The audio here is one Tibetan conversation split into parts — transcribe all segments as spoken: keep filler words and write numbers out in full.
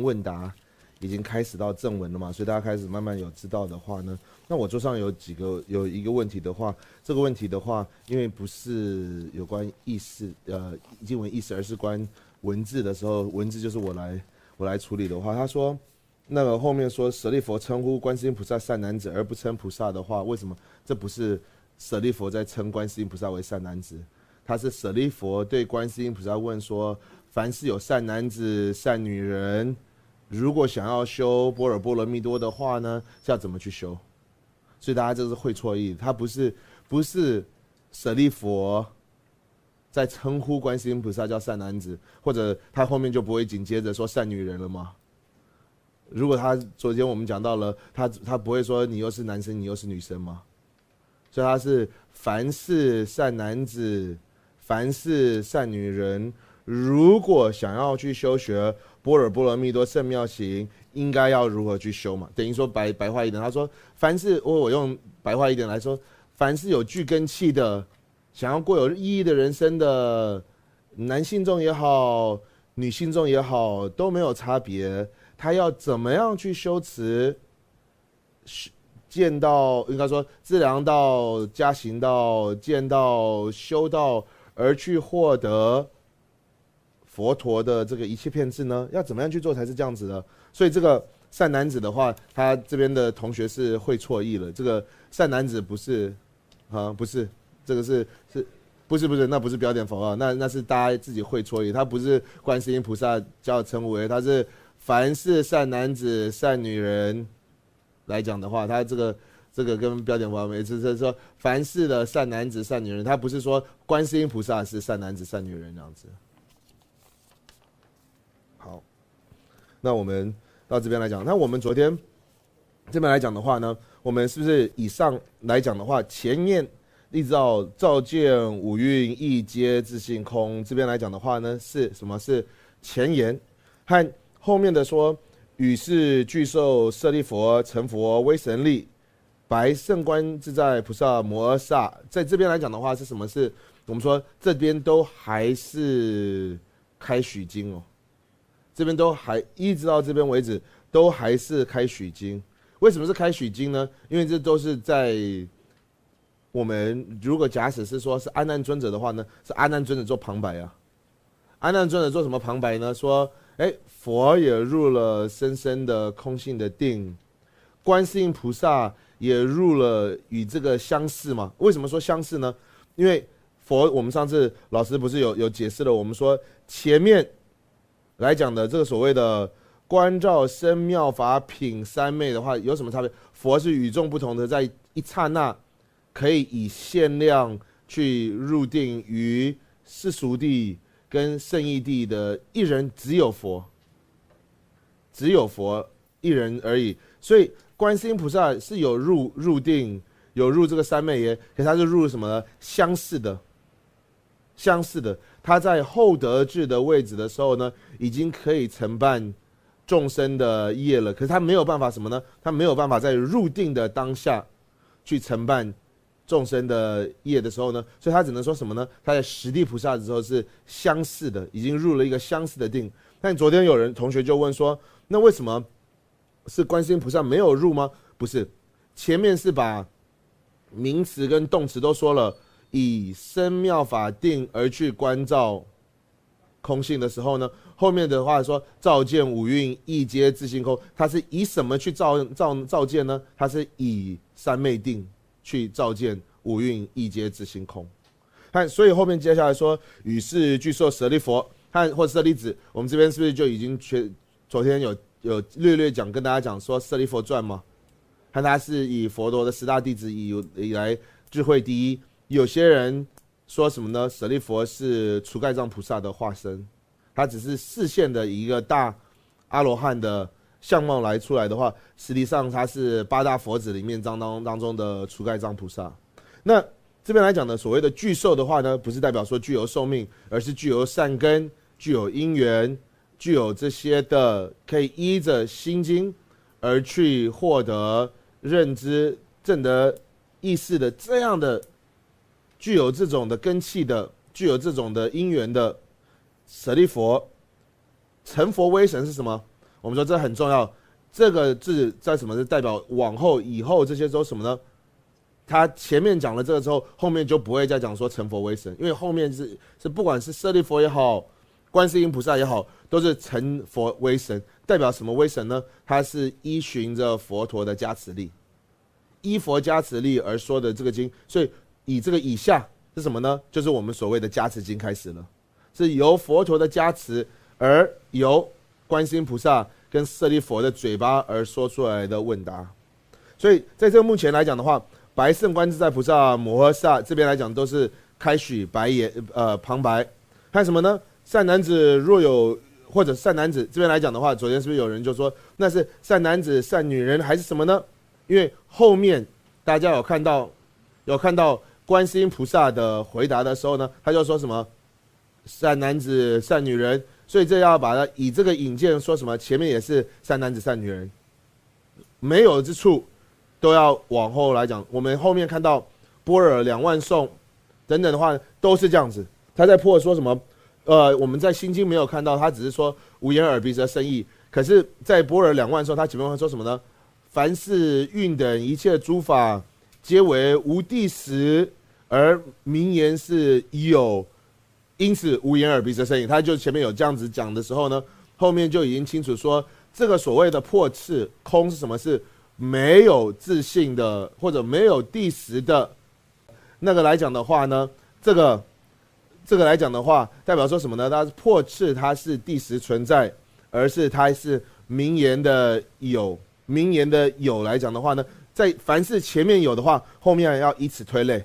问答已经开始到正文了嘛，所以大家开始慢慢有知道的话呢，那我桌上有几个有一个问题的话，这个问题的话，因为不是有关意识呃经文意识，而是关文字的时候，文字就是我来我来处理的话，他说。那个后面说舍利佛称呼观世音菩萨善男子而不称菩萨的话，为什么这不是舍利佛在称观世音菩萨为善男子？他是舍利佛对观世音菩萨问说，凡是有善男子、善女人，如果想要修般若波罗蜜多的话呢，是要怎么去修？所以大家这是会错意，他不是不是舍利佛在称呼观世音菩萨叫善男子，或者他后面就不会紧接着说善女人了吗？如果他昨天我们讲到了，他他不会说你又是男生，你又是女生吗？所以他是凡是善男子，凡是善女人，如果想要去修学般若波罗蜜多圣妙行，应该要如何去修嘛？等于说白白话一点，他说，凡是我我用白话一点来说，凡是有聚根器的，想要过有意义的人生的男性众也好，女性众也好，都没有差别。他要怎么样去修持？见到应该说资粮道、加行道、见到修道，而去获得佛陀的这个一切遍智呢？要怎么样去做才是这样子的？所以这个善男子的话，他这边的同学是会错意了。这个善男子不是啊，不是，这个是是，不是不是，那不是标点符号，那那是大家自己会错意。他不是观世音菩萨叫称呼，他是凡是善男子、善女人来讲的话，他这个这个跟标点符号没，是是说凡是的善男子、善女人，他不是说观世音菩萨是善男子、善女人这样子。好，那我们到这边来讲，那我们昨天这边来讲的话呢，我们是不是以上来讲的话，前面一直到照见五蕴亦皆自性空，这边来讲的话呢，是什么？是前言，和后面的说，与是俱受舍利弗，成佛威神力，白胜观自在菩萨摩诃萨，在这边来讲的话是什么？是我们说这边都还是开许经哦，这边都还一直到这边为止都还是开许经。为什么是开许经呢？因为这都是在我们如果假使是说是阿难尊者的话呢，是阿难尊者做旁白啊。阿难尊者做什么旁白呢？说，哎，佛也入了深深的空性的定，观世音菩萨也入了与这个相似嘛。为什么说相似呢？因为佛，我们上次老师不是有有解释了，我们说前面来讲的这个所谓的观照身妙法品三昧的话，有什么差别？佛是与众不同的，在一刹那可以以限量去入定于世俗地跟圣义地的一人，只有佛，只有佛一人而已。所以观世音菩萨是有入入定，有入这个三昧耶，可是他是入什么呢？相似的，相似的。他在后得智的位置的时候呢，已经可以承办众生的业了，可是他没有办法什么呢？他没有办法在入定的当下去承办众生的业的时候呢，所以他只能说什么呢？他在十地菩萨的时候是相似的，已经入了一个相似的定。但昨天有人同学就问说，那为什么是观世音菩萨没有入吗？不是，前面是把名词跟动词都说了，以身妙法定而去观照空性的时候呢，后面的话说照见五蕴亦皆自性空，它是以什么去照照照见呢？它是以三昧定去照见五蕴亦皆自性空。看，所以后面接下来说，与是俱受舍利弗，看或舍利子，我们这边是不是就已经全昨天有有略略讲跟大家讲说舍利弗传吗？看他是以佛陀的十大弟子以以来智慧第一，有些人说什么呢？舍利弗是除盖障菩萨的化身，他只是示现的一个大阿罗汉的相貌来出来的话，实际上他是八大佛子里面当当当中的除盖障菩萨。那这边来讲呢，所谓的具寿的话呢，不是代表说具有寿命，而是具有善根、具有因缘、具有这些的可以依着心经而去获得认知、证得意识的这样的具有这种的根器的、具有这种的因缘的舍利佛，成佛威神是什么？我们说这很重要。这个字在什么？是代表往后、以后这些都什么呢？他前面讲了这个之后，后面就不会再讲说成佛为神，因为后面是是不管是舍利佛也好，观世音菩萨也好，都是成佛为神。代表什么为神呢？他是依循着佛陀的加持力，依佛加持力而说的这个经，所以以这个以下是什么呢？就是我们所谓的加持经开始了，是由佛陀的加持而由观世音菩萨跟舍利佛的嘴巴而说出来的问答。所以在这个目前来讲的话，白胜观自在菩萨、摩诃萨这边来讲都是开许白眼呃旁白，还有什么呢？善男子若有或者善男子这边来讲的话，昨天是不是有人就说那是善男子、善女人还是什么呢？因为后面大家有看到有看到观世音菩萨的回答的时候呢，他就说什么善男子、善女人，所以这要把它以这个引荐说什么前面也是善男子、善女人，没有之处都要往后来讲。我们后面看到般若两万颂等等的话，都是这样子。他在般若说什么？呃，我们在心经没有看到，他只是说无眼耳鼻舌身意。可是，在般若两万颂，他前面会说什么呢？凡是运等一切诸法，皆为无地识，而名言是有。因此无眼耳鼻舌身意，他就前面有这样子讲的时候呢，后面就已经清楚说，这个所谓的破斥空是什么？是没有自性的或者没有地识的。那个来讲的话呢，这个这个来讲的话，代表说什么呢？它是破斥它是地识存在，而是它是名言的有。名言的有来讲的话呢，在凡是前面有的话，后面要以此推类，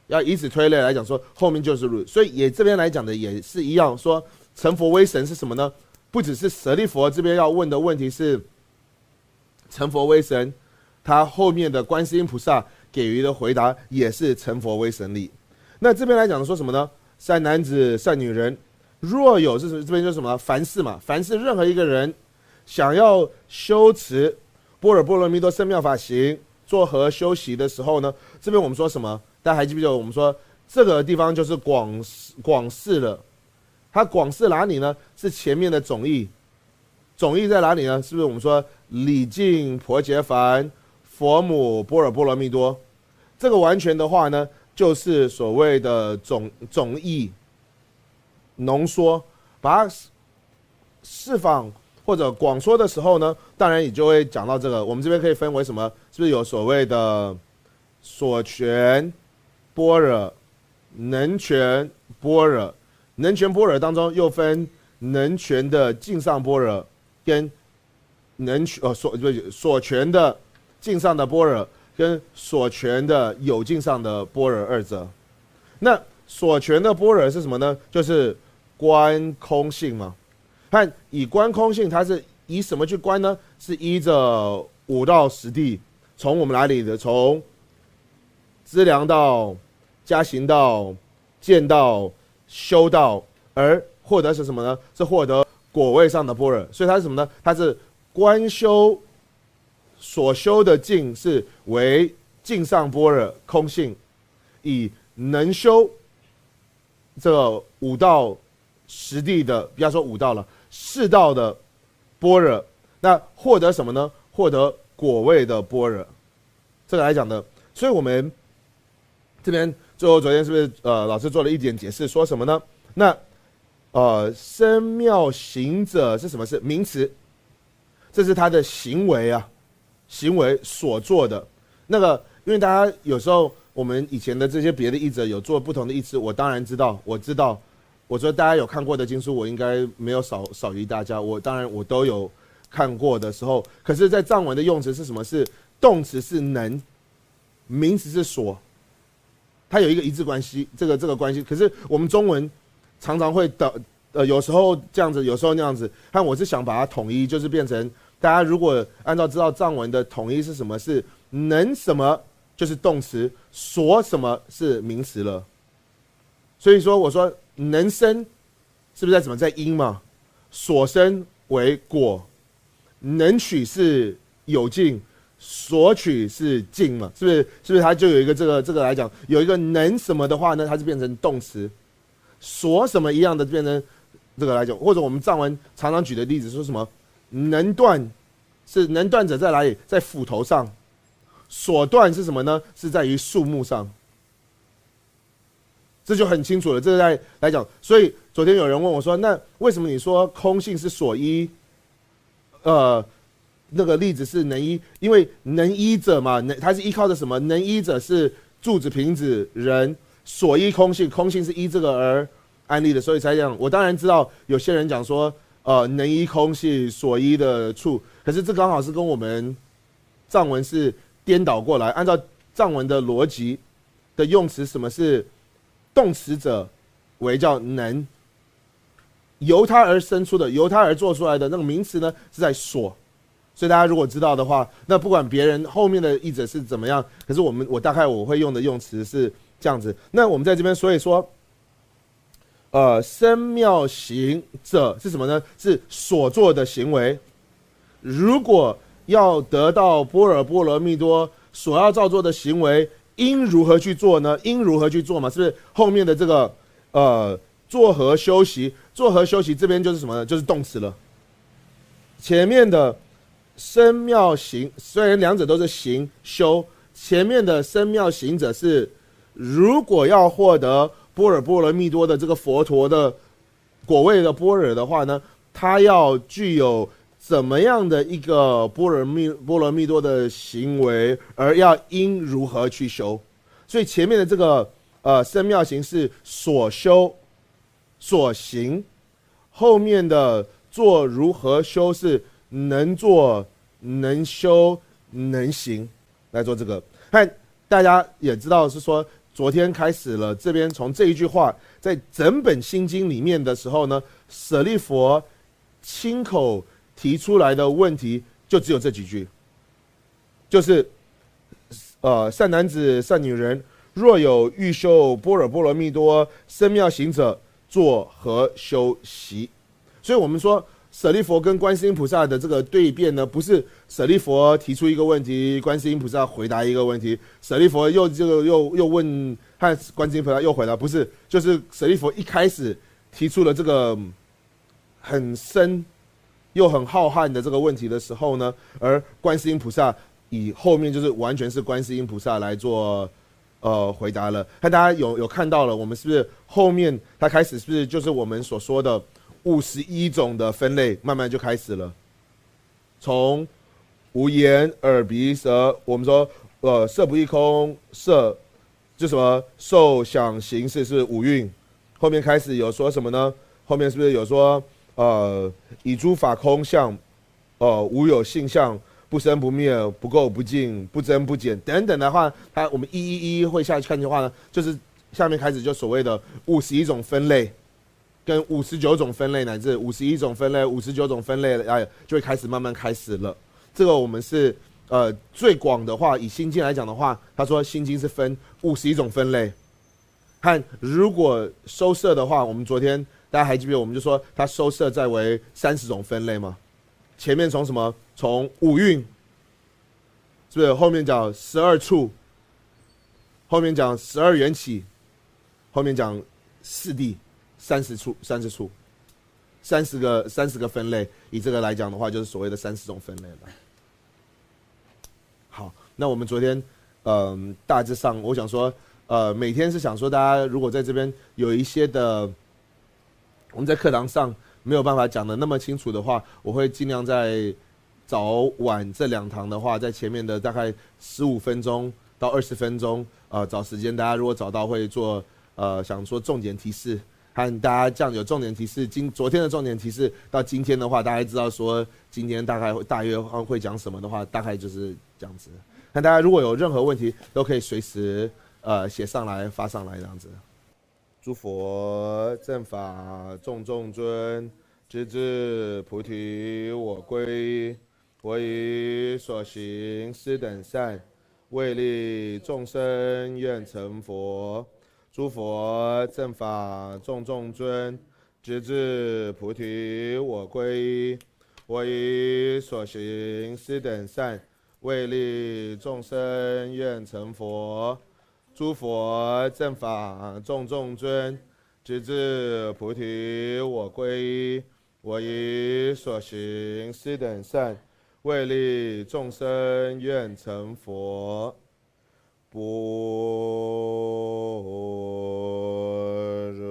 要以此推类来讲说后面就是入。所以也这边来讲的也是一样，说成佛为神是什么呢？不只是舍利佛这边要问的问题是成佛为神，他后面的观世音菩萨给予的回答也是成佛为神力。那这边来讲说什么呢？善男子、善女人，若有是这边就是什么？凡是嘛，凡是任何一个人想要修持般若波罗蜜多生妙法行，作何修习的时候呢？这边我们说什么？大家还记不记得我们说这个地方就是广广释了？它广释哪里呢？是前面的总义。总义在哪里呢？是不是我们说礼敬婆伽梵，佛母般若波罗蜜多？这个完全的话呢，就是所谓的总总义浓缩，把它释放或者广说的时候呢，当然你就会讲到这个。我们这边可以分为什么？是不是有所谓的所全般若、能全般若？能全般若当中又分能全的境上般若跟能全呃所不是所全的境上的般若跟所全的有境上的般若二者。那所全的般若是什么呢？就是观空性嘛。看以观空性，它是以什么去观呢？是依着五到十地，从我们哪里的？从资粮道、加行道、见道、修道，而获得是什么呢？是获得果位上的般若。所以它是什么呢？它是观修所修的境是为境上般若空性，以能修这个五到十地的，不要说五到了，四到的般若，那获得什么呢？获得果位的般若。这个来讲的，所以我们这边最后昨天是不是呃老师做了一点解释，说什么呢？那呃生妙行者是什么？是名词，这是他的行为啊，行为所做的那个，因为大家有时候我们以前的这些别的译者有做不同的译词，我当然知道，我知道，我说大家有看过的经书，我应该没有少少于大家，我当然我都有看过的时候，可是，在藏文的用词是什么？是动词是能，名词是所，它有一个一致关系，这个这个关系。可是我们中文常常会的，呃，有时候这样子，有时候那样子。但我是想把它统一，就是变成大家如果按照知道藏文的统一是什么，是能什么就是动词，所什么是名词了。所以说，我说能生是不是在什么在因嘛？所生为果，能取是有境，所取是境嘛？是不是？是不是它就有一个这个这个来讲，有一个能什么的话呢，它是变成动词，所什么一样的变成这个来讲，或者我们藏文常常举的例子说什么？能断是能断者在哪里？在斧头上。所断是什么呢？是在于树木上。这就很清楚了。这在来讲，所以昨天有人问我说：“那为什么你说空性是所依？”呃，那个例子是能依，因为能依者嘛，能它是依靠着什么？能依者是柱子、瓶子、人，所依空性，空性是依这个而安立的，所以才讲。我当然知道有些人讲说，呃，能依空性所依的处，可是这刚好是跟我们藏文是颠倒过来，按照藏文的逻辑的用词，什么是动词者为叫能，由它而生出的，由它而做出来的那个名词呢是在所。所以大家如果知道的话，那不管别人后面的译者是怎么样，可是我们我大概我会用的用词是这样子。那我们在这边所以说，呃，生妙行者是什么呢？是所做的行为。如果要得到般若波罗蜜多，所要造作的行为应如何去做呢？应如何去做嘛？是不是后面的这个呃作何修习？作何修习这边就是什么呢？就是动词了。前面的生妙行，虽然两者都是行修，前面的生妙行者是，如果要获得般若波罗蜜多的这个佛陀的果位的般若的话呢，他要具有怎么样的一个般若蜜波罗蜜多的行为，而要因如何去修？所以前面的这个呃生妙行是所修所行，后面的做如何修是能做能修能行来做这个。看大家也知道是说，昨天开始了，这边从这一句话在整本心经里面的时候呢，舍利佛亲口提出来的问题就只有这几句，就是呃善男子善女人，若有欲修般若波罗蜜多生妙行者，作何修习？所以我们说舍利佛跟观世音菩萨的这个对辩呢，不是舍利佛提出一个问题，观世音菩萨回答一个问题，舍利佛又这个又又问，和观世音菩萨又回答，不是，就是舍利佛一开始提出了这个很深又很浩瀚的这个问题的时候呢，而观世音菩萨以后面就是完全是观世音菩萨来做呃回答了。看大家有有看到了，我们是不是后面他开始是不是就是我们所说的五十一种的分类，慢慢就开始了。从无眼、耳、鼻、舌，我们说呃色不异空，色就什么受想行识是五蕴，后面开始有说什么呢？后面是不是有说呃以诸法空相，呃无有性相，不生不灭，不垢不净，不增不减等等的话，它我们一一一一会下去看的话呢，就是下面开始就所谓的五十一种分类，跟五十九种分类乃至五十一种分类、五十九种分类，哎，就会开始慢慢开始了。这个我们是呃最广的话，以心经来讲的话，他说心经是分五十一种分类。和如果收摄的话，我们昨天大家还记不记得，我们就说它收摄在为三十种分类吗？前面从什么？从五蕴，是不是？后面讲十二处，后面讲十二缘起，后面讲四谛，三十处，三十处，三十个三十个分类。以这个来讲的话，就是所谓的三十种分类了。好，那我们昨天嗯，大致上我想说，呃，每天是想说，大家如果在这边有一些的，我们在课堂上没有办法讲的那么清楚的话，我会尽量在早晚这两堂的话，在前面的大概十五分钟到二十分钟，呃，找时间，大家如果找到会做，呃，想说重点提示，和大家这样有重点提示，今昨天的重点提示到今天的话，大家知道说今天大概大约会讲什么的话，大概就是这样子。那大家如果有任何问题，都可以随时呃写上来发上来这样子。诸佛正法种种尊，直至菩提我归依。我以所行斯等善，为利众生愿成佛。诸佛正法种种尊，直至菩提我归依。我以所行斯等善，为利众生愿成佛。诸佛正法种种尊，直至菩提我归依。我以所行是等善，为利众生愿成佛。般若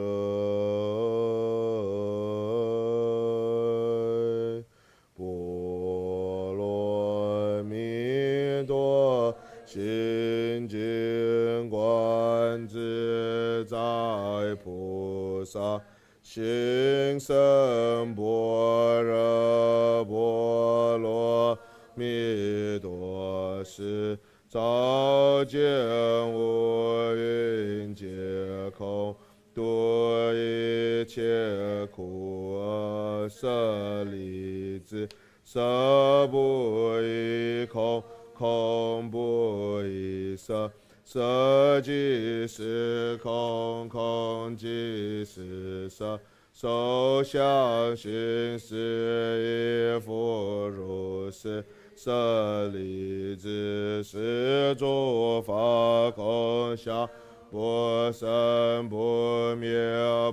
波罗蜜多心经观自在菩萨行深般若波罗蜜多时，照见五蕴皆空， 度一切苦厄。舍利子，色不异空，空不异色，色即是空，空即是色，受想行识亦复如是。舍利子，是诸法空相， 不生不灭，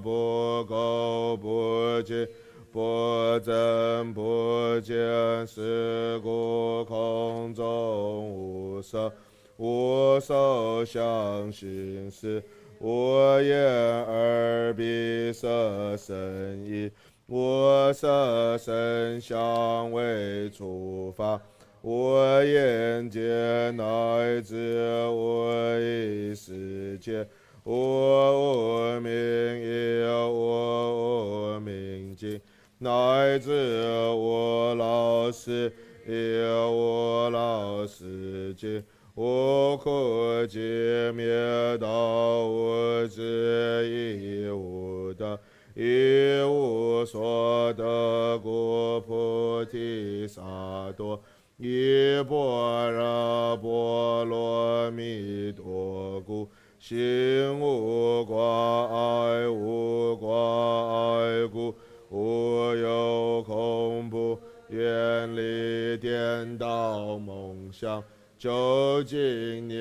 不垢不净，不增不减。是故空中无色，无受想行识，无眼耳鼻舌身意， 无色声香味触法，无眼界，乃至无意识界，无无明亦无无明尽，乃至无老死亦无老死尽，无苦集灭道，无智亦无得， 亦无所得。故菩提萨埵依般若波罗蜜多故，心无挂碍。无挂碍故，无有恐怖，远离颠倒梦想，究竟涅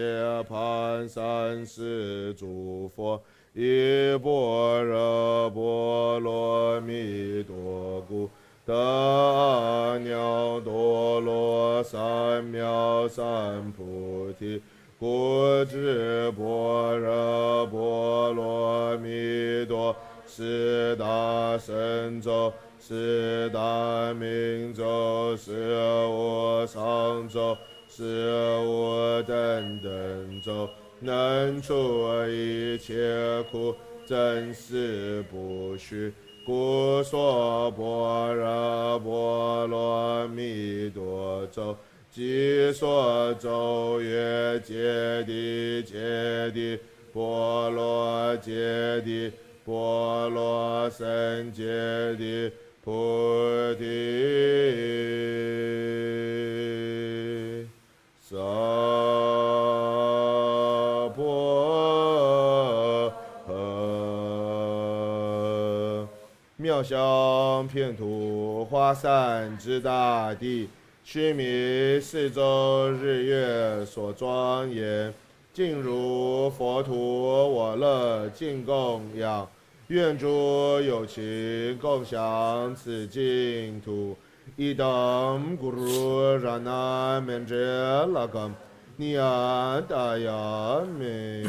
槃。三世诸佛 依般若波罗蜜多故，得阿耨多罗三藐三菩提。故知般若波罗蜜多，是大乘中，是大明中，是无上中， 是无等等中，能除一切苦，真实不虚。故说般若波罗蜜多咒，即说咒曰：揭谛揭谛，波罗揭谛，波罗僧揭谛， 菩提萨婆诃。妙香遍吐花散之大地，须弥四周日月所庄严， 静如佛土，我乐尽供养。愿诸有情共享此净土。Idam guru ranamañjarakam niyantāyāmi.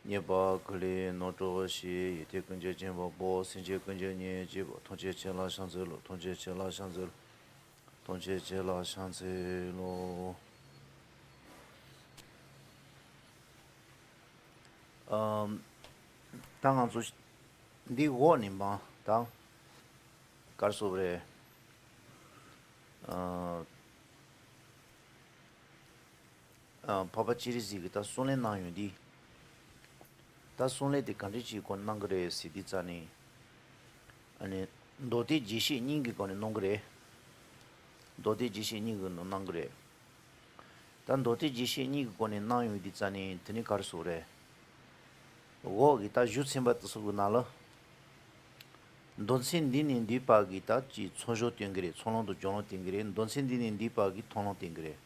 མཉེས་པ་ཀུ་ལེ་ནོར་བྲོ་ཞེས། ཡོན་ཏན་ཀུན་གྱི་སྦྱིན་པ་པོ། སེམས་ཅན་ཀུན་གྱི་གཉེན་གཅིག་པོ། ཐམས་ཅད་མཁྱེན་ལ་ཕྱག་འཚལ་ལོ། ཐམས་ཅད་མཁྱེན་ལ་ཕྱག་འཚལ་ལོ། ཐམས་ཅད་མཁྱེན་ལ་ཕྱག་འཚལ་ལོ། ཨམ། ད་ང་ཚོ་འདི་འོག་ནས་མར་ད་ག་རེ་ཟེར་དགོས་རེད། ཨ། ཨ། འཕགས་པ་སྤྱན་རས་གཟིགས་ཀྱིས་ད་གསུང་ལན་གནང་ཡོང་དུས། ད་གསུང་ལན་དེ་ག་འདྲ་ཅིག་སྒོ་ནས་གནང་གི་རེད་ཟེར་དུས་ཙ་ནས། ཨ་ནི། མདོ་སྡེ་རྒྱས་བཤད་གཉིས་ཀྱི་སྒོ་ནས་གནང་གི་རེད། མདོ་སྡེ་རྒྱས་བཤད་གཉིས་ཀྱི་ནང་གནང་གི་རེད། ད་མདོ་སྡེ་རྒྱས་བཤད་གཉིས་ཀྱི་སྒོ་ནས་གནང་ཡོང་དུས་ཙ་ནས་དེ་ནི་ག་རེ་ཟེར་དགོས་རེད། འོག་གི་ད་གཞུག་ཚན་པ་དེ་ཚོ་གི་ནང་ལ། མདོ་ཚན་འདི་ནས་འདུས་པ་གི་ད་ཅིག་ཚོགས་སྦྱོར་སྟོན་གི་རེད། ཚོགས་ལམ་དང་སྦྱོར་ལམ་སྟོན་གི་རེད། མདོ་ཚན་འདི་ནས་འདུས་པ་གི་མཐོང་ལམ་སྟོན་གི་རེད།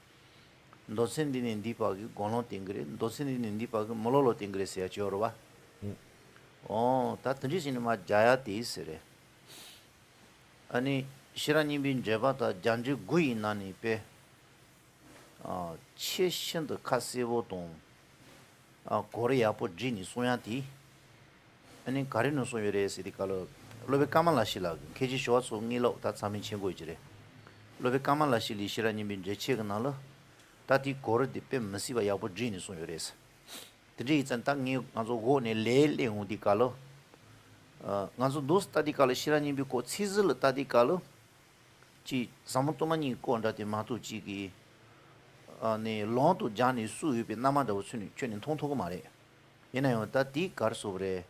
མདོ་ཚན་འདི་ནས་འདུས་པ་གི་སྒོམ་ལམ་སྟོན་གི་རེད། མདོ་ཚན་འདི་ནས་འདུས་པ་གི་མི་སློབ་ལམ་སྟོན་གི་རེད་ཟེར་ཡ་ཅིག་ཡོད་རེད་བ། ཨུ། ཨོ་ད་དེ་འདྲ་ཞིག་ནི་མ་རྒྱ་ཡ་དེ་ཟེར་རེད། ཨ་ནི་ཤེས་རབ་སྙིང་པོའི་འགྲེལ་པ་དང་རྒྱ་འགྲེལ་དགུ་ཡི་ནང་ནས་དཔེ། ཨ། ཆེས་ཤིན་ཏུ་ཁ་གསལ་པོ་དང་། ཨ། གོ་རིམ་ཡག་པོ་བསྒྲིགས་ནས་གསུང་ཡག་དེ། ཨ་ནི་ག་རེ་ནས་གསུངས་ཡོད་རེད་ཟེར་དུས་སྐབས་ལ། སློབ་དཔོན་ཀ་མ་ལ་ཤཱི་ལ་གིས། མཁན་ཆེན་ཞི་བ་འཚོ་དངོས་སློབ་ད་ཚང་མས་མཁྱེན་གྱི་ཡོད་ཀྱི་རེད། སློབ་དཔོན་ཀ་མ་ལ་ཤཱི་ལའི་ཤེས་རབ་སྙིང་པོའི་འགྲེལ་ཆེན་གྱི་ནང་ལ། ད་དེའི་གོ་རིམ་དེ་དཔེ་མི་སྲིད་པ་ཡག་པོ་བསྒྲིགས་ནས་གསུངས་ཡོད་རེད། དེ་འདྲ་ཡིན་ཙང་ད་ངས་ང་ཚོ་འོག་ནས་ལན་སླེབས་འོང་དུས་སྐབས་ལ། ཨ། ང་ཚོ་འདུག་སེ་ལྟ་དུས་སྐབས་ལ་ཤེས་རབ་སྙིང་པོའི་སྐོར་ཚིག་ཟུར་ལ་ལྟ་དུས་སྐབས་ལ། ཅིག་ཟབ་མོ་སྟོང་པ་ཉིད་སྐོར་འདྲ་དེ་མ་གཏོགས་ཅིག་གིས། ཨ་ནི་ལུང་དུ་སྦྱར་ནས་བཙུགས་ཡོད་པའི་རྣམ་པ་འདྲ་བོ་ཚུར་ནས་ཁྱོན་ནས་མཐོང་ཐུབ་ཀྱི་མ་རེད། ཡིན་ན་ཡང་ད་དེ་ག་རེ་ཟེར་དགོས་རེད།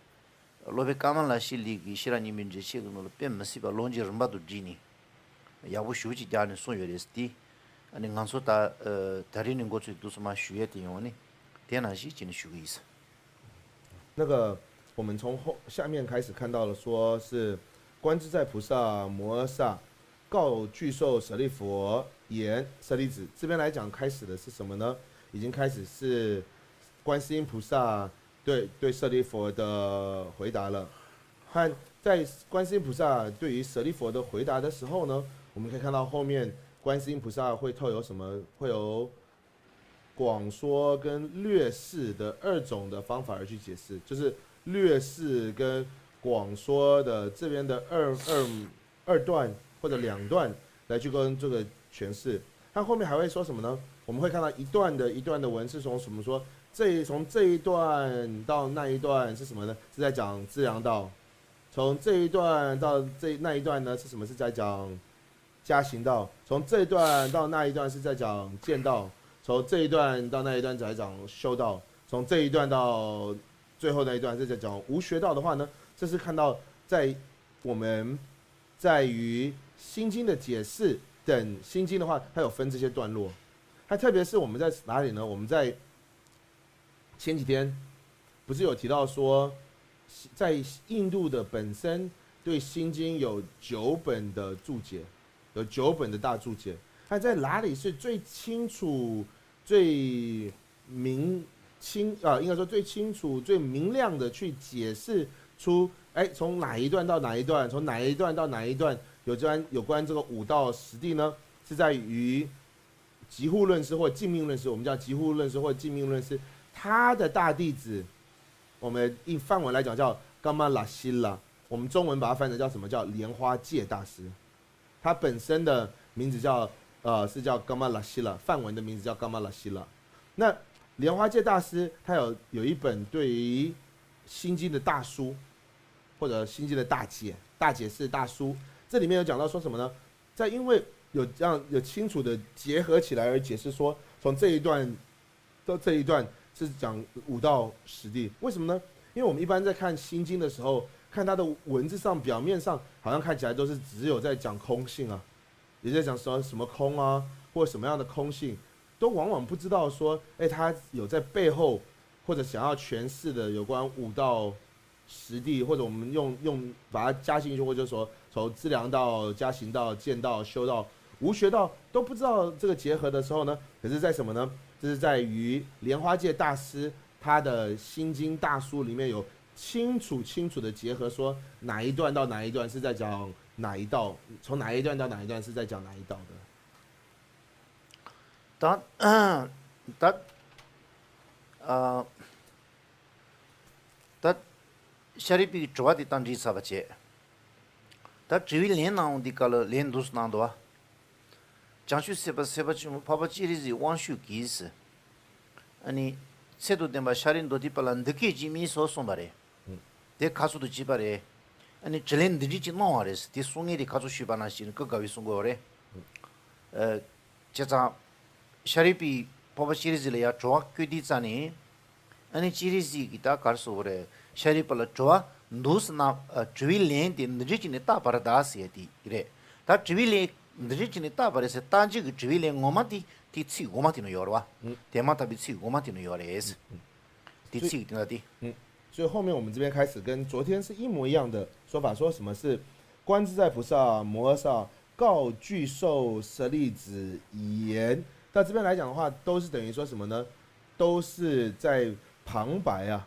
སློབ་དཔོན་ཀ་མ་ལ་ཤཱི་ལའི་གི་ཤེས་རབ་སྙིང་པོའི་འགྲེལ་ཆེན་གྱི་ནང་ལ་དཔེ་མི་སྲིད་པ་ལོ་རྒྱུས་རིམ་པ་དང་བསྒྲིགས་ནས་ཡག་པོ་ཞེ་པོ་ཅིག་རྒྱག་ནས་གསུངས་ཡོད་རེད་དེ། ཨ་ནི་ང་ཚོ་ད། ཨ། ད་རེས་ནས་འགོ་ཚུགས་དུས་སུ་མ་ཞུ་ཡས་དེ་ཡོང་ནས་དེ་ནང་བཞིན་བྱས་ནས་ཞུ་གི་ཡིན། 那个，我们从后下面开始看到了，说是观自在菩萨摩诃萨告具受舍利弗言：舍利子，这边来讲开始的是什么呢？已经开始是观世音菩萨对对舍利弗的回答了。和在观世音菩萨对于舍利弗的回答的时候呢，我们可以看到后面观世音菩萨会透有什么，会有广说跟略释的二种的方法而去解释，就是略释跟广说的这边的二二二段或者两段来去跟这个诠释。它后面还会说什么呢？我们会看到一段的一段的文字从什么说，这一从这一段到那一段是什么呢？是在讲资粮道。从这一段到这那一段呢是什么？是在讲加行道。从这一段到那一段是在讲见道。从这一段到那一段在讲修道。从这一段到最后那一段是在讲无学道的话呢，这是看到在我们在于心经的解释等心经的话，它有分这些段落。它特别是我们在哪里呢？我们在前几天不是有提到说，在印度的本身对心经有九本的注解，有九本的大注解。它在哪里是最清楚、最明清啊，应该说最清楚、最明亮的去解释出，哎，从哪一段到哪一段，从哪一段到哪一段，有关有关这个五道十地呢？是在于集护论师或尽命论师，我们叫集护论师或尽命论师，他的大弟子，我们以梵文来讲叫 Kamalashila，我们中文把它翻成叫什么？叫莲花戒大师。他本身的名字叫呃是叫 Kamalashila，梵文的名字叫 Kamalashila。那莲花戒大师他有有一本对于心经的大书，或者心经的大解，大解释大书，这里面有讲到说什么呢？在因为有这样有清楚的结合起来而解释说，从这一段到这一段是讲五道十地，为什么呢？因为我们一般在看心经的时候，看它的文字上表面上好像看起来都是只有在讲空性啊，也在讲说什么空啊，或什么样的空性，都往往不知道说，哎，他有在背后或者想要诠释的有关五道实地，或者我们用用把它加进去，或者说从资粮道、加行道、见道、修道、无学道都不知道这个结合的时候呢，可是在什么呢？这是在于莲花戒大师他的心经大书里面有清楚清楚的结合，说哪一段到哪一段是在讲哪一道，从哪一段到哪一段是在讲哪一道的。 ད་ད་ཨ་ད་ཤཱ་རིའི་བུས་དྲི་བ་དེ་བཏང་དྲིས་ཚར་བ་བྱས། ད་དྲི་བའི་ལན་གནང་འོང་དུས་སྐབས་ལ་ལན་འདུག་སེ་གནང་འདུག་བ། བྱང་ཆུབ་སེམས་དཔའ་སེམས་དཔའ་ཆེན་པོ་འཕགས་པ་སྤྱན་རས་གཟིགས་དབང་ཕྱུག་གིས། ཨ་ནི་ཚེ་དང་ལྡན་པ་ཤཱ་རིའི་མདོ་སྡེ་པ་ལ་འདི་སྐད་ཅེས་སྨྲས་སོ་གསུངས་པ་རེད། དེ་ཁ་ཚུགས་དུ་བྱས་པ་རེད། ཨ་ནི་དྲིས་ལན་འདི་འདྲས་ཅིག་གནང་བ་རེད། དེ་གསུང་ངེས་དེ་ཁ་ཚུགས་ཞུས་པ་ནང་བཞིན་ཀུན་དགའ་བོས་གསུང་དགོས་པ་རེད། ཨ། བྱས་ཙང་། ཤཱ་རིའི་བུས་འཕགས་པ་སྤྱན་རས་གཟིགས་ལ་ཡར་དྲི་བ་བཀོད་དུས་ཙ་ནས། ཨ་ནི་སྤྱན་རས་གཟིགས་ཀྱིས་ད་ག་རེ་ཟེར་དགོས་རེད། ཤཱ་རིའི་བུ་ལ་དྲི་བ་འདུག་སེ་གནང་། ཨ། དྲི་བའི་ལན་དེ་འདི་འདྲས་ཅིག་ནས་བཏབ་པ་རེད་ད་ཟེར་ཡ་དེ་རེད། ད་དྲི་བའི་ལན་འདི་འདྲས་ཅིག་ནས་བཏབ་པ་རེད་ཟེར་བཏང་རྗེས་ཀྱི་དྲི་བའི་ལན་ངོ་མ་དེ་དེ་ཚིག་འོག་མ་དེ་ནང་ཡོད་རེད་བ། དེ་མ་ཐག་པའི་ཚིག་འོག་མ་དེ་ནང་ཡོད་རེད། དེ་ཚིག་དེ་ལ་དེ། 所以后面我们这边开始跟昨天是一模一样的说法，说什么是观自在菩萨摩诃萨告具受舍利子言。到这边来讲的话，都是等于说什么呢？都是在旁白啊，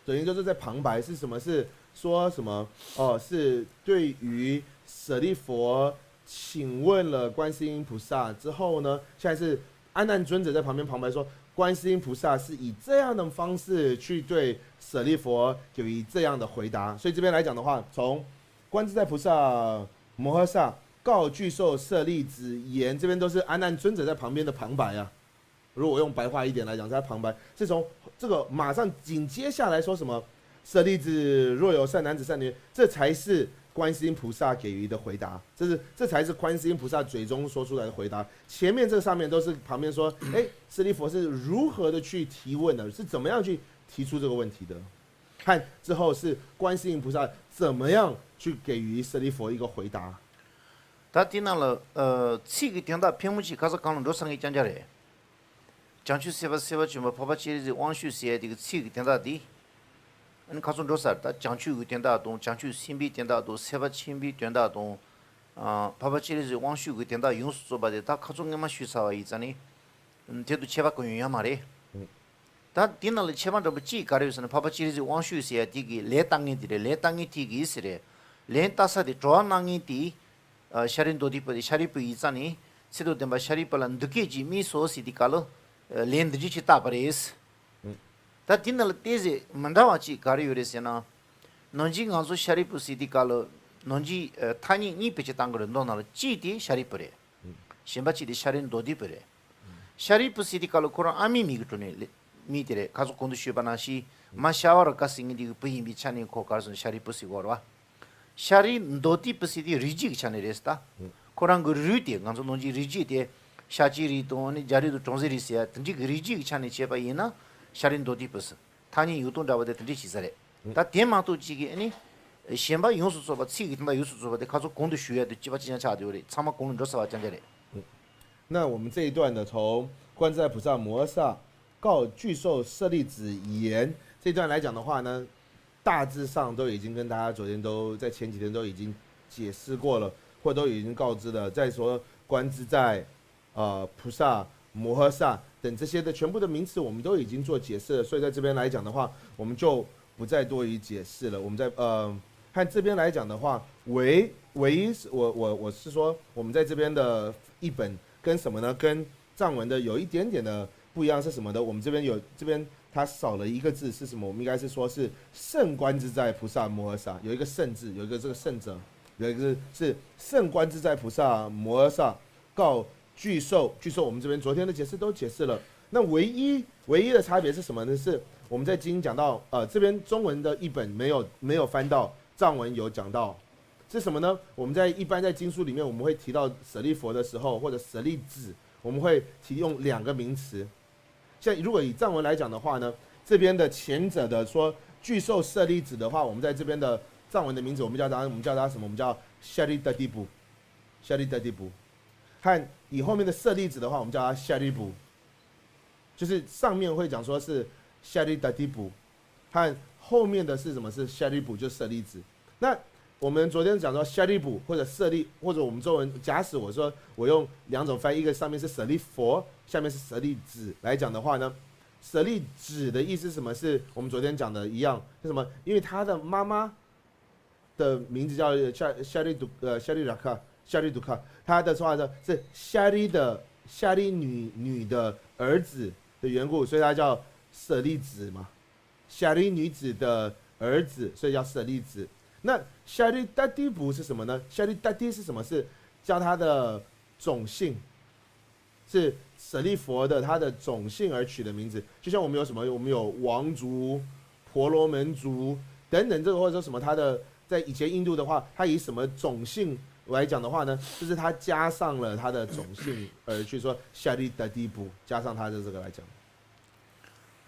等于就是在旁白是什么？是说什么？哦，是对于舍利佛请问了观世音菩萨之后呢，现在是阿难尊者在旁边旁白说，观世音菩萨是以这样的方式去对舍利佛给予这样的回答。所以这边来讲的话，从观自在菩萨摩诃萨告具受舍利子言，这边都是阿难尊者在旁边的旁白啊。如果用白话一点来讲，在旁白是从这个马上紧接下来说什么？舍利子，若有善男子善女，这才是观世音菩萨给予的回答，这是这才是观世音菩萨嘴中说出来的回答。前面这上面都是旁边说，哎，舍利佛是如何的去提问的，是怎么样去提出这个问题的？看之后是观世音菩萨怎么样去给予舍利佛一个回答。ད་དེ་ནང་ལ་ཚིག་གི་དོན་དག་ཕལ་མོ་ཆེ་ཁ་ས་གང་ལ་འགྲོ་ཚར་མཁན་རྐྱང་རྐྱང་རེད། བྱང་ཆུབ་སེམས་དཔའ་སེམས་དཔའ་ཆེན་པོ་འཕགས་པ་སྤྱན་རས་གཟིགས་དབང་ཕྱུག་ཟེར་ཡ་དེ་གི་ཚིག་གི་དོན་དག་དེ། ཨ་ནི་ཁ་ཚོན་འགྲོ་ཚར། ད་བྱང་ཆུབ་ཀྱི་དོན་དག་དང་བྱང་ཆུབ་སེམས་དཔའི་དོན་དག་དང་སེམས་དཔའ་ཆེན་པོའི་དོན་དག་དང་། འཕགས་པ་སྤྱན་རས་གཟིགས་དབང་ཕྱུག་གི་དོན་དག་ཡོངས་སུ་རྫོགས་པ་དེ་ད་ཁ་ཚོན་སྔོན་མ་ཞུས་ཚར་བ་ཡིན་ཙང་ནི། དེ་དུ་ཁྱད་པར་གང་ཡང་ཡོད་མ་རེད། ད་དེ་ནང་ལ་ཁྱད་པར་འདྲ་པོ་གཅིག་ག་རེ་ཡོད་ཟེར་ན་འཕགས་པ་སྤྱན་རས་གཟིགས་དབང་ཕྱུག་ཟེར་ཡ་དེ་གི་ལན་བཏབ་མཁན་དེ་རེད། ལན་བཏབ་མཁན་དེ་གི་ཟེར་རེད། ལན་བཏབ་ས་དེ་གྲོགས་གནང་མཁན་དེ། ཤཱ་རིའི་མདོ་སྡེ་པ་དེ་ཤཱ་རིའི་བུ་ཡིན་ཙང་ནི་ཚེ་དང་ལྡན་པ་ཤཱ་རིའི་བུ་ལ་འདི་སྐད་ཅེས་སྨྲས་སོ་ཟེར་དེ་ག་ལ་ལན་འདི་འདྲ་ཅིག་བཏབ་པ་རེད། ད་དེ་ནང་ལ་ཏོག་ཙམ་མི་འདྲ་བ་ཅིག་ག་རེ་ཡོད་རེད་ཟེར་ན། ནང་བཞིན་ང་ཚོ་ཤཱ་རིའི་བུ་ཟེར་དེ་ག་ལ་ནང་བཞིན་ཐ་སྙད་གཉིས་བེད་སྤྱོད་བཏང་གི་རེད། མདོ་ནང་ལ་གཅིག་དེ་ཤཱ་རིའི་བུ་རེད། གཞན་པ་གཅིག་དེ་ཤཱ་རིའི་མདོ་སྡེ་པ་རེད། ཤཱ་རིའི་བུ་ཟེར་དེ་ག་ལ་ཁོ་རང་ཨ་མའི་མིང་གི་དྲུང་ནས་མིང་དེ་རེད། ཁ་སང་གོང་དུ་ཞུས་པ་ནང་བཞིན་མ་ཤ་བ་ར་ཀ་ཟེར་མཁན་དེ་གི་བུ་ཡིན་པའི་ཆ་ནས་ཁོ་ག་རེ་ཟེར་ན་ཤཱ་རིའི་བུ་ཟེར་གོ་རེད་བ། ཤཱ་རིའི་མདོ་སྡེ་པ་ཟེར་དེ་རིགས་རྒྱུད་ཀྱི་ཆ་ནས་རེད་ད། ཁོ་རང་གི་རུས་དེ་ང་ཚོ་ནང་བཞིན་རིགས་རྒྱུད་དེ་ཤཱཀྱའི་རིགས་དང་ནི་རྒྱ་རིགས་དང་བྲམ་ཟེའི་རིགས་ཟེར་ཡ་དེ་འདྲའི་གི་རིགས་རྒྱུད་ཀྱི་ཆ་ནས་བྱས་པ་ཡིན་ན་ཤཱ་རིའི་མདོ་སྡེ་པ་ཟེར། ཐ་སྙད་ཡོད་དོ་འདྲ་བ་དེ་དེ་འདྲས་བྱེད་ས་རེད། ད་དེ་མ་གཏོགས་གཅིག་གིས་ཨ་ནི། གཞན་པ་ཡོངས་སུ་རྫོགས་པ་ཚིག་གི་དོན་དག་ཡོངས་སུ་རྫོགས་པ་དེ་ཁ་ཚོ་གོང་དུ་ཞུ་ཡ་དེ་གཅིག་པ་གཅིག་རྐྱང་ཆགས་བསྡད་ཡོད་རེད། ཚང་མ་གོང་ལ་འགྲོ་ཚར་བ་རྐྱང་རྐྱང་རེད། 那我们这一段的从观自在菩萨摩诃萨告具受舍利子言这段来讲的话呢，大致上都已经跟大家昨天都在前几天都已经解释过了，或都已经告知了。再说观自在呃菩萨、摩诃萨等这些的全部的名词，我们都已经做解释了，所以在这边来讲的话，我们就不再多于解释了。我们在呃看这边来讲的话，唯唯一是我我我是说，我们在这边的译本跟什么呢？跟藏文的有一点点的不一样是什么呢？我们这边有这边它少了一个字是什么？我们应该是说是圣观自在菩萨摩诃萨，有一个圣字，有一个这个圣者，有一个是圣观自在菩萨摩诃萨告具受，具受我们这边昨天的解释都解释了。那唯一唯一的差别是什么呢？是我们在经讲到呃这边中文的译本没有没有翻到，藏文有讲到，是什么呢？我们在一般在经书里面，我们会提到舍利佛的时候，或者舍利子，我们会提用两个名词。像如果以藏文来讲的话呢，这边的前者的说具受舍利子的话，我们在这边的藏文的名字，我们叫它我们叫它什么？我们叫 Sharitatipu，Sharitatipu。和以后面的舍利子的话，我们叫它 Sharipu。就是上面会讲说是 Sharitatipu，和后面的是什么？是 Sharipu，就舍利子。那我们昨天讲到 Sharipu 或者舍利，或者我们中文，假使我说我用两种翻译，一个上面是舍利佛，下面是舍利子来讲的话呢，舍利子的意思是什么？是我们昨天讲的一样，是什么？因为他的妈妈的名字叫 Sharidu 呃 Shariraka， Sharidaka，他的说话是是 Shari 的 Shari 女女的儿子的缘故，所以他叫舍利子嘛。Shari 女子的儿子，所以叫舍利子。那 Shari Tatipu 是什么呢？Shari Tati 是什么？是叫他的种姓，是舍利佛的他的种姓而取的名字。就像我们有什么，我们有王族、婆罗门族等等，这个或者说什么他的在以前印度的话，他以什么种姓来讲的话呢？就是他加上了他的种姓而去说 Shari Tatipu，加上他的这个来讲。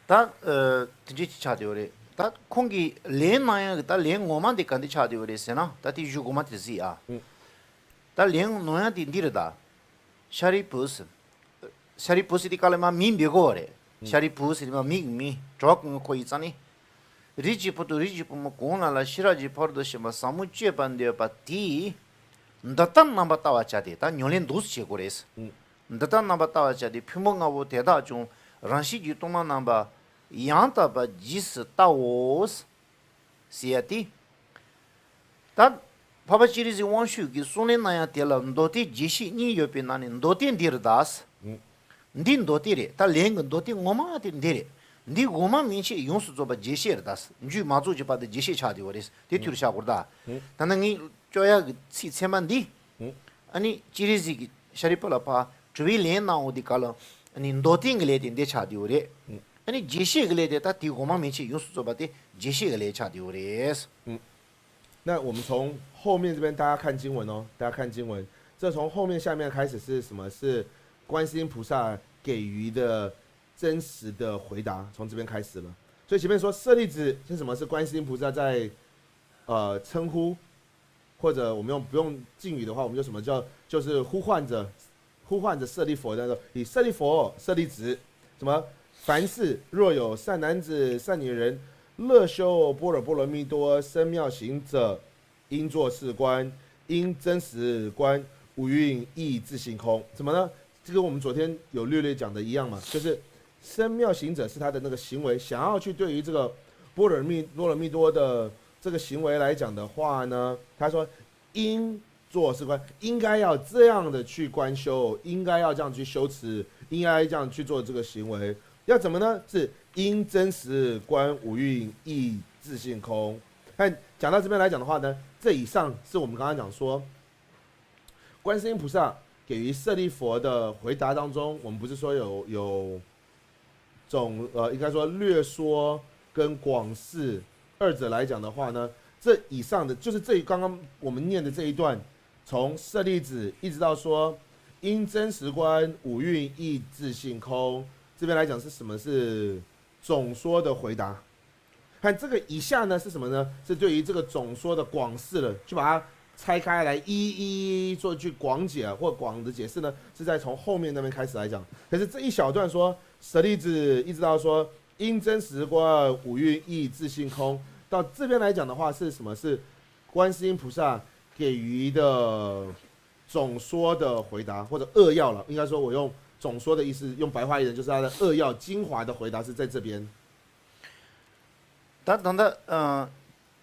ད་དེ་འདྲའི་ཅིག་ཆགས་བསྡད་ཡོད་རེད། ད་ཁོང་གིས་ལན་གནང་ཡག་གི་ད་ལན་ངོ་མ་འདི་ག་འདྲ་ཆགས་བསྡད་ཡོད་རེད་ཟེར་ན། ད་དེ་གཞུག་གོ་མ་དེ་གཟིགས་ཨ། ད་ལན་གནང་ཡག་དེ་འདི་རེད་ད། ཤཱ་རིའི་བུ་ཟེར། ཤཱ་རིའི་བུ་ཟེར་དེ་ག་ལ་མ་མིང་འབོད་དགོས་པ་རེད། ཤཱ་རིའི་བུ་ཟེར་དེ་མ་མིང་མིང་གྲོགས་ཀུན་ཁོ་ཡིན་ཙང་ནི། རིགས་ཀྱི་བུ་དང་རིགས་ཀྱི་བུ་མོ་གང་རྣམས་ལ་ཤེས་རབ་ཀྱི་ཕ་རོལ་ཏུ་ཕྱིན་པ་ཟབ་མོ་སྤྱོད་པར་འདོད་པ་དེས། འདི་ལྟར་རྣམ་པར་བལྟ་བར་བྱ་སྟེ། ད་ཉམས་ལེན་འདུག་སེ་བྱེད་དགོས་རེད། འདི་ལྟར་རྣམ་པར་བལྟ་བར་བྱ་སྟེ། ཕུང་པོ་ལྔ་པོ་དེ་དག་ཀྱང་རང་བཞིན་གྱིས་སྟོང་པར་རྣམ་པར་ ཡང་དག་པར་རྗེས་སུ་བལྟའོ། ཟེར་ཡ་དེ། ད་འཕགས་པ་སྤྱན་རས་གཟིགས་དབང་ཕྱུག་གིས་གསུང་ལན་གནང་ཡ་དེ་ལ་མདོ་སྡེ་རྒྱས་བཤད་གཉིས་ཡོད་པའི་ནང་ནས་མདོ་སྡེ་འདི་རེད་ད། འདི་མདོ་སྡེ་རེད། ད་ལན་གྱི་མདོ་སྡེ་ངོ་མ་དེ་འདི་རེད། འདི་དབུ་མ་མན་ཆད་ཡོངས་སུ་རྫོགས་པ་རྒྱས་བཤད་རེད་ད། མཇུག་མ་རྫོགས་ཀྱི་བར་དུ་རྒྱས་བཤད་ཆགས་བསྡད་ཡོད་རེད། དེ་མཐུར་བཞག་དགོས་རེད་ད། ད་ནི་ངས་སྐྱོར་ཡག་གི་ཚིག་ཚད་མ་འདི། ཨ་ནི་སྤྱན་རས་གཟིགས་ཀྱིས་ཤཱ་རིའི་བུ་ལ་ཕར་དྲི་བའི་ལན་གནང་འོ་དེ་ག་ལ། ཨ་ནི་མདོ་སྡེ་གི་ལན་དེ་འདི་ཆགས་བསྡད་ཡོད་རེད། ཨ་ནི་རྒྱས་བཤད་ཀྱི་ལན་དེ་ད་དེ་དབུ་མ་མན་ཆད་ཡོངས་སུ་རྫོགས་པ་དེ་རྒྱས་བཤད་ཀྱི་ལན་ཆགས་བསྡད་ཡོད་རེད། 那我们从后面这边大家看经文哦，大家看经文，这从后面下面开始是什么？是观世音菩萨给予的真实的回答，从这边开始了。所以前面说舍利子是什么？是观世音菩萨在呃称呼，或者我们用不用敬语的话，我们就什么叫就是呼唤着呼唤着舍利佛，叫做以舍利佛、舍利子，什么凡事若有善男子、善女人，乐修般若波罗蜜多深妙行者，应作是观，应真实观，五蕴亦自性空。怎么呢？这跟我们昨天有略略讲的一样嘛，就是深妙行者是他的那个行为，想要去对于这个波罗蜜波罗蜜多的这个行为来讲的话呢，他说应作是观，应该要这样的去观修，应该要这样去修持，应该这样去做这个行为。要怎么呢？是应真实观五蕴亦自性空。但讲到这边来讲的话呢，这以上是我们刚刚讲说，观世音菩萨给予舍利佛的回答当中，我们不是说有有总呃，应该说略说跟广释二者来讲的话呢，这以上的就是这刚刚我们念的这一段，从舍利子一直到说应真实观五蕴亦自性空，这边来讲是什么？是总说的回答。看这个以下呢是什么呢？是对于这个总说的广释了，去把它拆开来一一一做去广解或广的解释呢，是在从后面那边开始来讲。可是这一小段说舍利子一直到说应真实观五蕴亦自性空，到这边来讲的话是什么？是观世音菩萨给予的总说的回答或者扼要了，应该说我用总说的意思，用白话一点就是他的扼要精华的回答是在这边。 ད་ད་ལྟ་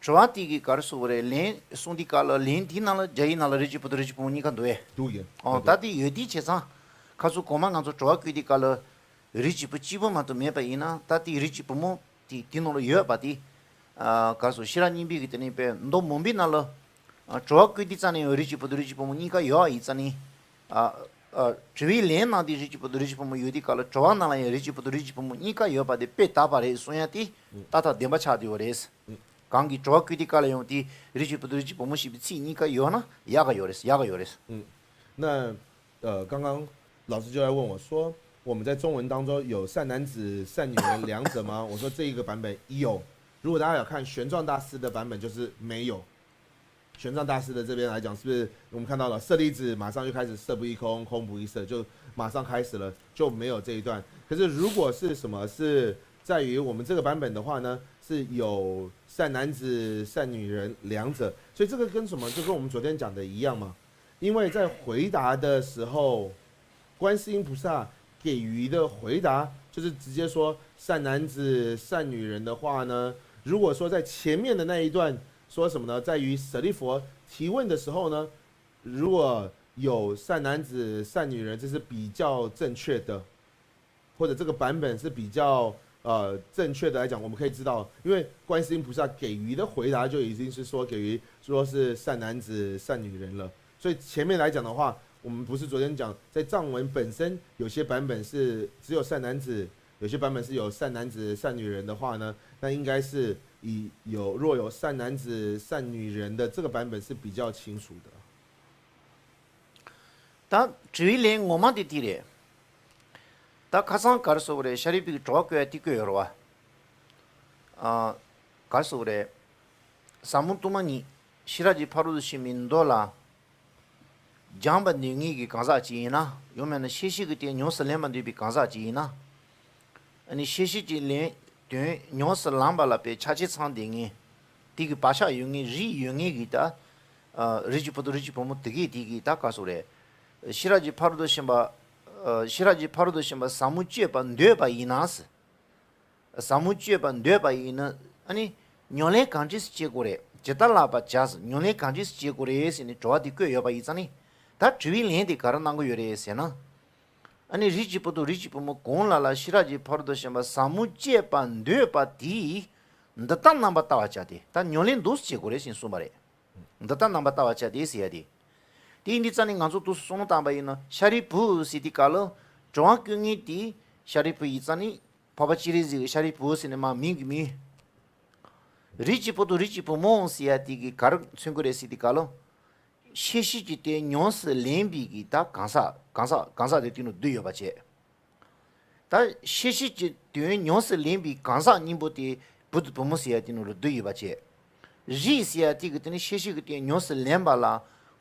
དྲི་བ་དེ་གི་ག་རེ་ཟེར་དགོས་རེད། ལན་གསུང་དུས་སྐབས་ལ་ལན་དེའི་ནང་ལ་རྒྱ་ཡིག་ནང་ལ་རིགས་ཀྱི་བུ་དང་རིགས་ཀྱི་བུ་མོ་གཉིས་ཀ་འདུག་གས། འདུག་གས། ཨོ་ད་དེ་ཡོད་དུས་བྱས་ཙང་ཁ་སང་གོང་མ་ང་ཚོ་དྲི་བ་བཀོད་དུས་སྐབས་ལ་རིགས་ཀྱི་བུ་གཅིག་པུ་མ་གཏོགས་མེད་པ་ཡིན་ན། ད་དེ་རིགས་ཀྱི་བུ་མོ་དེ་དེ་ནང་ལ་ཡོད་པ་དེ། ག་རེ་ཟེར། ཤེས་རབ་སྙིང་པོ་གི་དེ་ནས་པའི་མདོ་མང་པོའི་ནང་ལ། ཨ། དྲི་བ་བཀོད་དུས་ཙམ་ནས་ཡང་རིགས་ཀྱི་བུ་དང་རིགས་ཀྱི་བུ་མོ་གཉིས་ཀ་ཡོད་ཡིན་ཙང་ནི། ཨ། ཨ། དྲི་བའི་ལན་གནང་དུས་རིགས་ཀྱི་བུ་དང་རིགས་ཀྱི་བུ་མོ་ཡོད་དུས་སྐབས་ལ་དྲི་བ་ནང་ལ་ཡང་རིགས་ཀྱི་བུ་དང་རིགས་ཀྱི་བུ་མོ་གཉིས་ཀ་ཡོད་པ་དེ་དཔེ་དག་པ་རེད་གསུང་ཡ་དེ་ཏག་ཏག་བདེན་པ་ཆགས་བསྡད་ཡོད་རེད། གང་གི་དྲི་བ་བཀོད་དུས་སྐབས་ལ་ཡང་དེ་རིགས་ཀྱི་བུ་དང་རིགས་ཀྱི་བུ་མོ་ཞེས་པའི་ཚིག་གཉིས་ཀ་ཡོད་ན་ཡག་ག་ཡོད་རེད། ཡག་ག་ཡོད་རེད། 那呃，刚刚老师就在问我说，我们在中文当中有善男子、善女人两者吗？我说这一个版本有。如果大家有看玄奘大师的版本，就是没有。玄奘大师的这边来讲，是不是我们看到了舍利子马上就开始色不异空，空不异色，就马上开始了，就没有这一段。可是如果是什么是在于我们这个版本的话呢，是有善男子、善女人两者，所以这个跟什么，就跟我们昨天讲的一样嘛。因为在回答的时候，观世音菩萨给予的回答就是直接说善男子、善女人的话呢，如果说在前面的那一段说什么呢，在于舍利佛提问的时候呢，如果有善男子、善女人，这是比较正确的，或者这个版本是比较呃正确的来讲，我们可以知道，因为观世音菩萨给予的回答就已经是说给予说是善男子、善女人了。所以前面来讲的话，我们不是昨天讲，在藏文本身有些版本是只有善男子，有些版本是有善男子、善女人的话呢，那应该是以有若有善男子、善女人的这个版本是比较清楚的。 ད་དྲི་བའི་ལན་ངོ་མ་དེ་དེ་རེད། ད་ཁ་སང་ག་རེ་ཟེར་དགོས་རེད། ཤཱ་རིའི་བུས་དྲི་བ་བཀོད་ཡ་དེ་བཀོད་ཡོད་རེད་བ། ཨ། ག་རེ་ཟེར་དགོས་རེད། ཟབ་མོ་སྟོང་པ་ཉིད་ཤེས་རབ་ཀྱི་ཕ་རོལ་ཏུ་ཕྱིན་པའི་མདོ་ལ་སྦྱངས་པ་ནུས་མཁན་གྱི་གང་ཟག་ཅིག་ཡིན་ན། ཡང་མིན་ན་ཤེས་བྱའི་གི་དོན་ཉམས་སུ་ལེན་པར་འདོད་པའི་གང་ཟག་ཅིག་ཡིན་ན། ཨ་ནི་ཤེས་བྱའི་གི་ལན་དོན་ཉམས་སུ་ལེན་པ་ལ་དཔེ་ཆ་ཆེ་ཚང་བསྡད་མཁན། དེ་གི་བག་ཆགས་ཡོད་མཁན། རིགས་ཡོད་མཁན་གྱི་ད། ཨ། རིགས་ཀྱི་བུ་དང་རིགས་ཀྱི་བུ་མོ་དེ་གས་དེ་གི་ད་ག་རེ་ཟེར་དགོས་རེད། ཤེས་རབ་ཀྱི་ཕ་རོལ་ཏུ་ཕྱིན་པ། ཨ། ཤེས་རབ་ཀྱི་ཕ་རོལ་ཏུ་ཕྱིན་པ་ཟབ་མོ་སྤྱད་པར་འདོད་པ་ཡིན་ན་ཟེར། ཟབ་མོ་སྤྱོད་པར་འདོད་པ་ཡིན་ན། ཨ་ནི་ཉམས་ལེན་གང་ཅི་ཞིག་བྱེད་དགོས་རེད། ཇི་ལྟར་བསླབ་པར་བྱ་ཟེར། ཉམས་ལེན་གང་ཅི་ཞིག་བྱེད་དགོས་རེད་ཟེར་ནས་དྲི་བ་དེ་བཀོད་ཡོད་པ་ཡིན་ཙང་ནི། ད་དྲི་བའི་ལན་དེ་ག་རེ་གནང་གི་ཡོད་རེད་ཟེར་ན། ཨ་ནི་རིགས་ཀྱི་བུ་དང་རིགས་ཀྱི་བུ་མོ་གང་ལ་ལ་ཤེས་རབ་ཀྱི་ཕ་རོལ་ཏུ་ཕྱིན་པ་ཟབ་མོ་སྤྱད་པར་འདོད་པ་དེས་འདི་ལྟར་རྣམ་པར་བལྟ་བར་བྱ་སྟེ། ད་ཉམས་ལེན་འདུག་སེ་བྱེད་དགོས་རེད་ཟེར་ནས་གསུངས་པ་རེད། འདི་ལྟར་རྣམ་པར་བལྟ་བར་བྱ་སྟེ་ཟེར་ཡ་དེ། དེ་ཡིན་དུས་ཙང་ནི་ང་ཚོ་འདུག་སེ་བསམ་བློ་བཏང་པ་ཡིན་ན། ཤཱ་རིའི་བུ་ཟེར་དུས་སྐབས་ལ་དྲི་བ་བཀོད་མཁན་དེ་ཤཱ་རིའི་བུ་ཡིན་ཙང་ནི། འཕགས་པ་སྤྱན་རས་གཟིགས་ཀྱི་ཤཱ་རིའི་བུ་ཟེར་ནས་མར་མིང་གི་མིང་། རིགས་ཀྱི་བུ་དང་རིགས་ཀྱི་བུ་མོ་ཟེར་ཡ་དེ་གིས་ག་རེ་མཚོན་གྱི་རེད་ཟེར་དུས་སྐབས་ལ། ཤེས་བྱའི་དོན་ཉམས་སུ་ལེན་པའི་གི་ད་གང་ཟག་གང་ཟག་གང་ཟག་དེ་དེ་ནང་བསྡུས་ཡོད་པ་བྱས། ད་ཤེས་བྱའི་དོན་ཉམས་སུ་ལེན་པའི་གང་ཟག་སྙིང་པོ་དེ་བུ་དང་བུ་མོ་ཟེར་ཡ་དེ་ནང་ལ་བསྡུས་ཡོད་པ་བྱས། རིགས་ཟེར་ཡ་དེ་གི་དེ་ནི་ཤེས་བྱའི་གི་དོན་ཉམས་སུ་ལེན་པ་ལ་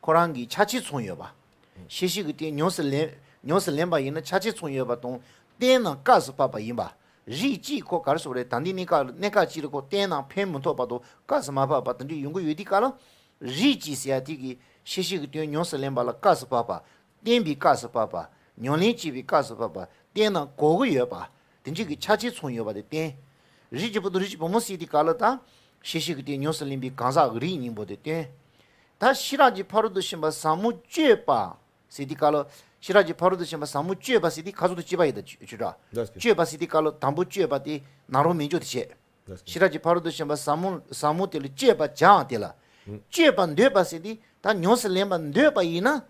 ཁོ་རང་གི་ཆ་ཆས་ཚང་ཡོད་པ། ཤེས་བྱའི་གི་དོན་ཉམས་སུ་ལེན་ཉམས་སུ་ལེན་པ་ཡིན་ན་ཆ་ཆས་ཚང་ཡོད་པ་དང་། རྟེན་རྣམས་སྐབས་སུ་བབ་པ་ཡིན་པ། རིགས་གཅིག་ཁོ་ག་རེ་ཟེར་དགོས་རེད། ད་ལྟའི་གནས་སྐབས་གནས་སྐབས་གཅིག་ལ་ཁོ་རྟེན་རྣམས་ཕན་མི་ཐོགས་པ་དང་སྐབས་སུ་མ་བབ་པ་དེ་འདྲ་ཡོང་གི་ཡོད་དུས་སྐབས་ལ། རིགས་གཅིག་ཟེར་ཡ་དེ་གི་ཤེས་བྱའི་གི་དོན་ཉམས་སུ་ལེན་པ་ལ་སྐབས་སུ་བབ་པ། བརྟེན་པའི་སྐབས་སུ་བབ་པ། ཉམས་ལེན་བྱེད་པའི་སྐབས་སུ་བབ་པ། རྟེན་རྣམས་གོ་གི་ཡོད་པ། དེ་འདྲའི་གི་ཆ་ཆས་ཚང་ཡོད་པ་དེ་རྟེན། རིགས་ཀྱི་བུ་དང་རིགས་ཀྱི་བུ་མོ་ཟེར་དུས་སྐབས་ལ་ད། ཤེས་བྱའི་གི་དོན་ཉམས་སུ་ལེན་པའི་གང་ཟག་གི་རིགས་སྙིང་པོ་དེ་རྟེན། ད་ཤེས་རབ་ཀྱི་ཕ་རོལ་ཏུ་ཕྱིན་པ་ཟབ་མོ་སྤྱད་པ་ཟེར་དུས་སྐབས་ལ། ཤེས་རབ་ཀྱི་ཕ་རོལ་ཏུ་ཕྱིན་པ་ཟབ་མོ་སྤྱད་པ་ཟེར་དུས་ཁ་ཚུགས་དུ་སྤྱད་པ་ཡིན་ད་ཆོས་ཆོས་སྒྲ། ལགས་སོ། སྤྱད་པ་ཟེར་དུས་སྐབས་ལ་དང་པོ་སྤྱད་པ་དེ་ནཱ་རོ་མན་ཇུ་དེ་བྱས། ལགས་སོ། ཤེས་རབ་ཀྱི་ཕ་རོལ་ཏུ་ཕྱིན་པ་ཟབ་མོ་ཟབ་མོ་དེ་ལ་སྤྱད་པར་བྱའམ་དེ་ལ། ཨུ། སྤྱད་པར་འདོད་པ་ཟེར་དུས་ད་ཉམས་སུ་ལེན་པར་འདོད་པ་ཡིན་ན།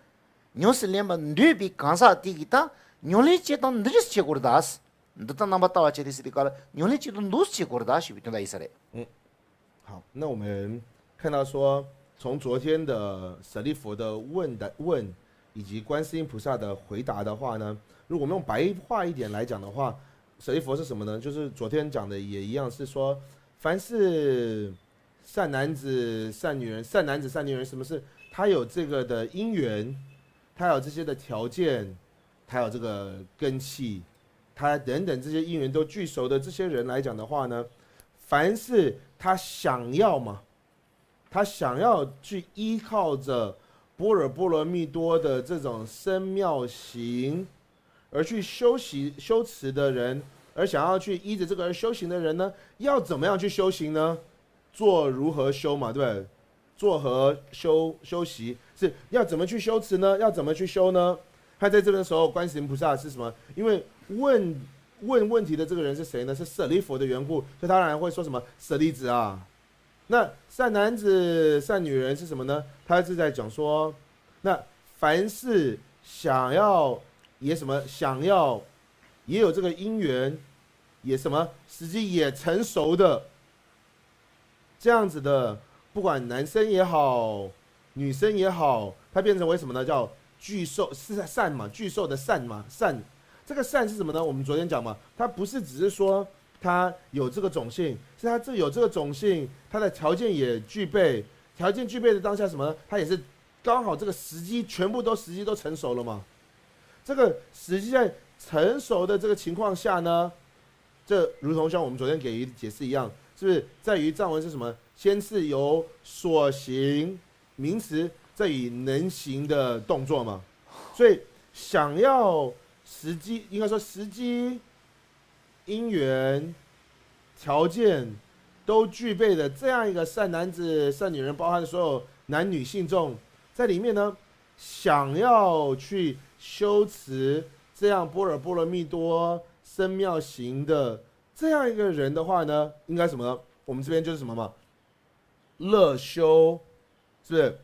ཉམས་སུ་ལེན་པར་འདོད་པའི་གང་ཟག་དེ་གིས་ད་ཉམས་ལེན་བྱེད་སྟངས་འདི་འདྲ་བྱེད་དགོས་རེད་ད། འདི་ལྟར་རྣམ་པར་བལྟ་བར་བྱ་སྟེ་ཟེར་དུས་སྐབས་ལ་ཉམས་ལེན་བྱེད་སྟངས་འདུག་སེ་བྱེད་དགོས་རེད་ད་ཞེས་པའི་དོན་དག་ཡིན་ས་རེད། 嗯，好，那我们看到说，从昨天的舍利弗的问的问，以及观世音菩萨的回答的话呢，如果我们用白话一点来讲的话，舍利弗是什么呢？就是昨天讲的也一样，是说，凡是善男子、善女人，善男子、善女人，什么是他有这个的因缘，他有这些的条件，他有这个根器，他等等这些因缘都具熟的这些人来讲的话呢，凡是他想要嘛，他想要去依靠着般若波罗蜜多的这种深妙行而去修习修持的人，而想要去依着这个而修行的人呢，要怎么样去修行呢？做如何修嘛，对不对？做何修修习是要怎么去修持呢？要怎么去修呢？他在这边的时候，观世音菩萨是什么？因为问问问题的这个人是谁呢？是舍利弗的缘故，所以他当然会说什么舍利子啊，那善男子、善女人是什么呢？他是在讲说，那凡是想要也什么想要也有这个因缘，也什么时机也成熟的这样子的，不管男生也好，女生也好，他变成为什么呢？叫巨兽是善嘛，巨兽的善嘛，善。这个善是什么呢？我们昨天讲嘛，它不是只是说他有这个种性，是他这有这个种性，他的条件也具备，条件具备的当下什么呢？他也是刚好这个时机全部都时机都成熟了嘛。这个时机在成熟的这个情况下呢，这如同像我们昨天给予解释一样，是不是在于藏文是什么？先是由所行名词，再以能行的动作嘛。所以想要时机，应该说时机因缘条件都具备的这样一个善男子、善女人，包含所有男女信众在里面呢，想要去修持这样般若波罗蜜多深妙行的这样一个人的话呢，应该什么呢？我们这边就是什么嘛，乐修，是不是？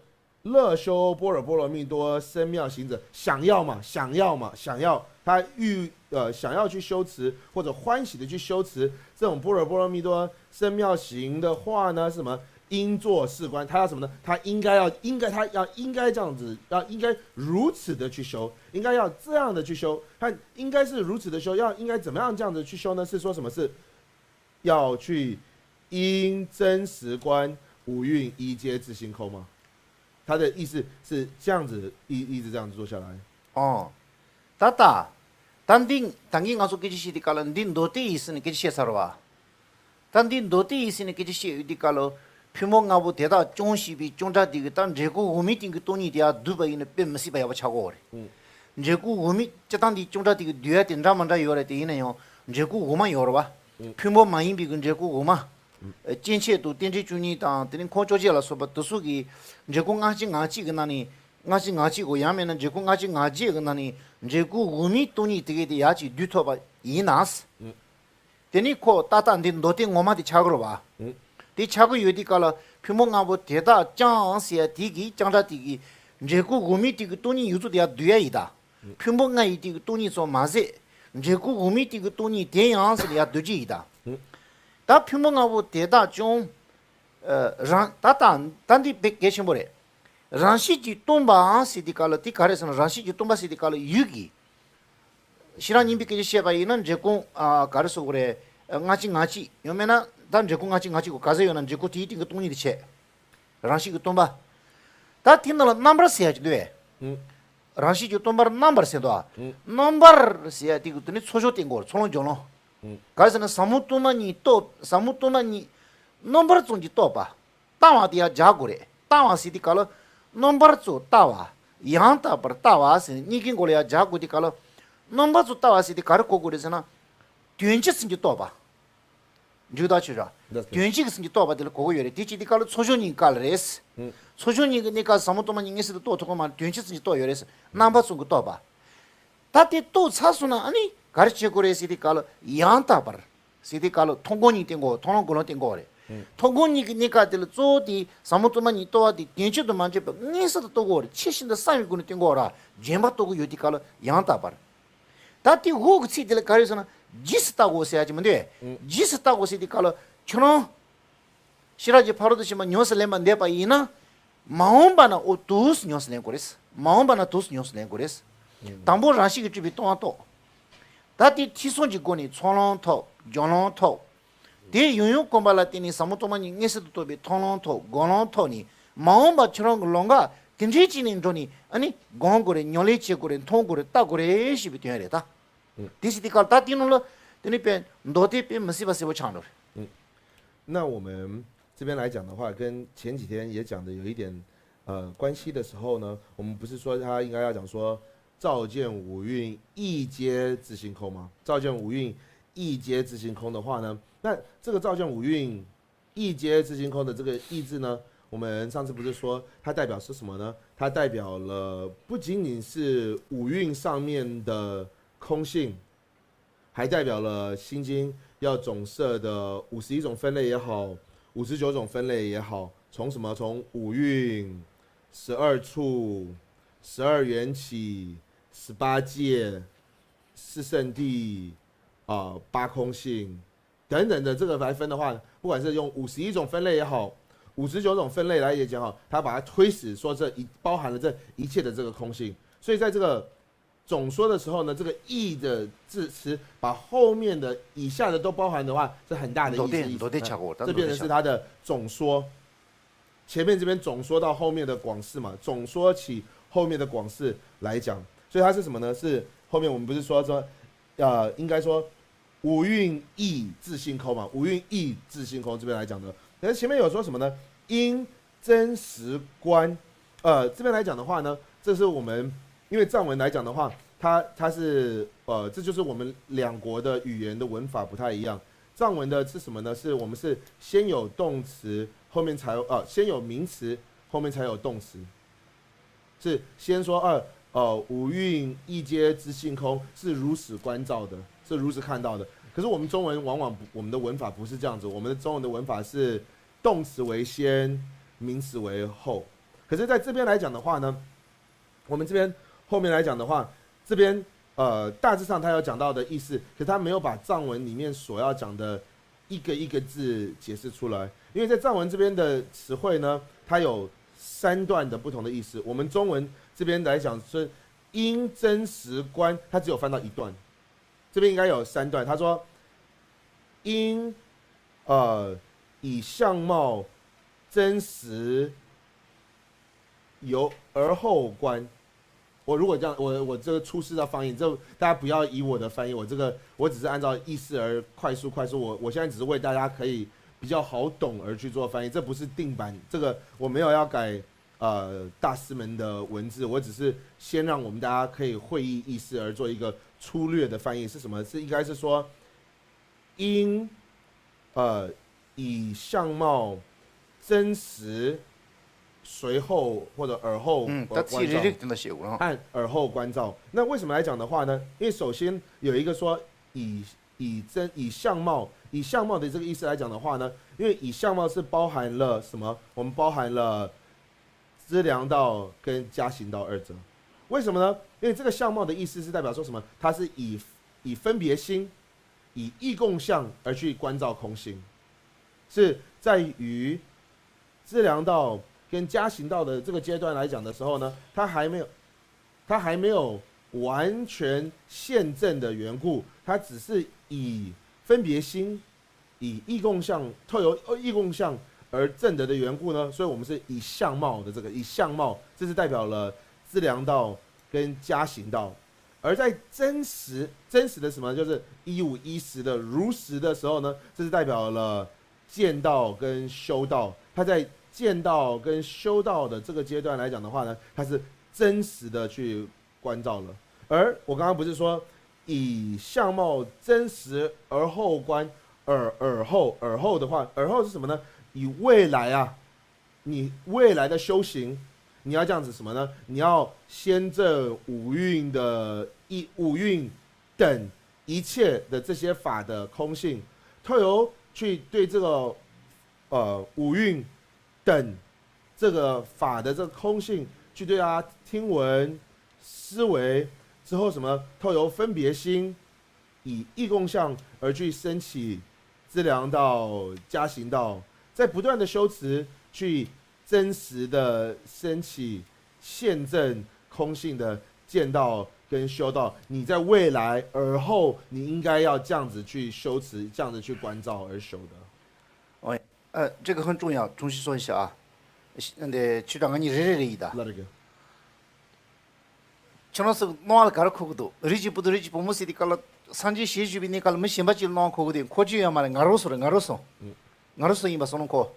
乐修般若波罗蜜多深妙行者，想要嘛，想要嘛，想要他欲呃想要去修持或者欢喜的去修持这种般若波罗蜜多深妙行的话呢，是什么？应作是观，他要什么呢？他应该要应该他要应该这样子，要应该如此的去修，应该要这样的去修，他应该是如此的修，要应该怎么样这样子去修呢？是说什么？是要去因真实观五蕴一皆自性空吗？他的意思是这样子，一一直这样子做下来。 ཨོ། ད་ལྟ། ད་འདི་ད་གིན་ང་ཚོ་སྐད་ཆ་བཤད་དུས་སྐབས་ལ་འདི་མདོ་སྡེ་ཡི་ཟེར་ནས་སྐད་ཆ་བཤད་ཚར་བ། ད་འདི་མདོ་སྡེ་ཡི་ཟེར་ནས་སྐད་ཆ་བཤད་ཡོད་དུས་སྐབས་ལ། ཕུང་པོ་ལྔ་པོ་དེ་དག་སྐྱོང་ཤེས་པའི་སྐྱོང་བྲལ་དེ་གི་ད་འབྲས་བུ་འོག་མིན་སྟེང་གི་སྟོང་ཉིད་དེ་ཡང་བསྡུས་པ་ཡིན་ན་དཔེ་མི་སྲིད་པ་ཡག་པོ་ཆགས་ཀྱི་ཡོད་རེད། ཨུ། འབྲས་བུ་འོག་མིན་སྤྱིར་བཏང་དེའི་སྐྱོང་བྲལ་དེ་གི་བསྡུས་ཡ་དེ་འདྲ་མ་འདྲ་ཡོད་རེད། དེ་ཡིན་ན་ཡང་འབྲས་བུ་འོག་མ་ཡོད་རེད་བ། ཕུང་པོ་མ་ཡིན་པའི་གི་འབྲས་བུ་དབུ་མ། སྐྱེ་མཆེད་དུ་རྟེན་འབྲེལ་བཅུ་གཉིས་དང་དེ་ནས་འཁོར་བཅོ་བརྒྱད་ལ་སོགས་པ་དེ་ཚོ་གི་འབྲས་བུ་སྔ་ཕྱི་ང་གཅིག་གི་ནང་ནས། སྔ་ཕྱི་ང་གཅིག་གོ། ཡང་མིན་ན་འབྲས་བུ་སྔ་ཕྱི་ང་གཅིག་གི་ནང་ནས་འབྲས་བུ་དབུ་མའི་སྟོང་ཉིད་དེ་གའི་དེ་ཡར་གཅིག་བསྡུས་ཐུབ་པ་ཡིན་ན། དེ་ནི་ཁོ་ཏག་ཏག་འདི་མདོ་སྡེ་ངོ་མ་དེ་ཆགས་ཀྱི་རེད་བ། དེ་ཆགས་ཀྱི་ཡོད་དུས་སྐབས་ལ་ཕུང་པོ་ལྔ་པོ་དེ་དག་ཀྱང་ཟེར་ཡ་དེ་གི་ཀྱང་སྒྲ་དེ་གི་འབྲས་བུ་དབུ་མའི་སྟེང་གི་སྟོང་ཉིད་ཡོད་ཚུལ་དེ་ཡར་བསྡུ་ཡ་ཡིན་ད། ཕུང་པོ་ལྔ་ཡི་སྟེང་གི་སྟོང་ཉིད་ཙམ་མ་ཟད། འབྲས་བུ་དབུ་མའི་སྟེང་གི་སྟོང་ཉིད་དེ་ཡང་ཟེར་ཡ་བསྡུ་རྒྱུ་ཡིན་ད། ད་ཕུང་པོ་ལྔ་པོ་དེ་དག་ཀྱང་། ཨ། རང་ད་ལྟ་ད་འདི་དཔེ་གལ་ཆེན་པོ་རེད། རང་བཞིན་གྱིས་སྟོང་པའང་ཟེར་དུས་སྐབས་ལ་དེ་ག་རེ་ཟེར་ན། རང་བཞིན་གྱིས་སྟོང་པ་ཟེར་དུས་སྐབས་ལ་ཡུལ་གྱི། ཕྱི་རང་གཉིས་པའི་སྐད་ཆ་བཤད་པ་ཡིན་ན་འབྲས་བུ། ཨ། ག་རེ་ཟེར་དགོས་རེད། སྔ་ཕྱི་ང་གཅིག་ཡང་མིན་ན་ད་འབྲས་བུ་སྔ་ཕྱི་ང་གཅིག་གོ། ག་ཚོད་ཡོད་ན་འབྲས་བུ་དེའི་སྟེང་གི་སྟོང་ཉིད་དེ་བྱས། རང་བཞིན་གྱིས་སྟོང་པ། ད་དེ་ནང་ལ་རྣམ་པར་ཟེར་ཡ་ཅིག་འདུག་བས། རང་བཞིན་གྱིས་སྟོང་པར་རྣམ་པར་ཟེར་འདུག་ཨ། རྣམ་པར་ཟེར་ཡ་དེ་གི་དེ་ནི་ཚོགས་སྦྱོར་བསྟན་དགོས། ཚོགས་ལམ་སྦྱོར་ལམ། ག་རེ་ཟེར་ན་ཟབ་མོ་སྟོང་པ་ཉིད་རྟོགས། ཟབ་མོ་སྟོང་པ་ཉིད་རྣམ་པར་ཙམ་གྱིས་རྟོགས་པ། ལྟ་བ་དེ་ཡར་སྦྱར་དགོས་རེད། ལྟ་བ་ཟེར་དུས་སྐབས་ལ་རྣམ་པར་ཙམ་ལྟ་བ། ཡང་དག་པར་ལྟ་བ་ཟེར་ནས་གཉིས་ཀའི་མགོ་ལ་ཡར་སྦྱར་དགོས་དུས་སྐབས་ལ། རྣམ་པར་ཙམ་ལྟ་བ་ཟེར་དུས་ག་རེ་གོ་དགོས་རེད་ཟེར་ན། དོན་སྤྱི་ཙམ་གྱིས་རྟོགས་པ། འཇུག་ལྡོག་ཆོས་བཞག་དོན་སྤྱི་ཙམ་གྱིས་རྟོགས་པ་དེ་ལ་གོ་གི་ཡོད་རེད། དེ་བྱེད་དུས་སྐབས་ལ་ཚོགས་སྦྱོར་གཉིས་ཀ་ལ་རེད། ཚོགས་སྦྱོར་གཉིས་ཀྱི་གནས་སྐབས་ཟབ་མོ་སྟོང་པ་ཉིད་མངོན་གསལ་དུ་རྟོགས་ཐུབ་ཀྱི་མ་རེད། དོན་སྤྱི་ཙམ་གྱིས་རྟོགས་ཡོད་རེད། རྣམ་པ་ཙམ་གྱིས་རྟོགས་པ། ད་དེ་རྟོགས་ཚར་སོང་ན་ཨ་ནི་ག་རེ་བྱེད་དགོས་རེད་ཟེར་དུས་སྐབས་ལ་ཡང་དག་པར། ཟེར་དུས་སྐབས་ལ་མཐོང་སྒོམ་གཉིས་བསྟན་དགོས། མཐོང་ལམ་སྒོམ་ལམ་བསྟན་དགོས་རེད། མཐོང་སྒོམ་གཉིས་ཀྱི་གནས་སྐབས་དེ་ལ་གཙོ་བོ་དེ་ཟབ་མོ་སྟོང་པ་ཉིད་རྟོགས་པ་དེ་དོན་སྤྱི་དུ་མ་འཇོག་པར་མངོན་གསལ་དུ་རྟོགས་དགོས་རེད། ཆེས་ཤིན་ཏུ་གསལ་བའི་སྒོ་ནས་བསྟན་དགོས་ར། རྗེན་པ་རྟོགས་དགོས་ཡོད་དུས་སྐབས་ལ་ཡང་དག་པར། ད་དེ་འོག་གི་ཚིག་དེ་ལ་ག་རེ་ཟེར་ན། རྗེས་སུ་བལྟ་དགོས་ཟེར་ཡ་ཅིག་མི་འདུག་གས། རྗེས་སུ་བལྟ་དགོས་ཟེར་དུས་སྐབས་ལ་ཁྱོད་རང་ཤེས་རབ་ཀྱི་ཕ་རོལ་ཏུ་ཕྱིན་པ་ཉམས་སུ་ལེན་པར་འདོད་པ་ཡིན་ན། མ་འོངས་པ་ན་འོ་དུས་སུ་ཉམས་སུ་ལེན་དགོས་རེད། མ་འོངས་པ་ན་དུས་སུ་ཉམས་སུ་ལེན་དགོས་རེད། དང་པོ་རང་བཞིན་གྱིས་གྲུབ་པའི་སྟོང་པ་རྟོགས། ད་དེ་ཐོས་བསམ་གྱི་སྒོ་ནས་ཚོགས་ལམ་ཐོབ། སྦྱོར་ལམ་ཐོབ། དེ་ཡང་ཡང་གོམས་པ་ལ་བརྟེན་ནས་ཟབ་མོ་སྟོང་པ་ཉིད་མངོན་གསལ་དུ་རྟོགས་པའི་མཐོང་ལམ་ཐོབ། སྒོམ་ལམ་ཐོབ་ནས་མ་འོངས་པ་ཁྱོད་རང་གི་ལམ་ཁ་དེ་འདྲའི་ཅིག་ནས་འགྲོ་ནས་ཨ་ནི་སྒོམ་དགོས་རེད། ཉམས་ལེན་བྱེད་དགོས་རེད། མཐོང་དགོས་རེད། བལྟ་དགོས་རེད་ཞེས་པའི་དོན་རེད་ད། དེ་ཟེར་དུས་སྐབས་ད་དེ་ནང་ལ་དེ་ནི་དཔེ་མདོ་སྡེ་དཔེ་མི་སྲིད་པ་གསལ་པོ་ཆགས་འགྲོ་རེད། 那我们这边来讲的话，跟前几天也讲的有一点呃关系的时候呢，我们不是说他应该要讲说照见五蕴亦皆自性空吗？照见五蕴亦皆自性空的话呢，那这个照见五蕴亦皆自性空的这个亦字呢，我们上次不是说它代表是什么呢？它代表了不仅仅是五蕴上面的空性，还代表了心经要总摄的五十一种分类也好，五十九种分类也好，从什么从五蕴、十二处、十二缘起、十八界、四圣谛、啊、八空性等等的这个来分的话，不管是用五十一种分类也好，五十九种分类来也讲好，它把它推使说这一包含了这一切的这个空性。所以在这个总说的时候呢，这个亦的字词把后面的以下的都包含的话，是很大的意思。意思这变成是它的总说。前面这边总说到后面的广释嘛，总说起后面的广释来讲，所以它是什么呢？是后面我们不是说说，呃，应该说五蕴亦自性空嘛，五蕴亦自性空这边来讲的，可是前面有说什么呢？因真实观，呃，这边来讲的话呢，这是我们因为藏文来讲的话，它它是呃，这就是我们两国的语言的文法不太一样。藏文的是什么呢？是我们是先有动词，后面才有呃，先有名词，后面才有动词，是先说二呃，五蕴亦皆自性空，是如实观照的，是如实看到的。可是我们中文往往不我们的文法不是这样子，我们的中文的文法是动词为先，名词为后。可是在这边来讲的话呢，我们这边后面来讲的话，这边呃大致上他有讲到的意思，可是他没有把藏文里面所要讲的一个一个字解释出来，因为在藏文这边的词汇呢，它有三段的不同的意思。我们中文这边来讲是因真实观，它只有翻到一段，这边应该有三段。他说因呃以相貌真实由而后观。我如果这样，我我这个出师的翻译，这大家不要以我的翻译，我这个我只是按照意思而快速快速，我我现在只是为大家可以比较好懂而去做翻译，这不是定版，这个我没有要改呃大师们的文字，我只是先让我们大家可以会意意思而做一个粗略的翻译，是什么？是应该是说，因呃以相貌真实随后或者而后 ད་ཚིག་རེ་རེ་དེ་འདྲ་བཤད་དགོས་རང་和而后观照。那为什么来讲的话呢？因为首先有一个说以以真以相貌以相貌的这个意思来讲的话呢，因为以相貌是包含了什么？我们包含了资粮道跟加行道二者。为什么呢？因为这个相貌的意思是代表说什么？它是以以分别心，以意共相而去观照空性，是在于资粮道跟加行道的这个阶段来讲的时候呢，它还没有它还没有完全现证的缘故，它只是以分别心，以意共相特由意共相而证得的缘故呢，所以我们是以相貌的这个以相貌，这是代表了资粮道跟加行道。而在真实真实的什么，就是一五一十的如实的时候呢，这是代表了见道跟修道。他在见道跟修道的这个阶段来讲的话呢，他是真实的去关照了。而我刚刚不是说以相貌真实而后观，而而后而后的话，而后是什么呢？以未来啊，你未来的修行，你要这样子什么呢？你要先证五蕴的一五蕴等一切的这些法的空性，透由去对这个呃五蕴等这个法的这个空性去对它听闻思维之后，什么透由分别心，以意共相而去升起资粮道、加行道，在不断的修持去真实的升起现证空性的见道跟修道。你在未来而后，你应该要这样子去修持，这样子去关照而修的。 ཨ། ཨ། 这个很重要，重新说一下啊。那个局长，你热热热一的。 ཁྱོད་རང་ཚོ་སྣང་བ་ལ་ག་རེ་འཁོར་གི་འདུག་རིགས་ཀྱི་བུ་དང་རིགས་ཀྱི་བུ་མོ་ཟེར་དུས་སྐབས་ལ་སངས་རྒྱས་ཞེས་བརྗོད་པའི་གནས་སྐབས་ལ་མི་གཞན་པ་ཅིག་ལ་སྣང་བ་འཁོར་གི་འདུག་ཁོ་ཅི་ཡོད་མ་རེད། ང་རང་ཚོ་རེད། ང་རང་ཚོ་ཡིན་པ་སོང་ན་ཁོ།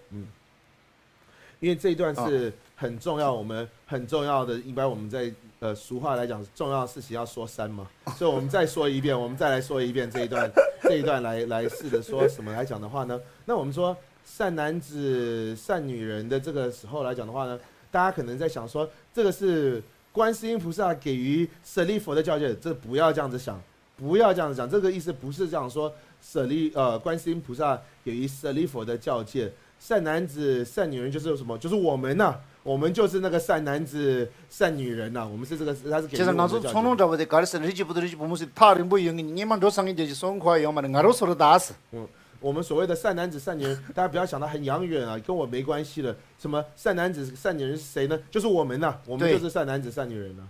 因为这一段是很重要，我们很重要的，一般我们在呃俗话来讲，重要的事情要说三嘛，所以我们再说一遍，我们再来说一遍这一段，这一段来来试着说什么来讲的话呢？那我们说善男子善女人的这个时候来讲的话呢，大家可能在想说，这个是观世音菩萨给予舍利佛的教诫，这不要这样子想。 不要这样子讲，这个意思不是这样说。舍利呃，观世音菩萨给予舍利佛的教诫，善男子善女人就是什么？就是我们呐、我们就是那个善男子善女人呐、我们是这个，他是给予我们的教诫。 ཁྱེད་ཚོ་ང་ཚོ་ཚོགས་ནང་འདྲ་པོ་དེ་ག་རེ་ཟེར་ན། རིགས་ཀྱི་བུ་དང་རིགས་ཀྱི་བུ་མོ་ཟེར་ཐག་རིང་པོ་ཡོད་ངེས་སྔོན་མ་འགྲོ་སང་ངེས་རྒྱལ་གྱི་སོང་ཁོ་ཡོད་མ་རེད། ང་རང་ཚོ་རེད་ད་ཟེར། 我们所谓的善男子善女人，大家不要想到很遥远啊，跟我没关系的。什么善男子善女人是谁呢？就是我们呐、我们就是善男子善女人呐、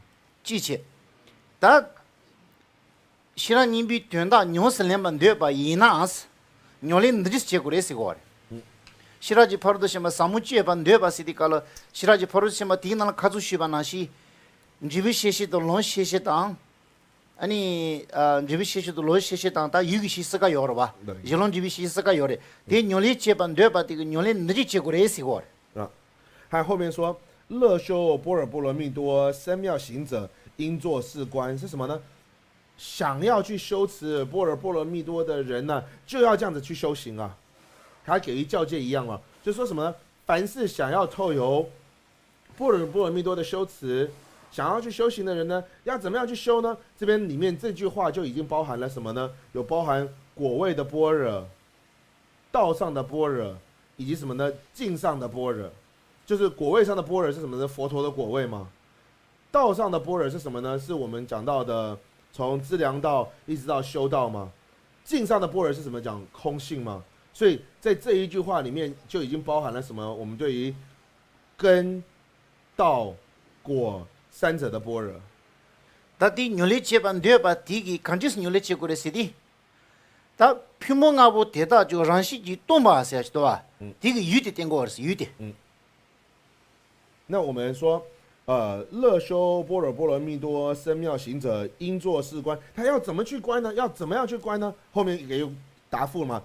ཅི་བྱེད། ད་ཤེས་རབ་སྙིང་པོའི་དོན་དག་ཉུང་སུ་ལེན་པར་འདོད་པ་ཡིན་ན། ཉམས་ལེན་འདི་འདྲ་བྱེད་དགོས་རེད་ཟེར་གོ་རེད། ཤེས་རབ་ཀྱི་ཕ་རོལ་ཏུ་ཕྱིན་པ་ཟབ་མོ་སྤྱད་པར་འདོད་པ་ཟེར་དུས་སྐབས་ལ། ཤེས་རབ་ཀྱི་ཕ་རོལ་ཏུ་ཕྱིན་པ་དེའི་ནང་ལ་ཁ་ཚུགས་ཞུས་པ་ནང་བཞིན། འབྲས་བུའི་ཤེས་བྱེད་དང་ལམ་ཤེས་བྱེད་དང་། ཨ་ནི། ཨ། འབྲས་བུའི་ཤེས་བྱེད་དང་ལམ་ཤེས་བྱེད་དང་། ད་ཡུལ་གྱི་ཤེས་བྱེད་ཀ་ཡོད་རེད་བ། གཞི་ལམ་འབྲས་བུའི་ཤེས་བྱེད་ཀ་ཡོད་རེད། དེ་ཉམས་ལེན་བྱེད་པར་འདོད་པ་དེ་གི་ཉམས་ལེན་འདི་འདྲ་བྱེད་དགོས་རེད་ཟེར་གོ་རེད། 啊，还后面说，乐修般若波罗蜜多三藐行者，应作是观，是什么呢？想要去修持般若波罗蜜多的人呢，就要这样子去修行啊。他给予教诫一样啊，就说什么呢？凡是想要透由般若波罗蜜多的修持，想要去修行的人呢，要怎么样去修呢？这边里面这句话就已经包含了什么呢？有包含果位的般若、道上的般若，以及什么呢？境上的般若。就是果位上的般若是什么呢？佛陀的果位嘛。道上的般若是什么呢？是我们讲到的从资粮道一直到修道嘛。境上的般若是什么？讲空性嘛。所以在这一句话里面就已经包含了什么？我们对于根、道、果三者的般若。 ད་དེ་ཉམས་ལེན་བྱེད་པར་འདོད་པ་དེ་གིས་གང་འདྲས་སེ་ཉམས་ལེན་བྱེད་དགོས་རེད་ཟེར་དུས། ད་ཕུང་པོ་ལྔ་པོ་དེ་དག་ཀྱང་རང་བཞིན་གྱིས་སྟོང་པ་ཟེར་ཡ་ཞིག་འདུག་བ། དེ་གི་ཡུལ་དེ་བསྟན་དགོས་པ་རེད་ཟེར། ཡུལ་དེ། 那我们说，呃，乐修般若波罗蜜多三藐行者，应作是观。他要怎么去观呢？要怎么样去观呢？后面也有答复嘛。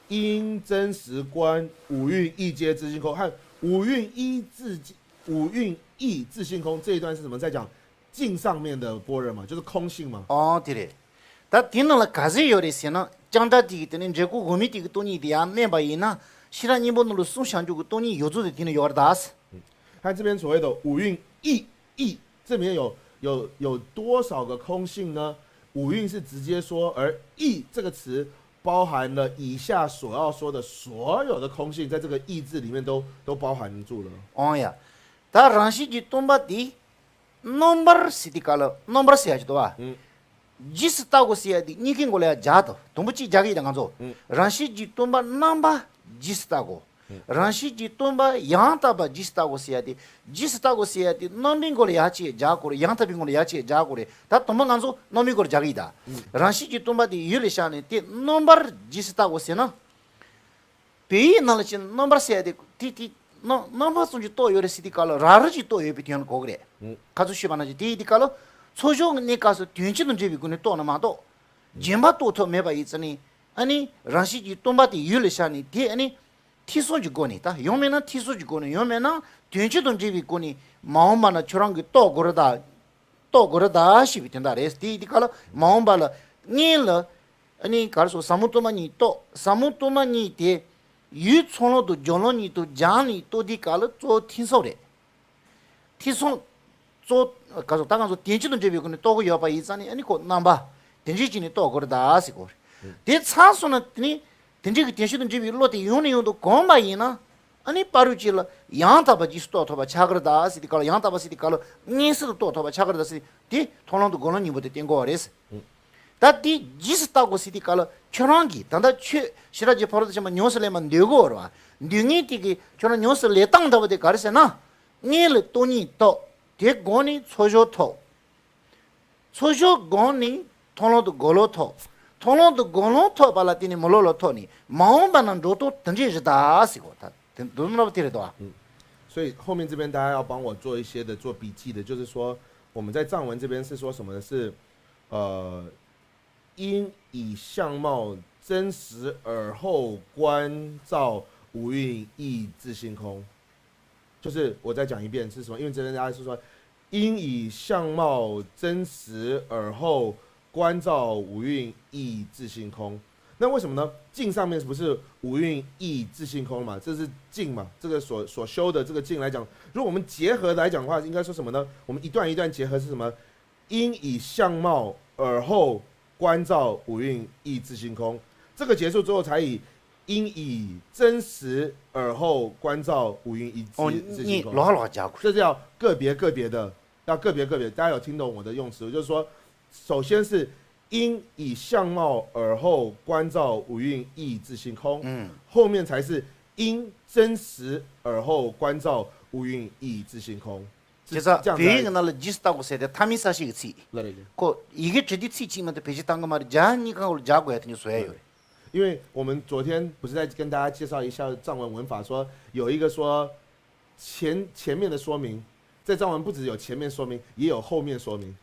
应真实观，五蕴亦皆自性空，和五蕴亦自五蕴亦自性空这一段是什么？在讲境上面的般若嘛，就是空性嘛。 ཨོ་དེ་རེད། ད་དེ་ནང་ལ་ག་ཚོད་ཡོད་རེད་ཟེར་ན། ལྕང་སྒྲ་དེ་གི་དེ་ནས་འབྲས་བུ་འོག་མིན་དེ་གི་སྟོང་ཉིད་དེ་ཡར་བསྣན་པ་ཡིན་ན། ཤེས་རབ་སྙིང་པོ་ནང་ལ་གསུངས་བཞག་རྒྱུ་གི་སྟོང་ཉིད་ཡོད་ཚོད་དེ་དེ་ནས་ཡོད་རེད་ད། 他这边所谓的五蕴意义，这里面有有有多少个空性呢？五蕴是直接说，而意这个词包含了以下所要说的所有的空性，在这个意字里面都都包含住了。 འོང་ཡ། ད་རང་བཞིན་གྱིས་སྟོང་པ་དེ། རྣམ་པར་ཟེར་དུས་སྐབས་ལ་རྣམ་པར་ཟེར་ཡ་ཅིག་འདུག་བ། རྗེས་སུ་བལྟ་དགོས་ཟེར་ཡ་དེ་གཉིས་ཀའི་མགོ་ལ་ཡ་སྦྱར་དང་དུམ་བུ་གཅིག་སྦྱར་གི་ཡོད་ད་ང་ཚོ། རང་བཞིན་གྱིས་སྟོང་པ་རྣམ་པ་རྗེས་སུ་བལྟ་དགོས། རང་བཞིན་གྱིས་སྟོང་པ་ཡང་དག་པ་རྗེས་སུ་བལྟ་དགོས་ཟེར་ཡ་དེ། རྗེས་སུ་བལྟ་དགོས་ཟེར་ཡ་དེ་རྣམ་པའི་མགོ་ལ་ཡ་གཅིག་སྦྱར་དགོས་རེད། ཡང་དག་པའི་མགོ་ལ་ཡ་གཅིག་སྦྱར་དགོས་རེད། ད་དུམ་བུ་ང་ཚོ་རྣམ་པའི་མགོ་ལ་སྦྱར་གི་ཡོད་ད། རང་བཞིན་གྱིས་སྟོང་པ་དེ་ཡུལ་ལ་བཞག་ནས་དེ་རྣམ་པར་རྗེས་སུ་བལྟ་དགོས་ཟེར་ན། བོད་ཡིག་ནང་ལ་ཕྱིན་ན་རྣམ་པར་ཟེར་ཡ་དེ་དེ་དེ་རྣམ་རྣམ་པ་ཙམ་གྱིས་རྟོགས་ཡོད་རེད་ཟེར་དུས་སྐབས་ལ་ར་རི་གིས་རྟོགས་ཡོད་པའི་དོན་ལ་གོ་གི་རེད། ཁ་ཚུར་ཞུས་པ་ནང་བཞིན་དེ་ཡིན་དུས་སྐབས་ལ། ཚོགས་ཞོར་གནས་སྐབས་སུ་དོན་སྤྱི་དང་འབྲེལ་བའི་སྒོ་ནས་རྟོགས་ན་མ་གཏོགས། རྗེན་པ་རྟོགས་ཐབས་མེད་པ་ཡིན་ཙང་ནི། ཨ་ནི་རང་བཞིན་གྱིས་སྟོང་པ་དེ་ཡུལ་ལ་བཞག་ནས་དེ་ཨ་ནི་ཐེ་ཚོམ་གྱི་སྒོ་ནས། ད་ཡང་མིན་ན་ཐེ་ཚོམ་གྱི་སྒོ་ནས། ཡང་མིན་ན་དོན་སྤྱི་དང་འབྲེལ་བའི་སྒོ་ནས་མ་འོངས་པ་ན་ཁྱོད་རང་གིས་རྟོགས་དགོས་རེད་ད། རྟོགས་དགོས་རེད་ད་ཞེས་པའི་དོན་དག་རེད། དེ་ཡིན་དུས་སྐབས་ལ་མ་འོངས་པ་ལ་སྔོན་ལ། ཨ་ནི་ག་རེ་ཟེར། ཟབ་མོ་སྟོང་པ་ཉིད་རྟོགས། ཟབ་མོ་སྟོང་པ་ཉིད་དེ་ཡུལ་ཚོགས་ལམ་དང་སྦྱོར་ལམ་གཉིས་དང་སྦྱར་ནས་རྟོགས་དུས་སྐབས་ལ་གཙོ་བོ་ཐེ་ཚོམ་རེད། ཐེ་ཚོམ་གཙོ་བོ་ག་རེ་ཟེར། ད་ང་ཚོ་དོན་སྤྱི་དང་འབྲེལ་བའི་སྒོ་ནས་རྟོགས་ཀྱི་ཡོད་པ་ཡིན་ཙང་ནི། ཨ་ནི་ཁོ་རྣམ་པ་དེ་འདྲ་བྱས་ནས་རྟོགས་དགོས་རེད་ད་ཟེར་གོ། དེ་ཚར་སོང་ན་དེ་ནི་དེ་འདྲའི་གི་དོན་སྤྱི་དང་འབྲེལ་བའི་བློ་དེ་ཡང་ནས་ཡང་དུ་གོམས་པ་ཡིན་ན། ཨ་ནི་བར་དུ་ཅིག་ལ་ཡང་དག་པ་རྗེས་སུ་རྟོགས་ཐུབ་པ་ཆགས་ཀྱི་རེད་ད་ཟེར་དུས་སྐབས་ལ། ཡང་དག་པ་ཟེར་དུས་སྐབས་ལ་མངོན་གསལ་དུ་རྟོགས་ཐུབ་པ་ཆགས་ཀྱི་རེད་ད་ཟེར། དེ་མཐོང་ལམ་དང་སྒོམ་ལམ་གཉིས་པོ་དེ་བསྟན་དགོས་པ་རེད། ད་དེ་རྗེས་སུ་བལྟ་དགོས་ཟེར་དུས་སྐབས་ལ་ཁྱོད་རང་གིས། ད་ལྟ་ཆོས་ཤེས་རབ་ཀྱི་ཕ་རོལ་ཏུ་ཕྱིན་པ་ཉམས་སུ་ལེན་པར་འདོད་དགོས་རེད་བ། འདོད་མཁན་དེ་གིས་ཁྱོད་རང་ཉམས་སུ་ལེན་སྟངས་འདྲ་བོ་དེ་ག་རེ་ཟེར་ན། སྔོན་ལ་སྟོང་ཉིད་རྟོགས། དེ་སྒོ་ནས་ཚོགས་ཞོར་ཐོབ། ཚོགས་ཞོར་སྒོ་ནས་མཐོང་ལམ་དང་སྒོམ་ལམ་ཐོབ། མཐོང་ལམ་དང་སྒོམ་ལམ་ཐོབ་པ་ལ་བརྟེན་ནས་མི་སློབ་ལ་ཐོབ་ནས་མ་འོངས་པ་ན་འགྲོ་ལྡོག་དེ་འདྲས་རེད་ད་ཟེར་གོ། ད་དེ་འདུག་ན་བ་དེ་རེད་དོ། 所以后面这边大家要帮我做一些的做笔记的，就是说我们在藏文这边是说什么呢？是呃，应以相貌真实而后观照五蕴亦自性空。就是我再讲一遍是什么？因为这边大家是说，应以相貌真实而后观照五蕴亦自性空。那为什么呢？镜上面不是五蕴亦自性空嘛？这是镜嘛，这个所所修的这个镜来讲，如果我们结合来讲的话，应该说什么呢？我们一段一段结合是什么？应以相貌而后观照五蕴亦自性空。这个结束之后，才以应以真实而后观照五蕴亦自哦，自性空。你老老讲过。这叫个别个别的，要个别个别。大家有听懂我的用词？我就是说，首先是应以相貌而后观照五蕴亦自性空，嗯，后面才是应真实而后观照五蕴亦自性空。དེ་ཚ་这样子 བོད་ཡིག་ནང་ལ་རྗེས་སུ་བལྟ་དགོས་ཟེར་དེ་ཐ་མའི་ས་ཞིག་གི་ཚིག 来了一个。 ཁོ་ཡི་གེ་བྲི་དུས་ཚིག་གཅིག་མ་གཏོགས་བེད་སྤྱོད་བཏང་གི་མ་རེད། སྦྱར་གཉིས་ཀ་ལ་སྦྱར་དགོས་ཡ་དེ་ནི་བཟོ་ཡ་ཡོད་རེད། 因为我们昨天不是在跟大家介绍一下藏文文法，说有一个说前前面的说明，在藏文不只有前面说明，也有后面说明。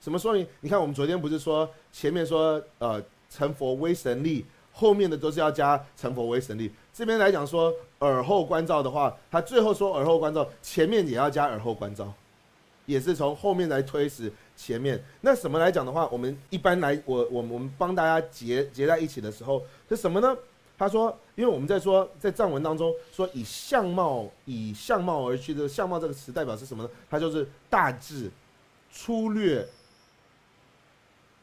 什么说明？你看我们昨天不是说前面说呃成佛威神力，后面的都是要加成佛威神力。这边来讲说而后观照的话，他最后说而后观照，前面也要加而后观照。 也是从后面来推使前面。那什么来讲的话，我们一般来，我我我们帮大家结结在一起的时候是什么呢？他说，因为我们在说在藏文当中说以相貌以相貌而去的相貌这个词代表是什么呢？它就是大致、粗略、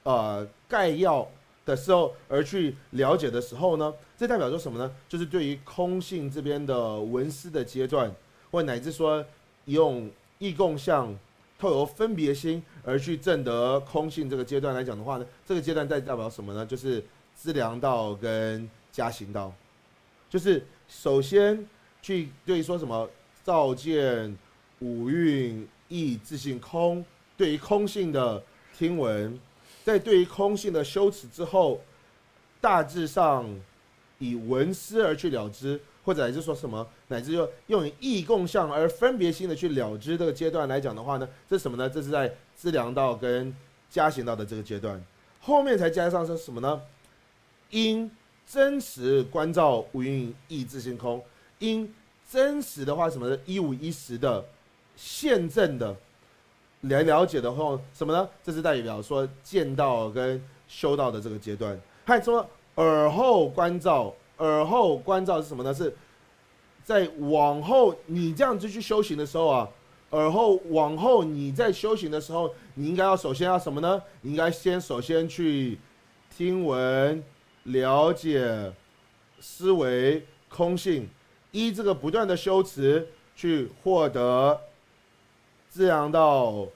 呃概要的时候而去了解的时候呢，这代表说什么呢？就是对于空性这边的文思的阶段，或乃至说用意共相透由分别心而去证得空性这个阶段来讲的话呢，这个阶段代表什么呢？就是资粮道跟加行道。就是首先去对于说什么照见五蕴亦自性空，对于空性的听闻，在对于空性的修持之后，大致上以文思而去了知，或者也就是说什么，乃至用用意共相而分别心的去了知这个阶段来讲的话呢，这是什么呢？这是在资粮道跟加行道的这个阶段，后面才加上是什么呢？ 应真实观照五蕴亦自性空，应真实的话什么呢？一五一十的现证的来了解的话，什么呢？这是代表说见道跟修道的这个阶段。还说而后观照，而后观照是什么呢？是在往后你这样子去修行的时候啊，而后往后你在修行的时候，你应该要首先要什么呢？你应该先首先去听闻、了解、思维空性，依这个不断的修持去获得资粮道、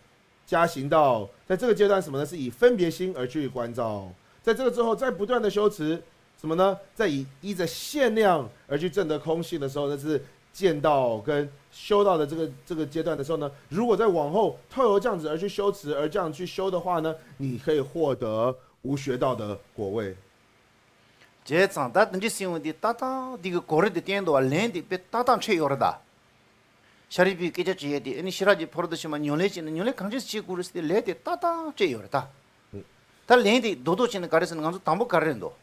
加行道。在这个阶段什么呢？是以分别心而去观照。在这个之后，再不断的修持什么呢？再以依着限量而去证得空性的时候，那是见道跟修道的这个这个阶段的时候呢，如果再往后透由这样子而去修持，而这样去修的话呢，你可以获得无学道的果位。 བྱས་ཙང་ད་དེ་འདྲའི་སེམས་འོང་དེ་ཏག་ཏག་འདི་གི་གོ་རིམ་དེ་བསྟན་འདུག་བ། ལན་དེ་དཔེ་ཏག་ཏག་འཕྲད་ཡོད་རེད་ད། ཤཱ་རིའི་བུས་སྐད་ཆ་དྲིས་ཡས་དེ་ཨ་ནི་ཤེས་རབ་ཀྱི་ཕ་རོལ་ཏུ་ཕྱིན་པ་ཉམས་ལེན་བྱས་ན་ཉམས་ལེན་གང་འདྲས་བྱེད་དགོས་རེད་ཟེར་ཏེ་ལན་དེ་ཏག་ཏག་སྤྲད་ཡོད་རེད་ད། ད་ལན་དེ་རྡོག་རྡོག་བྱས་ན་ག་རེ་ཟེར་ན་ང་ཚོ་དང་པོ་ག་རེ་རེད་འདུག་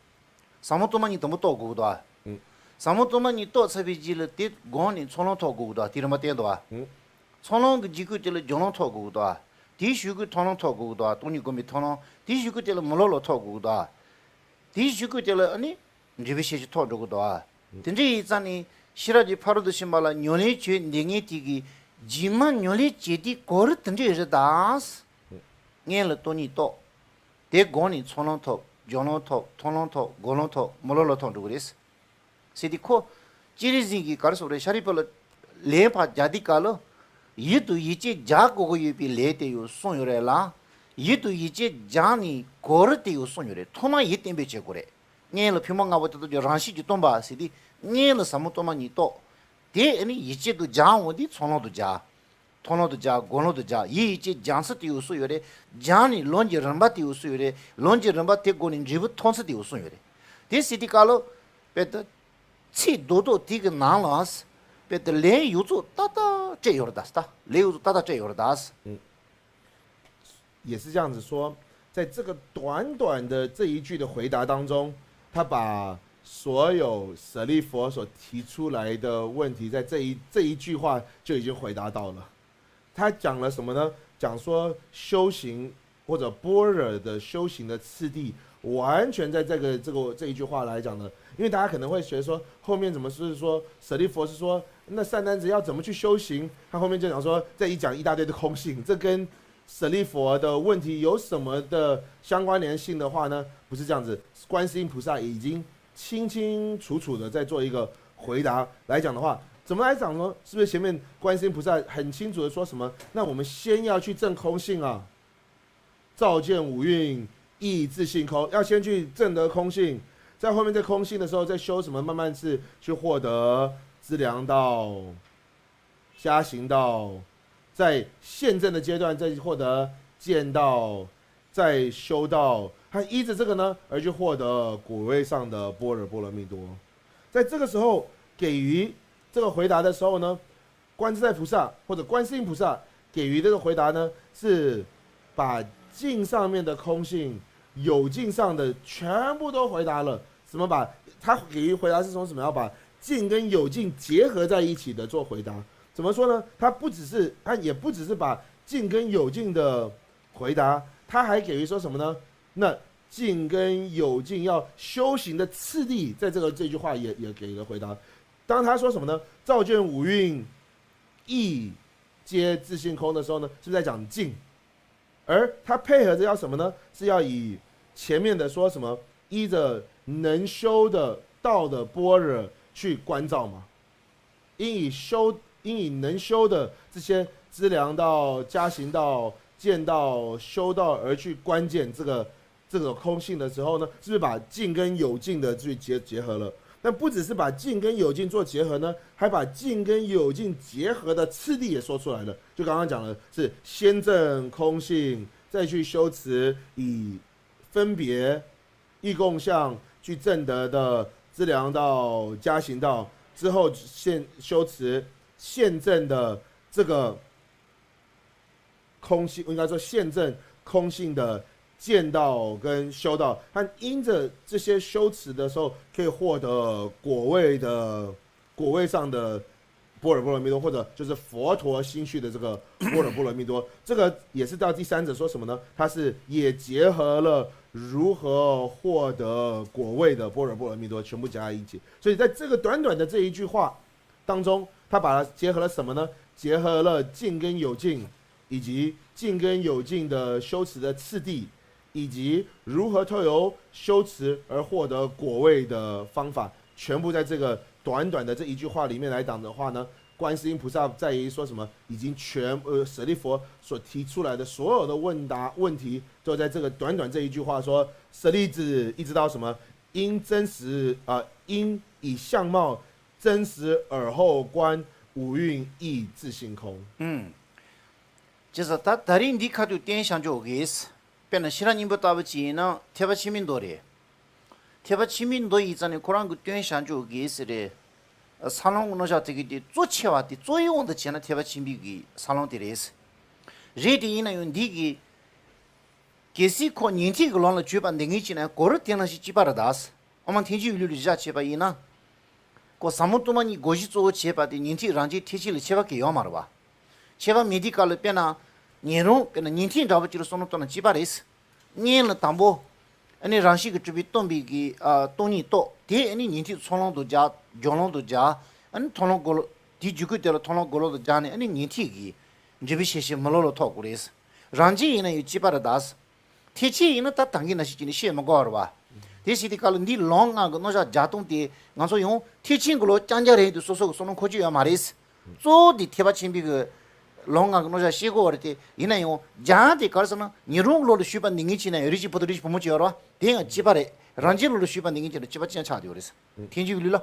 ཟབ་མོ་སྟོང་པ་ཉིད་དང་པོ་རྟོགས་དགོས་ཀྱི་འདུག་ཨ། ཟབ་མོ་སྟོང་པ་ཉིད་རྟོགས་ཚར་བའི་རྗེས་ལ་དེ་དགོངས་ནས་ཚོགས་ལམ་ཐོབ་དགོས་ཀྱི་འདུག་ཨ། དེ་རིམ་པ་བསྟན་འདུག་ཨ། ཚོགས་ལམ་གྱི་རྗེས་ཁོ་དེ་ལ་སྦྱོར་ལམ་ཐོབ་དགོས་ཀྱི་འདུག་ཨ། དེའི་གཞུག་གུ་མཐོང་ལམ་ཐོབ་དགོས་ཀྱི་འདུག་ཨ། སྟོང་ཉིད་སྒོམ་པའི་མཐོང་ལམ། དེའི་གཞུག་གུ་དེ་ལ་མི་སློབ་ལམ་ཐོབ་དགོས་ཀྱི་འདུག་ཨ། དེའི་གཞུག་གུ་དེ་ལ་ཨ་ནི་འབྲས་བུའི་ཤེས་བྱ་ཐོབ་འགྲོ་གི་འདུག་ཨ། དེ་འདྲ་ཡིན་ཙང་ནི་ཤེས་རབ་ཀྱི་ཕ་རོལ་ཏུ་ཕྱིན་པ་ལ་ཉམས་ལེན་བྱེད་འདོད་མཁན་དེ་གིས་རྗེས་མ་ཉམས་ལེན་བྱེད་དུས་གོ་རིམ་དེ་འདྲ་རེད་ད། སྔོན་ལ་སྟོང་ཉིད་རྟོགས། དེ་དགོངས་ནས་ཚོགས་ལམ་ཐོབ། སྦྱོར་ལམ་ཐོབ། མཐོང་ལམ་ཐོབ། སྒོམ་ལམ་ཐོབ། མི་སློབ་ལམ་ཐོབ་འགྲོ་གི་རེད། ཟེར་དུས་ཁོ། སྤྱན་རས་གཟིགས་ཀྱིས་ག་རེ་ཟེར་རེད། ཤཱ་རིའི་བུ་ལ། ལན་ཕར་རྒྱག་དུས་སྐབས་ལ། ཡིད་དུ་ཡིད་ཆེས་རྒྱག་དགོས་ཀྱི་ཡོད་པའི་ལན་དེ་ཡང་གསུངས་ཡོད་རེད་ལ། ཡིད་དུ་ཡིད་ཆེས་རྒྱག་ནས་གོ་རིམ་དེ་ཡང་གསུངས་ཡོད་རེད། ཐོག་མར་ཡིད་བརྟན་པོ་བྱེད་དགོས་རེད། སྔོན་ལ་ཕྱི་མ་ལྔ་པོ་དེ་དག་ཀྱང་རང་བཞིན་གྱིས་སྟོང་པ་ཟེར་དུས། སྔོན་ལ་ཟབ་མོ་སྟོང་པ་ཉིད་རྟོགས། དེ་ཨ་ནི་ཡིད་ཆེས་དུ་སྦྱང་འོང་དུས་ཚོགས་ལམ་དུ་སྦྱར། མཐོང་ལམ་དུ་སྦྱར། སྒོམ་ལམ་དུ་སྦྱར། ཡིད་ཡིད་ཆེས་སྦྱང་ས་དེ་ཡང་གསུངས་ཡོད་རེད། སྦྱངས་ནས་ལམ་གྱི་རིམ་པ་དེ་ཡང་གསུངས་ཡོད་རེད། ལམ་གྱི་རིམ་པ་དེ་སྒོ་ནས་འབྲས་བུ་ཐོབ་ས་དེ་ཡང་གསུངས་ཡོད་རེད། དེ་ཟེར་དུས་སྐབས་ལ། དཔེ་ད། ཚིག་རྡོག་རྡོག་དེ་གི་ནང་ལ། དཔེ་ད་ལན་ཡོངས་རྫོགས་ཏག་ཏག་སྤྲད་ཡོད་རེད་ད། ད་ལན་ཡོངས་རྫོགས་ཏག་ཏག་སྤྲད་ཡོད་རེད་ད། 也是这样子说，在这个短短的这一句的回答当中，他把所有舍利佛所提出来的问题，在这一这一句话就已经回答到了。他讲了什么呢？讲说修行或者般若的修行的次第，完全在这个这个这一句话来讲呢，因为大家可能会觉得说，后面怎么是说舍利佛是说，那善男子要怎么去修行？他后面就讲说，这一讲一大堆的空性，这跟舍利佛的问题有什么的相关联性的话呢？不是这样子，观世音菩萨已经清清楚楚的在做一个回答来讲的话，怎么来讲呢？是不是前面观世音菩萨很清楚的说什么？那我们先要去证空性啊，照见五蕴，亦自性空，要先去证得空性，在后面在空性的时候再修什么，慢慢是去获得资粮道、加行道，在现证的阶段再获得见道、再修道，他依着这个呢而去获得果位上的般若波罗蜜多。在这个时候给予这个回答的时候呢，观自在菩萨或者观世音菩萨给予这个回答呢，是把境上面的空性、有境上的全部都回答了。怎么把他给予回答是从什么？要把境跟有境结合在一起的做回答。怎么说呢？他不只是他也不只是把境跟有境的回答，他还给予说什么呢？那境跟有境要修行的次第，在这个这句话也也给了回答。当他说什么呢？照见五蕴亦皆自性空的时候呢，是不是在讲境？而它配合着要什么呢？是要以前面的说什么依着能修的道的般若去关照嘛。应以修，应以能修的这些资粮道、加行道、见道、修道而去关键这个这个空性的时候呢，是不是把境跟有境的去结结合了？但不只是把境跟有境做结合呢，还把境跟有境结合的次第也说出来了。就刚刚讲的是先证空性，再去修持以分别、一共相去证得的资粮道、加行道之后现修持现证的这个空性，应该说现证空性的见道跟修道，他因着这些修持的时候，可以获得果位的果位上的波若波罗蜜多，或者就是佛陀心绪的这个波若波罗蜜多，这个也是到第三者说什么呢？它是也结合了如何获得果位的波若波罗蜜多，全部加在一起。所以在这个短短的这一句话当中，他把它结合了什么呢？结合了近跟有近，以及近跟有近的修持的次第，以及如何透由修持而获得果位的方法，全部在这个短短的这一句话里面来讲的话呢，观世音菩萨在于说什么，已经全呃舍利佛所提出来的所有的问答问题，都在这个短短这一句话说，舍利子，一直到什么因真实啊、呃因以相貌真实而后观，五蕴亦自性空。嗯，就是他他人的看就点想就给死。 དཔེར་ན་ཤེས་རབ་སྙིང་པོ་ལྟ་བུ་ཅིག་ཡིན་ན་ཐེག་པ་ཆེན་པོའི་མདོ་རེད། ཐེག་པ་ཆེན་པོའི་མདོ་ཡིན་ཙང་ནི་ཁོ་རང་གི་སྟོན་བྱང་ཆུབ་དགེ་ཟེར་རེད། ས་ལམ་གྱི་རྣམ་གཞག་དེ་གི་དེ་གཙོ་ཆེ་བ་དེ་གཙོ་བོའི་དབང་དུ་བྱས་ན་ཐེག་པ་ཆེན་པོའི་གི་ས་ལམ་དེ་རེད། རེད་དེ་ཡིན་ན་ཡང་འདི་གི་གལ་སྲིད་ཁོ་ཉན་ཐོས་ཀྱི་ལམ་ལ་བྱོན་པ་འདི་ངེས་ཅིག་ན་གོ་རུ་དེ་ནང་བཞིན་གཅིག་པ་རེད་ད། ཨོ་མ་ཐེན་ཅིག་ཡུལ་ལུས་ལ་བཞག་བྱས་པ་ཡིན་ན། ཁོ་ཟབ་མོ་སྟོང་པ་ཉིད་གོ་གཞི་གཙོ་བོ་བྱས་པ་དེ་ཉན་ཐོས་རང་རྒྱལ་ཐེག་ཆེན་ལ་ཁྱད་པར་གང་ཡང་ཡོད་མ་རེད་བ། ཁྱད་པར་མེད་དུས་སྐབས་ལ་དཔེར་ན། ཉན་རང་དཔེར་ན་ཉན་ཐོས་འདྲ་བོ་ཅིག་ལ་བསམ་བློ་བཏང་ན་གཅིག་པ་རེད། སྔོན་ལ་དང་པོ། ཨ་ནི་རང་བཞིན་གྱིས་གྲུབ་པའི་སྟོང་པའི་གི་ཨ་སྟོང་ཉིད་རྟོགས་དེ་ཨ་ནི་ཉན་ཐོས་ཚོགས་ལམ་དུ་སྦྱར་སྦྱོར་ལམ་དུ་སྦྱར། ཨ་ནི་མཐོང་ལམ་འགོག་ལམ་དེའི་རྒྱུད་སྐུད་དེ་ལ་མཐོང་ལམ་འགོག་ལམ་དུ་སྦྱར་ནས་ཨ་ནི་ཉན་ཐོས་ཀྱི་འབྲས་བུ་ཤེས་བྱའི་མི་ལོ་ལ་ཐོགས་དགོས་རེད། རང་རྒྱལ་ཡིན་ན་ཡང་གཅིག་པ་རེད་ད། ཐེག་ཆེན་ཡིན་ན་ད་ད་གིན་ནང་བཞིན་བྱས་ནས་བཤད་མི་དགོས་པ་རེད་བ། དེ་བྱས་དུས་སྐབས་ལ་འདིའི་ལམ་ལྔ་གི་རྣམ་གཞག་སྦྱར་སྟངས་དེ་ང་ཚོ་ཡང་ཐེག་ཆེན་གྱི་ལམ་རྐྱང་རྐྱང་རེད་འདུག་སོ་སོ་གི་བསམ་བློ་འཁོར་རྒྱུ་ཡོད་མ་རེད། གཙོ་བོ་དེ་ཐེག་པ་ཆེན་པོའི་གི་ལམ་ལྔ་གི་རྣམ་གཞག་བཤད་དགོས་པ་རེད་དེ་ཡིན་ན་ཡང་སྦྱར་དེ་ག་རེ་ཟེར་ན་ཉན་རང་གི་ལམ་ལ་ཞུགས་པ་འདི་ངེས་ཅིག་ན་ཡང་རིགས་ཀྱི་བུ་དང་རིགས་ཀྱི་བུ་མོ་ཅིག་ཡོད་རེད་བ། དེ་ཡང་གཅིག་པ་རེད། རང་རྒྱལ་ལམ་ལ་ཞུགས་པ་འདི་ངེས་ཅིག་ན་གཅིག་པ་ཅན་ཆགས་བསྡད་ཡོད་རེད། ཐེག་ཆེན་གྱི་ལུགས་ལ།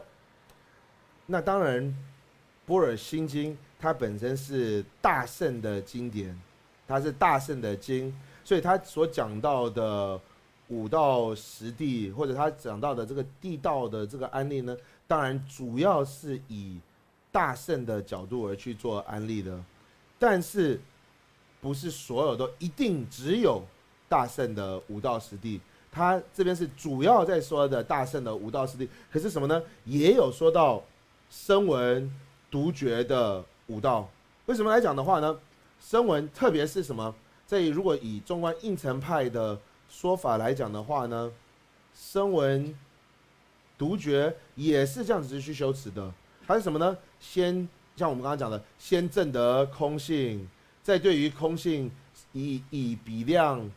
那当然，般若心经它本身是大乘的经典，它是大乘的经，所以它所讲到的五到十地，或者它讲到的这个地道的这个案例呢，当然主要是以大乘的角度而去做案例的，但是不是所有都一定只有大乘的五到十地。它这边是主要在说的大乘的五到十地，可是什么呢？也有说到声闻独觉的五道。为什么来讲的话呢？声闻特别是什么？在于如果以中观应成派的说法来讲的话呢，声闻独觉也是这样子去修持的。它是什么呢？先像我们刚刚讲的，先证得空性，再对于空性以以比量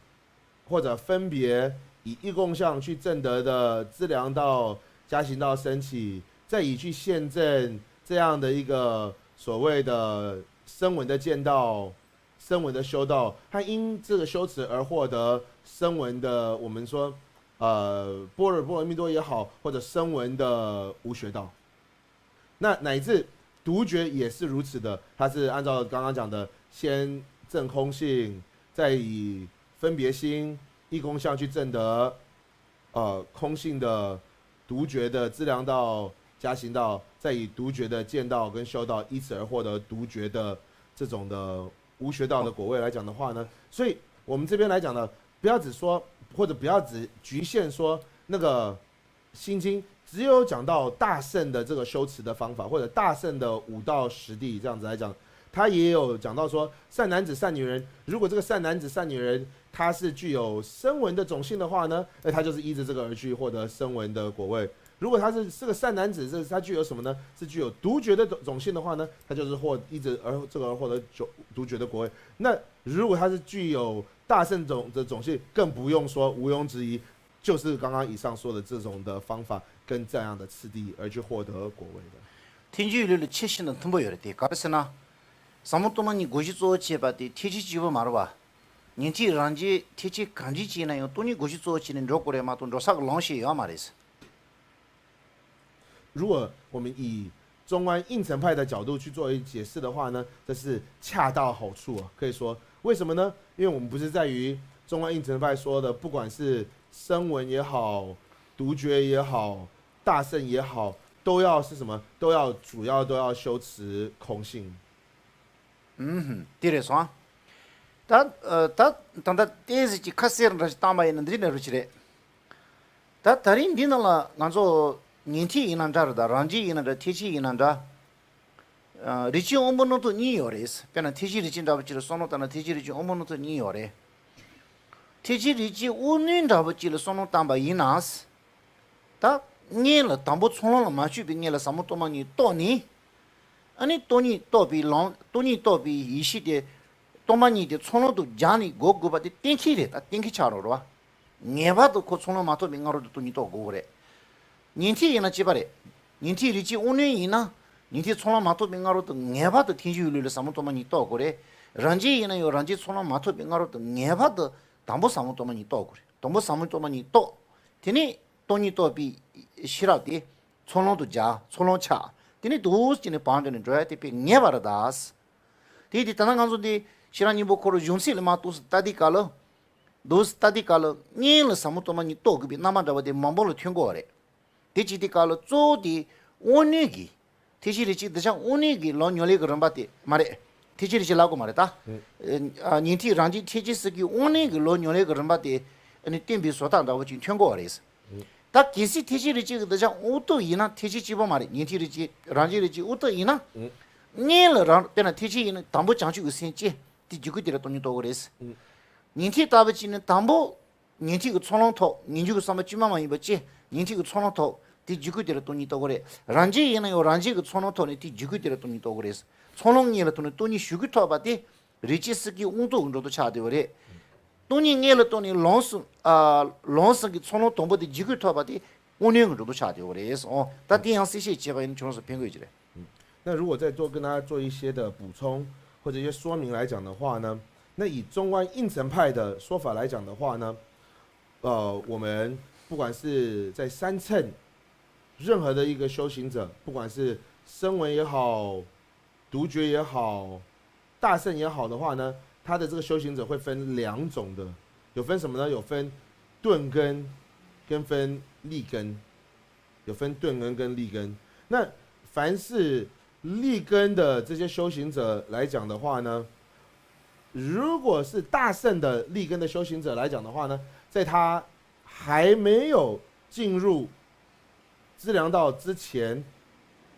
或者分别以一共相去证得的资粮道、加行道升起，再以去现证这样的一个所谓的声闻的见道、声闻的修道，他因这个修持而获得声闻的，我们说，呃，般若波罗蜜多也好，或者声闻的无学道。那乃至独觉也是如此的，它是按照刚刚讲的，先证空性，再以分别心、一共相去证得，呃，空性的独觉的资粮道、加行道，再以独觉的见道跟修道，依此而获得独觉的这种的无学道的果位来讲的话呢，所以我们这边来讲呢，不要只说或者不要只局限说那个心经只有讲到大乘的这个修持的方法，或者大乘的五到十地这样子来讲，他也有讲到说，善男子、善女人，如果这个善男子、善女人他是具有声闻的种性的话呢，那他就是依着这个而去获得声闻的果位。如果他是这个善男子，这他具有什么呢？是具有独觉的种性的话呢，他就是获依着而这个而获得独觉的果位。那如果他是具有大乘种的种性，更不用说，毋庸置疑，就是刚刚以上说的这种的方法跟这样的次第而去获得果位的。 ཐེག་ཆེན་ལུགས་ལ་ཆེས་ཤིན་ཏུ་མཐུན་པོ་ཡོད་རེད་དེ་ག་རེ་ཟེར་ན། ཟབ་མོ་སྟོང་པ་ཉིད་གོ་གཞི་གཙོ་བོ་བྱས་པ་དེ་ཐེག་ཆེན་གཅིག་པུ་མ་རེད་བ། ཉན་ཐོས་རང་རྒྱལ་ཐེག་ཆེན་གང་ཅི་ཅིག་ཡིན་ན་ཡང་སྟོང་ཉིད་གོ་གཞི་གཙོ་བོ་བྱས་ནས་འགྲོ་དགོས་རེད་མ་གཏོགས་འགྲོ་ས་གི་ལམ་ཞིག་ཡོད་མ་རེད། 如果我们以中观应成派的角度去做一解释的话呢，这是恰到好处啊，可以说，为什么呢？因为我们不是在于中观应成派说的，不管是声闻也好，独觉也好，大乘也好，都要是什么？都要主要都要修持空性。 ཨུམ། དེ་རེད་སོང་། ད་ད་ད་ལྟ་ཏོག་ཙམ་ཅིག་ཁ་གསལ་འདྲ་ཞིག་བཏང་པ་ཡིན་ན་འདི་འདྲ་རུ་ཅི་རེད། ད་ད་རིང་འདི་ནང་ལ་ང་ཚོ་ཉན་ཐོས་ཡིན་ན་འདྲ་རེད་ད་རང་རྒྱལ་ཡིན་ན་འདྲ་ཐེག་ཆེན་ཡིན་ན་འདྲ། རིགས་ཅན་དབང་པོ་རྣོ་རྟུལ་གཉིས་ཡོད་རེད། དཔེར་ན་ཐེག་ཆེན་རིགས་ཅན་འདྲ་པོ་ཅིག་ལ་བསམ་བློ་བཏང་ན་ཐེག་ཆེན་རིགས་ཅན་དབང་པོ་རྣོ་རྟུལ་གཉིས་ཡོད་རེད། ཐེག་ཆེན་རིགས་ཅན་དབང་རྣོན་འདྲ་པོ་ཅིག་ལ་བསམ་བློ་བཏང་པ་ཡིན་ན། ད་སྔོན་ལ་དང་པོ་ཚོགས་ལམ་ལ་མ་ཞུགས་པའི་སྔོན་ལ་ཟབ་མོ་སྟོང་པ་ཉིད་རྟོགས་ནས། ཨ་ནི་སྟོང་ཉིད་རྟོགས་པའི་ལམ་སྟོང་ཉིད་རྟོགས་པའི་ཡེ་ཤེས་དེ་སྟོང་པ་ཉིད་དེ་ཚོགས་ལམ་དུ་སྦྱར་ནས་འགོག་དགོས་པ་དེ་གཏན་འཁེལ་རེད། ད་གཏན་འཁེལ་ཆགས་རོགས་རེད་བ། ངེས་པར་དུ་ཁོ་ཚོགས་ལམ་མ་ཐོབ་པའི་སྔ་རོལ་དུ་སྟོང་ཉིད་རྟོགས་དགོས་རེད། ཉན་ཐོས་ཡིན་ན་གཅིག་པ་རེད། ཉན་ཐོས་རིགས་ཅན་དབང་རྣོན་ཡིན་ན། ཉན་ཐོས་ཚོགས་ལམ་མ་ཐོབ་པའི་སྔ་རོལ་དུ་ངེས་པར་དུ་ཐེག་ཆེན་ཡིད་ལུས་ལ་ཟབ་མོ་སྟོང་པ་ཉིད་རྟོགས་དགོས་རེད། རང་རྒྱལ་ཡིན་ན་ཡང་རང་རྒྱལ་ཚོགས་ལམ་མ་ཐོབ་པའི་སྔ་རོལ་དུ་ངེས་པར་དུ་དང་པོ་ཟབ་མོ་སྟོང་པ་ཉིད་རྟོགས་དགོས་རེད། དང་པོ་ཟབ་མོ་སྟོང་པ་ཉིད་རྟོགས། དེ་ནས་སྟོང་ཉིད་རྟོགས་པའི་ཤེས་རབ་དེ་ཚོགས་ལམ་དུ་སྦྱར། ཚོགས་ལམ་ཆགས། དེ་ནས་འདུག་སེ་བྱས་ནས་བར་འགྲོ་ནས་འགྲོ་ཡ་དེ་དཔེ་ངེས་པ་རེད་ད། དེ་དེ་ད་ལྟ་ང་ཚོ་འདི་ཤེས་རབ་སྙིང་པོ་ཁོ་རང་གཞུང་ཚིག་ལ་མར་འདུག་སེ་ལྟ་དུས་སྐབས་ལ། འདུག་སེ་ལྟ་དུས་སྐབས་ལ་སྔོན་ལ་ཟབ་མོ་སྟོང་པ་ཉིད་རྟོགས་དགོས་པའི་རྣམ་པ་འདྲ་བ་དེ་མང་པོ་ལ་ཐོན་གྱི་ཡོད་རེད། དེ་བྱེད་དུས་སྐབས་ལ་གཙོ་བོ་དེ་དབང་རྣོན་གྱི། ཐེག་ཆེན་རིགས་ཅན་གདུལ་བྱ་དབང་རྣོན་གྱི་ལམ་ཉམས་ལེན་གྱི་རིམ་པ་དེ་མ་རེད། ཐེག་ཆེན་རིགས་ཅན་ལབ་དགོས་མ་རེད་ད། ཨ་ཉན་ཐོས་རང་རྒྱལ་ཐེག་ཆེན་སོགས་ཀྱི་དབང་རྣོན་གྱི་ལམ་ཉམས་ལེན་གྱི་རིམ་པ་དེ་ཨ་ནི་སྟོན་པའི་བཟོ་ལྟ་འདྲ་བོ་ཅིག་ཐོན་གྱི་ཡོད་རེད། ད་གལ་སྲིད་ཐེག་ཆེན་རིགས་ཅན་གྱི་གདུལ་བྱ་དབང་རྟུལ་ཡིན་ན། ཐེག་ཆེན་གཅིག་པོ་མ་རེད། ཉན་ཐོས་རིགས་ཅན་རང་རྒྱལ་རིགས་ཅན་དབང་རྟུལ་ཡིན་ན། སྔོན་ལ་རང་དཔེར་ན་ཐེག་ཆེན་ཡིན་ན་དང་པོ་བྱང་ཆུབ་ཀྱི་སེམས་བསྐྱེད་དེ་འཇུག་སྒོ་དེ་ལ་སྟོང་ཉིད་རྟོགས་དགོས་རེད། ཉན་ཐོས་ལྟ་བུ་ཅིག་ནི་དང་པོ། ཉན་ཐོས་ཀྱི་ཚོགས་ལམ་ཐོབ། ངེས་འབྱུང་གི་བསམ་པ་བཅོས་མ་མ་ཡིན་པ་སྐྱེ། ཉན་ཐོས་ཀྱི་ཚོགས་ལམ་ཐོབ། དེ་འཇུག་སྒོ་དེ་ལ་སྟོང་ཉིད་རྟོགས་དགོས་རེད། རང་རྒྱལ་ཡིན་ན་ཡང་རང་རྒྱལ་གྱི་ཚོགས་ལམ་ཐོབ་ནས་དེ་འཇུག་སྒོ་དེ་ལ་སྟོང་ཉིད་རྟོགས་དགོས་རེད། ཚོགས་ལམ་སྔོན་ལ་ཐོབ་ནས་སྟོང་ཉིད་ཞུགས་སྒོ་ཐོབ་པ་དེ། རིགས་ཅན་སོགས་ཀྱི་དབང་རྟུལ་གྱི་འགྲོ་དོན་ཆགས་བསྡད་པ་རེད། སྟོང་ཉིད་སྔོན་ལ་རྟོགས་ནས་ལམ་གསུམ། ཨ། ལམ་གསུམ་གྱི་ཚོགས་ལམ་དང་པོ་དེ་འཇུག་སྒོ་ཐོབ་པ་དེ་དབང་རྣོན་གྱི་འགྲོ་དོན་ཆགས་བསྡད་པ་རེད། འོ་ད་དེ་ཡང་གསལ་བཤད་བྱས་པ་ཡིན་ན་ཁྱོད་རང་ཚོ་ཕན་གྱི་ཡོད་ཀྱི་རེད། 那如果再多跟大家做一些的补充或者一些说明来讲的话呢，那以中观应成派的说法来讲的话呢，呃，我们不管是在三乘，任何的一个修行者，不管是声闻也好，独觉也好，大乘也好的话呢，它的这个修行者会分两种的，有分什么呢？有分顿根，跟分利根。有分顿根跟利根。那凡是利根的这些修行者来讲的话呢，如果是大乘的利根的修行者来讲的话呢，在他还没有进入资粮道之前，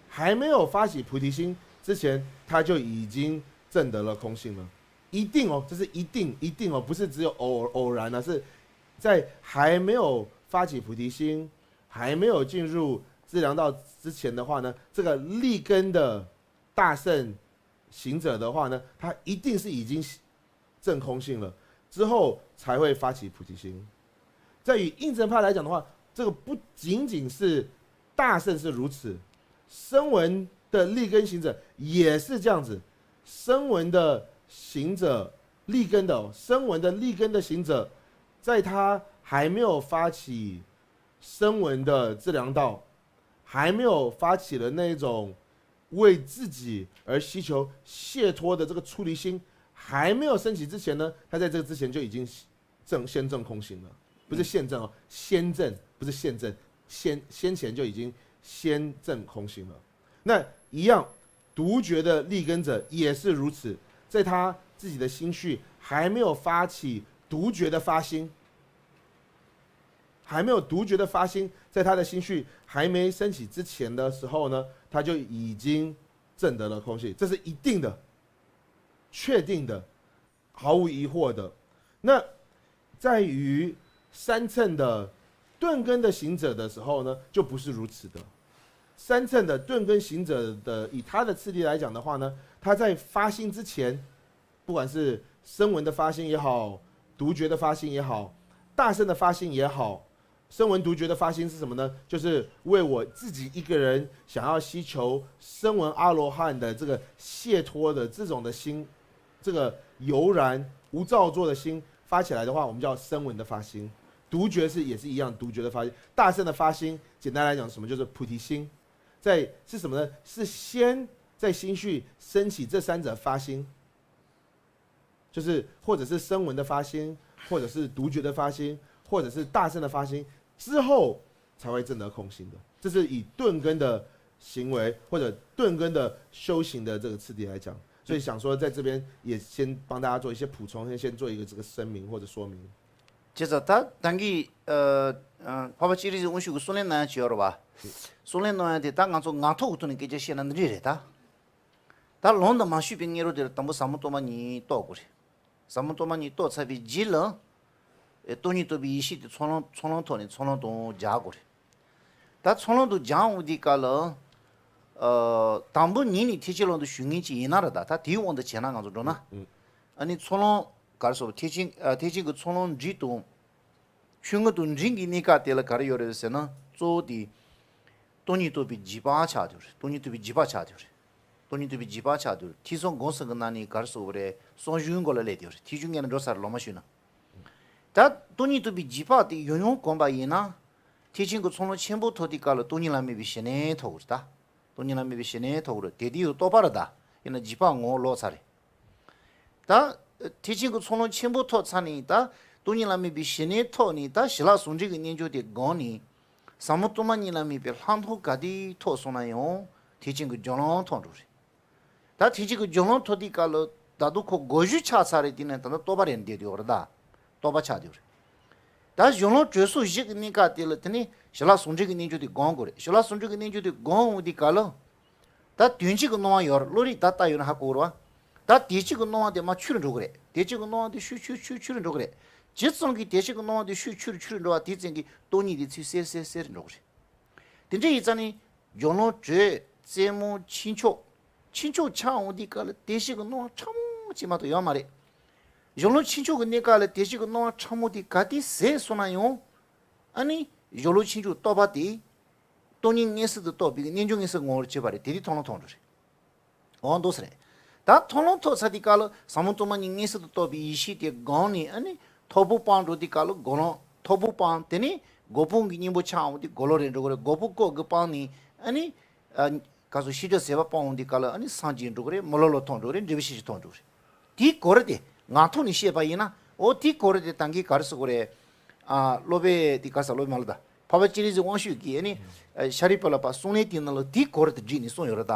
还没有发起菩提心之前，他就已经证得了空性了。一定哦，这是一定一定哦，不是只有偶偶然啊，是在还没有发起菩提心，还没有进入资粮道之前的话呢，这个利根的大乘行者的话呢，他一定是已经证空性了，之后才会发起菩提心。在于应成派来讲的话，这个不仅仅是大乘是如此，声闻的利根行者也是这样子。声闻的行者，利根的哦，声闻的利根的行者，在他还没有发起声闻的资粮道，还没有发起了那种为自己而希求解脱的这个出离心，还没有升起之前呢，他在这个之前就已经证先证空性了，不是现证哦，先证，不是现证，先先前就已经先证空性了。那一样，独觉的利根者也是如此，在他自己的心绪还没有发起独觉的发心，还没有独觉的发心，在他的心绪还没升起之前的时候呢，他就已经证得了空性，这是一定的、确定的、毫无疑惑的。那在于三乘的顿根的行者的时候呢，就不是如此的。三乘的顿根行者的，以他的次第来讲的话呢，他在发心之前，不管是声闻的发心也好，独觉的发心也好，大乘的发心也好，声闻独觉的发心是什么呢？就是为我自己一个人想要希求声闻阿罗汉的这个解脱的这种的心，这个悠然无造作的心发起来的话，我们叫声闻的发心。独觉是也是一样，独觉的发心。大乘的发心，简单来讲，什么？就是菩提心。在是什么呢？是先在心绪升起这三者发心，就是或者是声闻的发心，或者是独觉的发心，或者是大乘的发心之后，才会证得空性的。这是以顿根的行为或者顿根的修行的这个次第来讲。所以想说在这边也先帮大家做一些补充，先先做一个这个声明或者说明。 བྱས་ཙང་ད་ད་གིན་ཨ་ཨ་འཕགས་པ་སྤྱན་རས་གཟིགས་དབང་ཕྱུག་གིས་གསུང་ལན་གནང་ཡ་ཅིག་ཡོད་རེད་བ། གསུང་ལན་གནང་ཡ་དེ་ད་ང་ཚོ་ངག་ཐོག་གི་ཐོག་ནས་སྐད་ཆ་བཤད་ན་འདི་འདྲས་རེད་ད། ད་ལམ་དང་མ་ཞུགས་པའི་སྔ་རོལ་དེར་དང་པོ་ཟབ་མོ་སྟོང་པ་ཉིད་རྟོགས་དགོས་རེད། ཟབ་མོ་སྟོང་པ་ཉིད་རྟོགས་ཚར་བའི་རྗེས་ལ། ཨེ་སྟོང་ཉིད་རྟོགས་པའི་ཡེ་ཤེས་དེ་ཚོགས་ལམ་ཚོགས་ལམ་ཐོག་ནས་ཚོགས་ལམ་དང་སྦྱར་དགོས་རེད། ད་ཚོགས་ལམ་དང་སྦྱར་འོང་དུས་སྐབས་ལ། ཨ་དང་པོ་ཉིད་ནས་ཐེག་ཆེན་ལམ་དུ་ཞུགས་མཁན་ཅིག་ཡིན་ན་ར། ད་ད་དེའི་དབང་དུ་བྱས་ན་ང་ཚོ་འགྲོ་ན། ཨ་ནི་ཚོགས་ལམ་ག་རེ་ཟེར། ཐེག་ཆེན་ཨ་ཐེག་ཆེན་གྱི་ཚོགས་ལམ་འབྲས་དང་། ཆོས་མངོན་དང་འབྲེལ་གྱི་གནས་སྐབས་དེ་ལ་ག་རེ་ཡོད་རེད་ཟེར་ན། གཙོ་བོ་དེ་སྟོང་ཉིད་རྟོགས་པའི་རྗེས་དཔག་ཆགས་བསྡད་ཡོད་རེད། སྟོང་ཉིད་རྟོགས་པའི་རྗེས་དཔག་ཆགས་བསྡད་ཡོད་རེད། སྟོང་ཉིད་རྟོགས་པའི་རྗེས་དཔག་ཆགས་བསྡད་ཡོད་རེད། ཐེག་གསུམ་སྒོམ་གསུམ་གྱི་ནང་ནས་ག་རེ་ཟེར་དགོས་རེད། གསང་གཞི་མགོ་ལ་སླེབས་བསྡད་ཡོད་རེད། ཐེག་ཆུང་ངེས་ལ་འགྲོ་ཚར་རེད། ལོག་མ་ཞུས་ན། ད་སྟོང་ཉིད་རྟོགས་པའི་རྗེས་དཔག་དེ་ཡང་ཡང་གོམས་པ་ཡིན་ན། ཐེག་ཆེན་གྱི་ཚོགས་ལམ་ཆེན་པོ་ཐོབ་དུས་སྐབས་ལ་སྟོང་ཉིད་ལ་དམིགས་པའི་ཞི་གནས་ཐོབ་དགོས་རེད་ད། སྟོང་ཉིད་ལ་དམིགས་པའི་ཞི་གནས་ཐོབ་དགོས་རེད། དེ་དུས་ཡང་རྟོགས་པ་རེད་ད། ཡིན་ན་རྗེས་དཔག་ངོ་བོ་ལོག་ཚར་རེད། ད་ཐེག་ཆེན་གྱི་ཚོགས་ལམ་ཆེན་པོ་ཐོབ་ཚར་ནས། ད་སྟོང་ཉིད་ལ་དམིགས་པའི་ཞི་གནས་ཐོབ་ནས། ད་ཞི་ལྷག་ཟུང་འབྲེལ་གྱི་རྣལ་འབྱོར་དེ་བསྒོམས་ནས། ཟབ་མོ་སྟོང་པ་ཉིད་ལ་དམིགས་པའི་ལྷག་མཐོང་ག་དུས་ཐོབ་སོང་ན་ཡང་། ཐེག་ཆེན་གྱི་སྦྱོར་ལམ་ཐོབ་འགྲོ་རེད། ད་ཐེག་ཆེན་གྱི་སྦྱོར་ལམ་ཐོབ་དུས་སྐབས་ལ་ད་དུང་ཁོ་གོ་རྒྱུ་ཆགས་ཚར་རེད། དེ་ནས་ད་ལྟ་རྟོགས་པ་རེད་བསྡད་ཡོད་རེད་ད། རྟོགས་པ་ཆགས་བསྡད་ཡོད་རེད། ད་སྦྱོར་ལམ་གྲོལ་ཚུལ་བཞི་གི་གནས་སྐབས་དེ་ལ། དེ་ནས་ཞི་ལྷག་ཟུང་འབྲེལ་གྱི་རྣལ་འབྱོར་དེ་བསྒོམ་དགོས་རེད། ཞི་ལྷག་ཟུང་འབྲེལ་གྱི་རྣལ་འབྱོར་དེ་བསྒོམ་འོང་དུས་སྐབས་ལ། ད་དོན་སྤྱི་གི་སྣང་བ་ཡོད་རེད། བློ་རིག་ད་ལྟ་ཡོད་ན་ཧ་གོ་རེད་བ། ད་དོན་སྤྱི་གི་སྣང་བ་དེ་མར་ཆུ་རུ་འགྲོ་གི་རེད། དོན་སྤྱི་གི་སྣང་བ་དེ་ཆུ་ཆུ་ཆུ་ཆུ་རུ་འགྲོ་གི་རེད། ཇི་ཙམ་གྱིས་དོན་སྤྱི་གི་སྣང་བ་དེ་ཆུ་ཆུ་རུ་ཆུ་རུ་འགྲོ་བ། དེ་ཙམ་གྱིས་སྟོང་ཉིད་དེ་ཚུར་གསལ་གསལ་གསལ་རུ་འགྲོ་གི་རེད། དེ་འདྲ་ཡིན་ཙང་ནི། སྦྱོར་ལམ་གྲོལ། རྩེ་མོ་ཆོས་མཆོག་ཆོས་མཆོག་ཆགས་འོང་དུས་སྐབས་ལ་དོན་སྤྱི་གི་སྣང་བ་ཕྲ་མོ་གཅིག་མ་གཏོགས་ཡོད་མ་རེད། སྦྱོར་ལམ་ཆོས་མཆོག་གི་གནས་སྐབས་ལ་དོན་སྤྱི་གི་སྣང་བ་ཕྲ་མོ་དེ་ག་དུས་ཟད་སོང་ན་ཡང་། ཨ་ནི་སྦྱོར་ལམ་ཆོས་མཆོག་རྟོགས་པ་དེ། སྟོང་ཉིད་མངོན་སུམ་དུ་རྟོགས་པའི་རྣལ་འབྱོར་མངོན་སུམ་ངོ་བོར་གྱུར་པ་རེད། དེ་དུས་མཐོང་ལམ་ཐོབ་འགྲོ་རེད། འོང་འདུག་ས་རེད། ད་མཐོང་ལམ་ཐོབ་ཚར་དུས་སྐབས་ལ་ཟབ་མོ་སྟོང་པ་ཉིད་མངོན་སུམ་དུ་རྟོགས་པའི་ཡེ་ཤེས་དེ་བསྒོམས་ནས། ཨ་ནི་ཐོར་བུ་སྤངས་འགྲོ་དུས་སྐབས་ལ་སྒོམ་ལམ། ཐོར་བུ་སྤངས། དེ་ནས་སྒོམ་སྤང་གི་གཉེན་པོ་ཆགས་འོང་དུས་སྒོམ་ལམ་རེད་འགྲོ་གི་རེད། སྒོམ་སྤང་སྐོར་གྱི་སྤངས་ནས། ཨ་ནི་ཨ་ག་སོ་ཤེས་བྱ་ཟད་པ་སྤངས་འོང་དུས་སྐབས་ལ། ཨ་ནི་སངས་རྒྱས་འགྲོ་གི་རེད། མི་སློབ་ལམ་ཐོབ་འགྲོ་གི་རེད། འབྲས་བུ་ཤེས་བྱ་ཐོབ་འགྲོ་གི་རེད། དེའི་གོ་རིམ་དེ་ངག་ཐོག་ནས་བཤད་པ་ཡིན་ན། འོ་དེའི་གོ་རིམ་དེ་ད་གིན་ག་རེ་ཟེར་དགོས་རེད། ཨ་སློབ་དཔོན་དེ་ག་རེ་ཟེར། སློབ་དཔོན་མ་ལ་ད། འཕགས་པ་སྤྱན་རས་གཟིགས་དབང་ཕྱུག་གིས། ཨ་ནི་ཨ་ཤཱ་རིའི་བུ་ལ་ཕར་གསུང་ལན་དེའི་ནང་ལ་དེའི་གོ་རིམ་དེ་བསྒྲིགས་ནས་གསུངས་ཡོད་རེད་ད།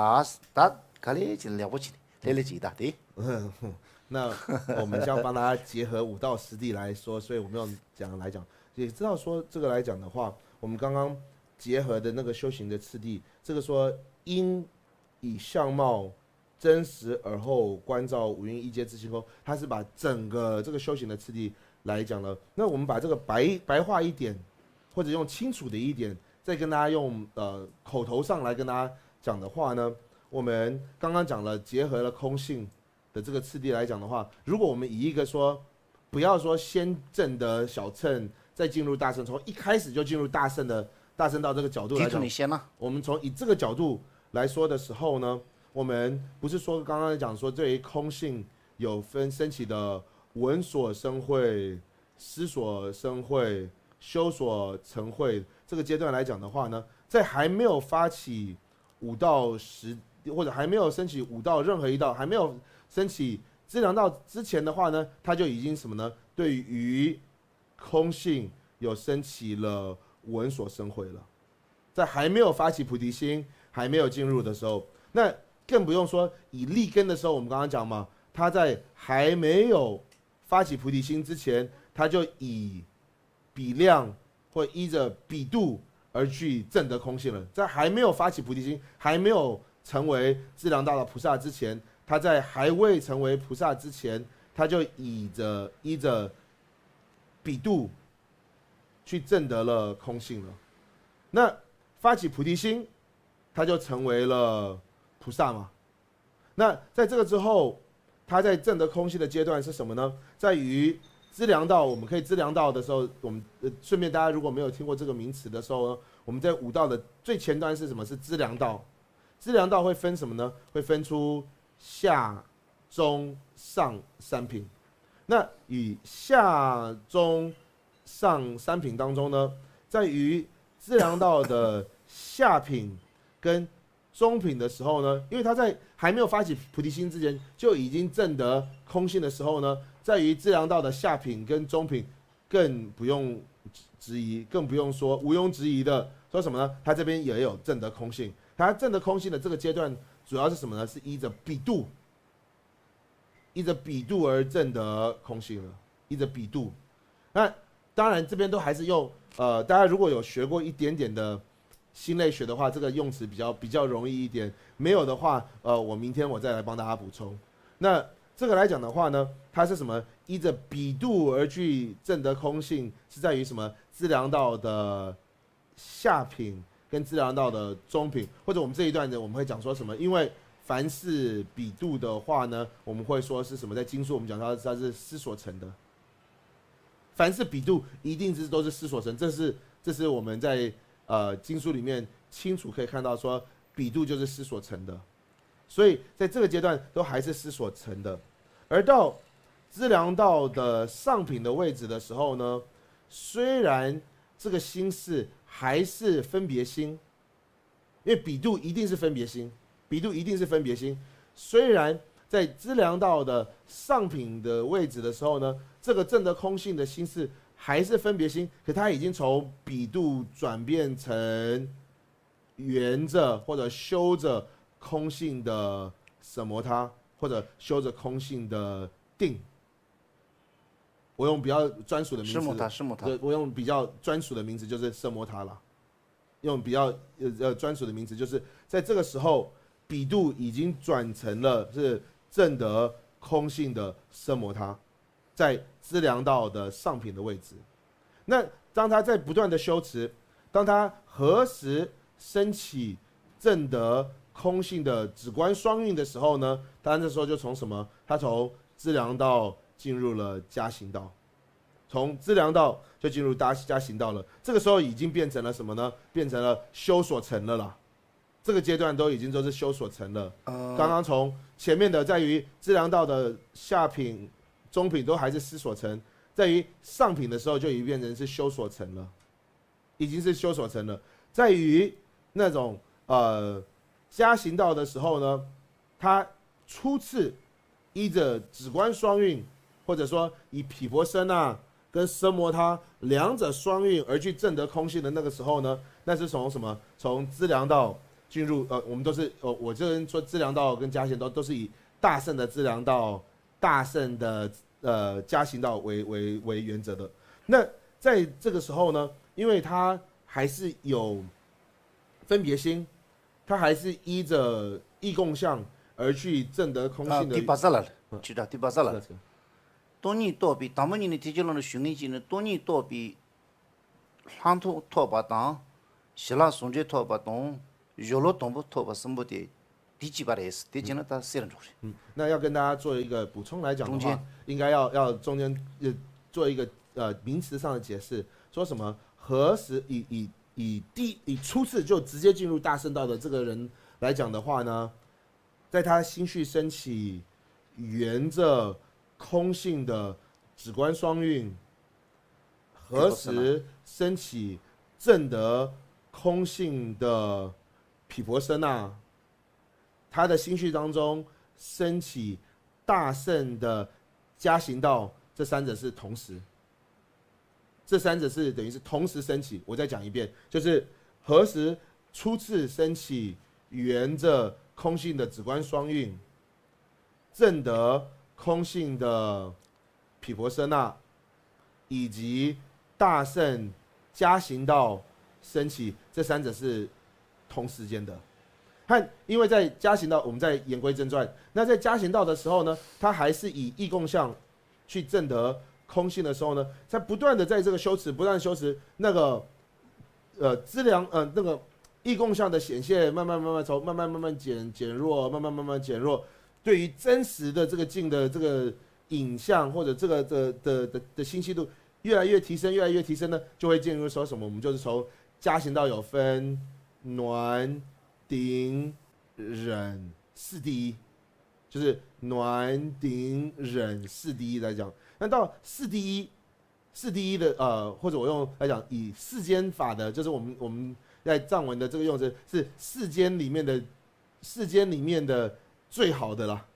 ད་ག་ལེ་བྱས་ནས་ལེགས་པོ་བྱས་ནས་ལྷོད་ལྷོད་བྱས་ད་དེ། 那我们将帮大家结合五到十地来说，所以我们要讲来讲，也知道说这个来讲的话，我们刚刚结合的那个修行的次第，这个说因以相貌真实而后观照五蕴一皆自性空，它是把整个这个修行的次第来讲了。那我们把这个白白话一点，或者用清楚的一点，再跟大家用呃口头上来跟大家讲的话呢，我们刚刚讲了结合了空性的这个次第来讲的话，如果我们以一个说，不要说先证得小乘，再进入大乘，从一开始就进入大乘的大乘道这个角度来讲，我们从以这个角度来说的时候呢，我们不是说刚刚讲说对于空性有分升起的闻所生慧、思所生慧、修所成慧这个阶段来讲的话呢，在还没有发起五到十，或者还没有升起五到任何一道，还没有升起资粮道之前的话呢，他就已经什么呢？对于空性有升起了闻所生慧了。在还没有发起菩提心，还没有进入的时候，那更不用说以立根的时候，我们刚刚讲嘛，他在还没有发起菩提心之前，他就以比量或依着比度而去证得空性了。在还没有发起菩提心，还没有成为资粮道的菩萨之前，他在还未成为菩萨之前，他就以着依着比度去证得了空性了。那发起菩提心，他就成为了菩萨嘛。那在这个之后，他在证得空性的阶段是什么呢？在于资粮道，我们可以资粮道的时候，我们呃顺便大家如果没有听过这个名词的时候呢，我们在五道的最前端是什么？是资粮道。资粮道会分什么呢？会分出下、中、上三品。那以下、中、上三品当中呢，在于资粮道的下品跟中品的时候呢，因为他在还没有发起菩提心之前就已经证得空性的时候呢，在于资粮道的下品跟中品更不用质疑，更不用说毋庸置疑的说什么呢？他这边也有证得空性。他证得空性的这个阶段，主要是什么呢？是依着比度，依着比度而证得空性了，依着比度。那当然这边都还是用呃，大家如果有学过一点点的心类学的话，这个用词比较比较容易一点。没有的话，呃，我明天我再来帮大家补充。那这个来讲的话呢，它是什么？依着比度而去证得空性，是在于什么？资粮道的下品跟资粮道的中品，或者我们这一段呢，我们会讲说什么？因为凡是比度的话呢，我们会说是什么？在经书我们讲到它是思所成的。凡是比度，一定是都是思所成，这是这是我们在呃经书里面清楚可以看到说，比度就是思所成的，所以在这个阶段都还是思所成的。而到资粮道的上品的位置的时候呢，虽然这个心是还是分别心，因为比度一定是分别心，比度一定是分别心。虽然在资粮道的上品的位置的时候呢，这个证得空性的心是还是分别心，可它已经从比度转变成圆着或者修着空性的什摩他，或者修着空性的定。我用比较专属的名词，什摩他，什摩他。对，我用比较专属的名词就是什摩他了。用比较呃呃专属的名词，就是在这个时候，比度已经转成了是证得空性的奢摩他，在资粮道的上品的位置。那当他在不断的修持，当他何时升起证得空性的止观双运的时候呢？他那时候就从什么？他从资粮道进入了加行道。从资粮道就进入大加行道了。这个时候已经变成了什么呢？变成了修所成了啦。这个阶段都已经都是修所成了。刚刚从前面的在于资粮道的下品、中品都还是思所成，在于上品的时候就已经变成是修所成了，已经是修所成了。在于那种呃加行道的时候呢，他初次依着止观双运，或者说以毗婆舍那跟奢摩他两者双运而去证得空性的那个时候呢，那是从什么？从资粮道进入呃，我们都是呃，我这边说资粮道跟加行道都是以大乘的资粮道、大乘的呃加行道为为为原则的。那在这个时候呢，因为它还是有分别心，它还是依着意共相而去证得空性的。 ཏི་པ་ས་ལ་ལ་ཅི་ད་ཏི་པ་ས་ལ་ལ། སྟོང་ཉིད་རྟོགས་པའི་དང་པོ་ཉིད་ནས་ཐེག་ཆེན་ལམ་ལ་ཞུགས་མཁན་གཅིག་ནི་སྟོང་ཉིད་རྟོགས་པའི་ལྷག་མཐོང་ཐོབ་པ་དང་། ཞི་ལྷག་ཟུང་འབྲེལ་ཐོབ་པ་དང་། གཞོལ་ལུགས་དང་པོ་ཐོབ་པ་གསུམ་པོ་དེ་དེ་གཅིག་པ་རེད། དེ་བྱས་ན་ད་གསེར་འགྲོ་རེད། 嗯，那要跟大家做一个补充来讲的话，中间应该要要中间呃做一个呃名词上的解释，说什么何时以以以第以初次就直接进入大乘道的这个人来讲的话呢，在他心绪升起圆着空性的止观双运，何时升起证得空性的毗婆舍那，他的心绪当中升起大乘的加行道，这三者是同时，这三者是等于是同时升起。我再讲一遍，就是何时初次升起圆着空性的止观双运，证得空性的毗婆舍那，以及大乘加行道升起，这三者是同时间的。和因为在加行道，我们再言归正传，那在加行道的时候呢，他还是以意共相去证得空性的时候呢，在不断的在这个修持，不断地修持那个呃资粮呃那个意共相的显现，慢慢慢慢从慢慢慢慢减减弱，慢慢慢慢减弱，对于真实的这个境的这个影像或者这个的的的的清晰度越来越提升，越来越提升呢，就会进入说什么？我们就是从加行道有分暖、顶、忍四第一，就是暖、顶、忍四第一来讲。那到四第一，四第一的呃，或者我用来讲，以世间法的，就是我们我们在藏文的这个用词是世间里面的世间里面的最好的啦，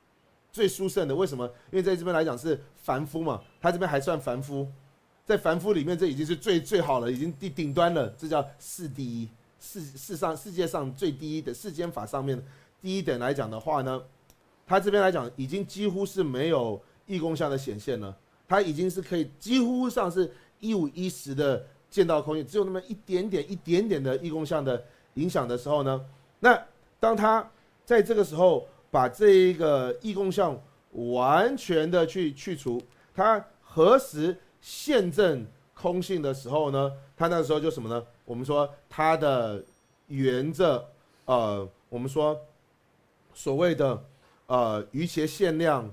最殊胜的。为什么？因为在这边来讲是凡夫嘛，他这边还算凡夫，在凡夫里面这已经是最最好了，已经顶顶端了，这叫四第一，世世上世界上最第一的世间法上面第一等来讲的话呢，他这边来讲已经几乎是没有意共相的显现了，他已经是可以几乎上是一五一十的见到空性，只有那么一点点一点点的意共相的影响的时候呢，那当他在这个时候把这一个意共相完全的去去除，他何时现证空性的时候呢？他那个时候就什么呢？我们说他的原则，呃，我们说所谓的呃余伽限量，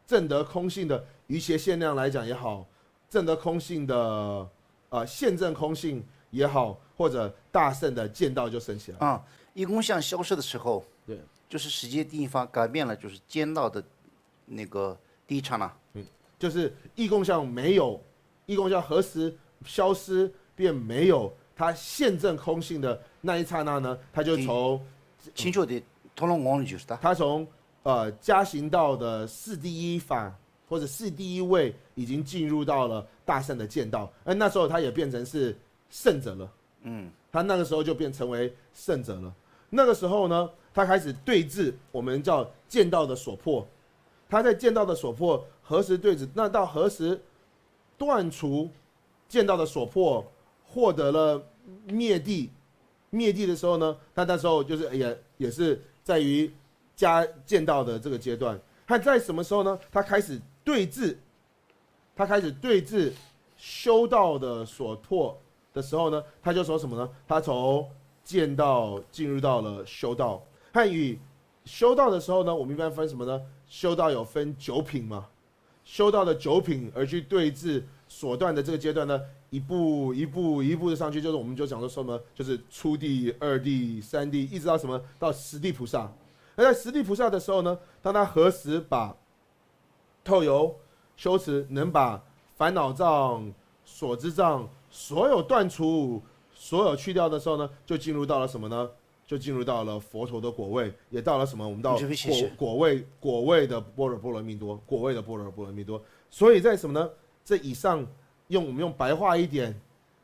证得空性的余伽限量来讲也好，证得空性的呃现证空性也好，或者大乘的见道就升起来了。啊，一共相消失的时候，对，就是时间地方改变了，就是见到的那个第一刹那。就是意共相没有，意共相何时消失便没有，它现证空性的那一刹那呢，它就从清楚的，通通忘了就是他。它从呃加行道的四第一法或者四第一位已经进入到了大乘的见道，而那时候它也变成是圣者了。嗯，他那个时候就变成为圣者了。那个时候呢，他开始对治我们叫见道的所破。他在见道的所破何时对治？那到何时断除见道的所破，获得了灭地？灭地的时候呢，他那时候就是也也是在于加见道的这个阶段。他在什么时候呢？他开始对治，他开始对治修道的所破的时候呢，他就说什么呢？他从见道进入到了修道。汉语修道的时候呢，我们一般分什么呢？修道有分九品嘛，修道的九品而去对治所断的这个阶段呢，一步一步一步的上去，就是我们就讲说什么，就是初地、二地、三地，一直到什么到十地菩萨。而在十地菩萨的时候呢，当他何时把透由修持能把烦恼障、所知障所有断除、所有去掉的时候呢，就进入到了什么呢？就进入到了佛陀的果位，也到了什么？我们到果果位果位的般若波罗蜜多，果位的般若波罗蜜多。所以在什么呢？这以上用我们用白话一点，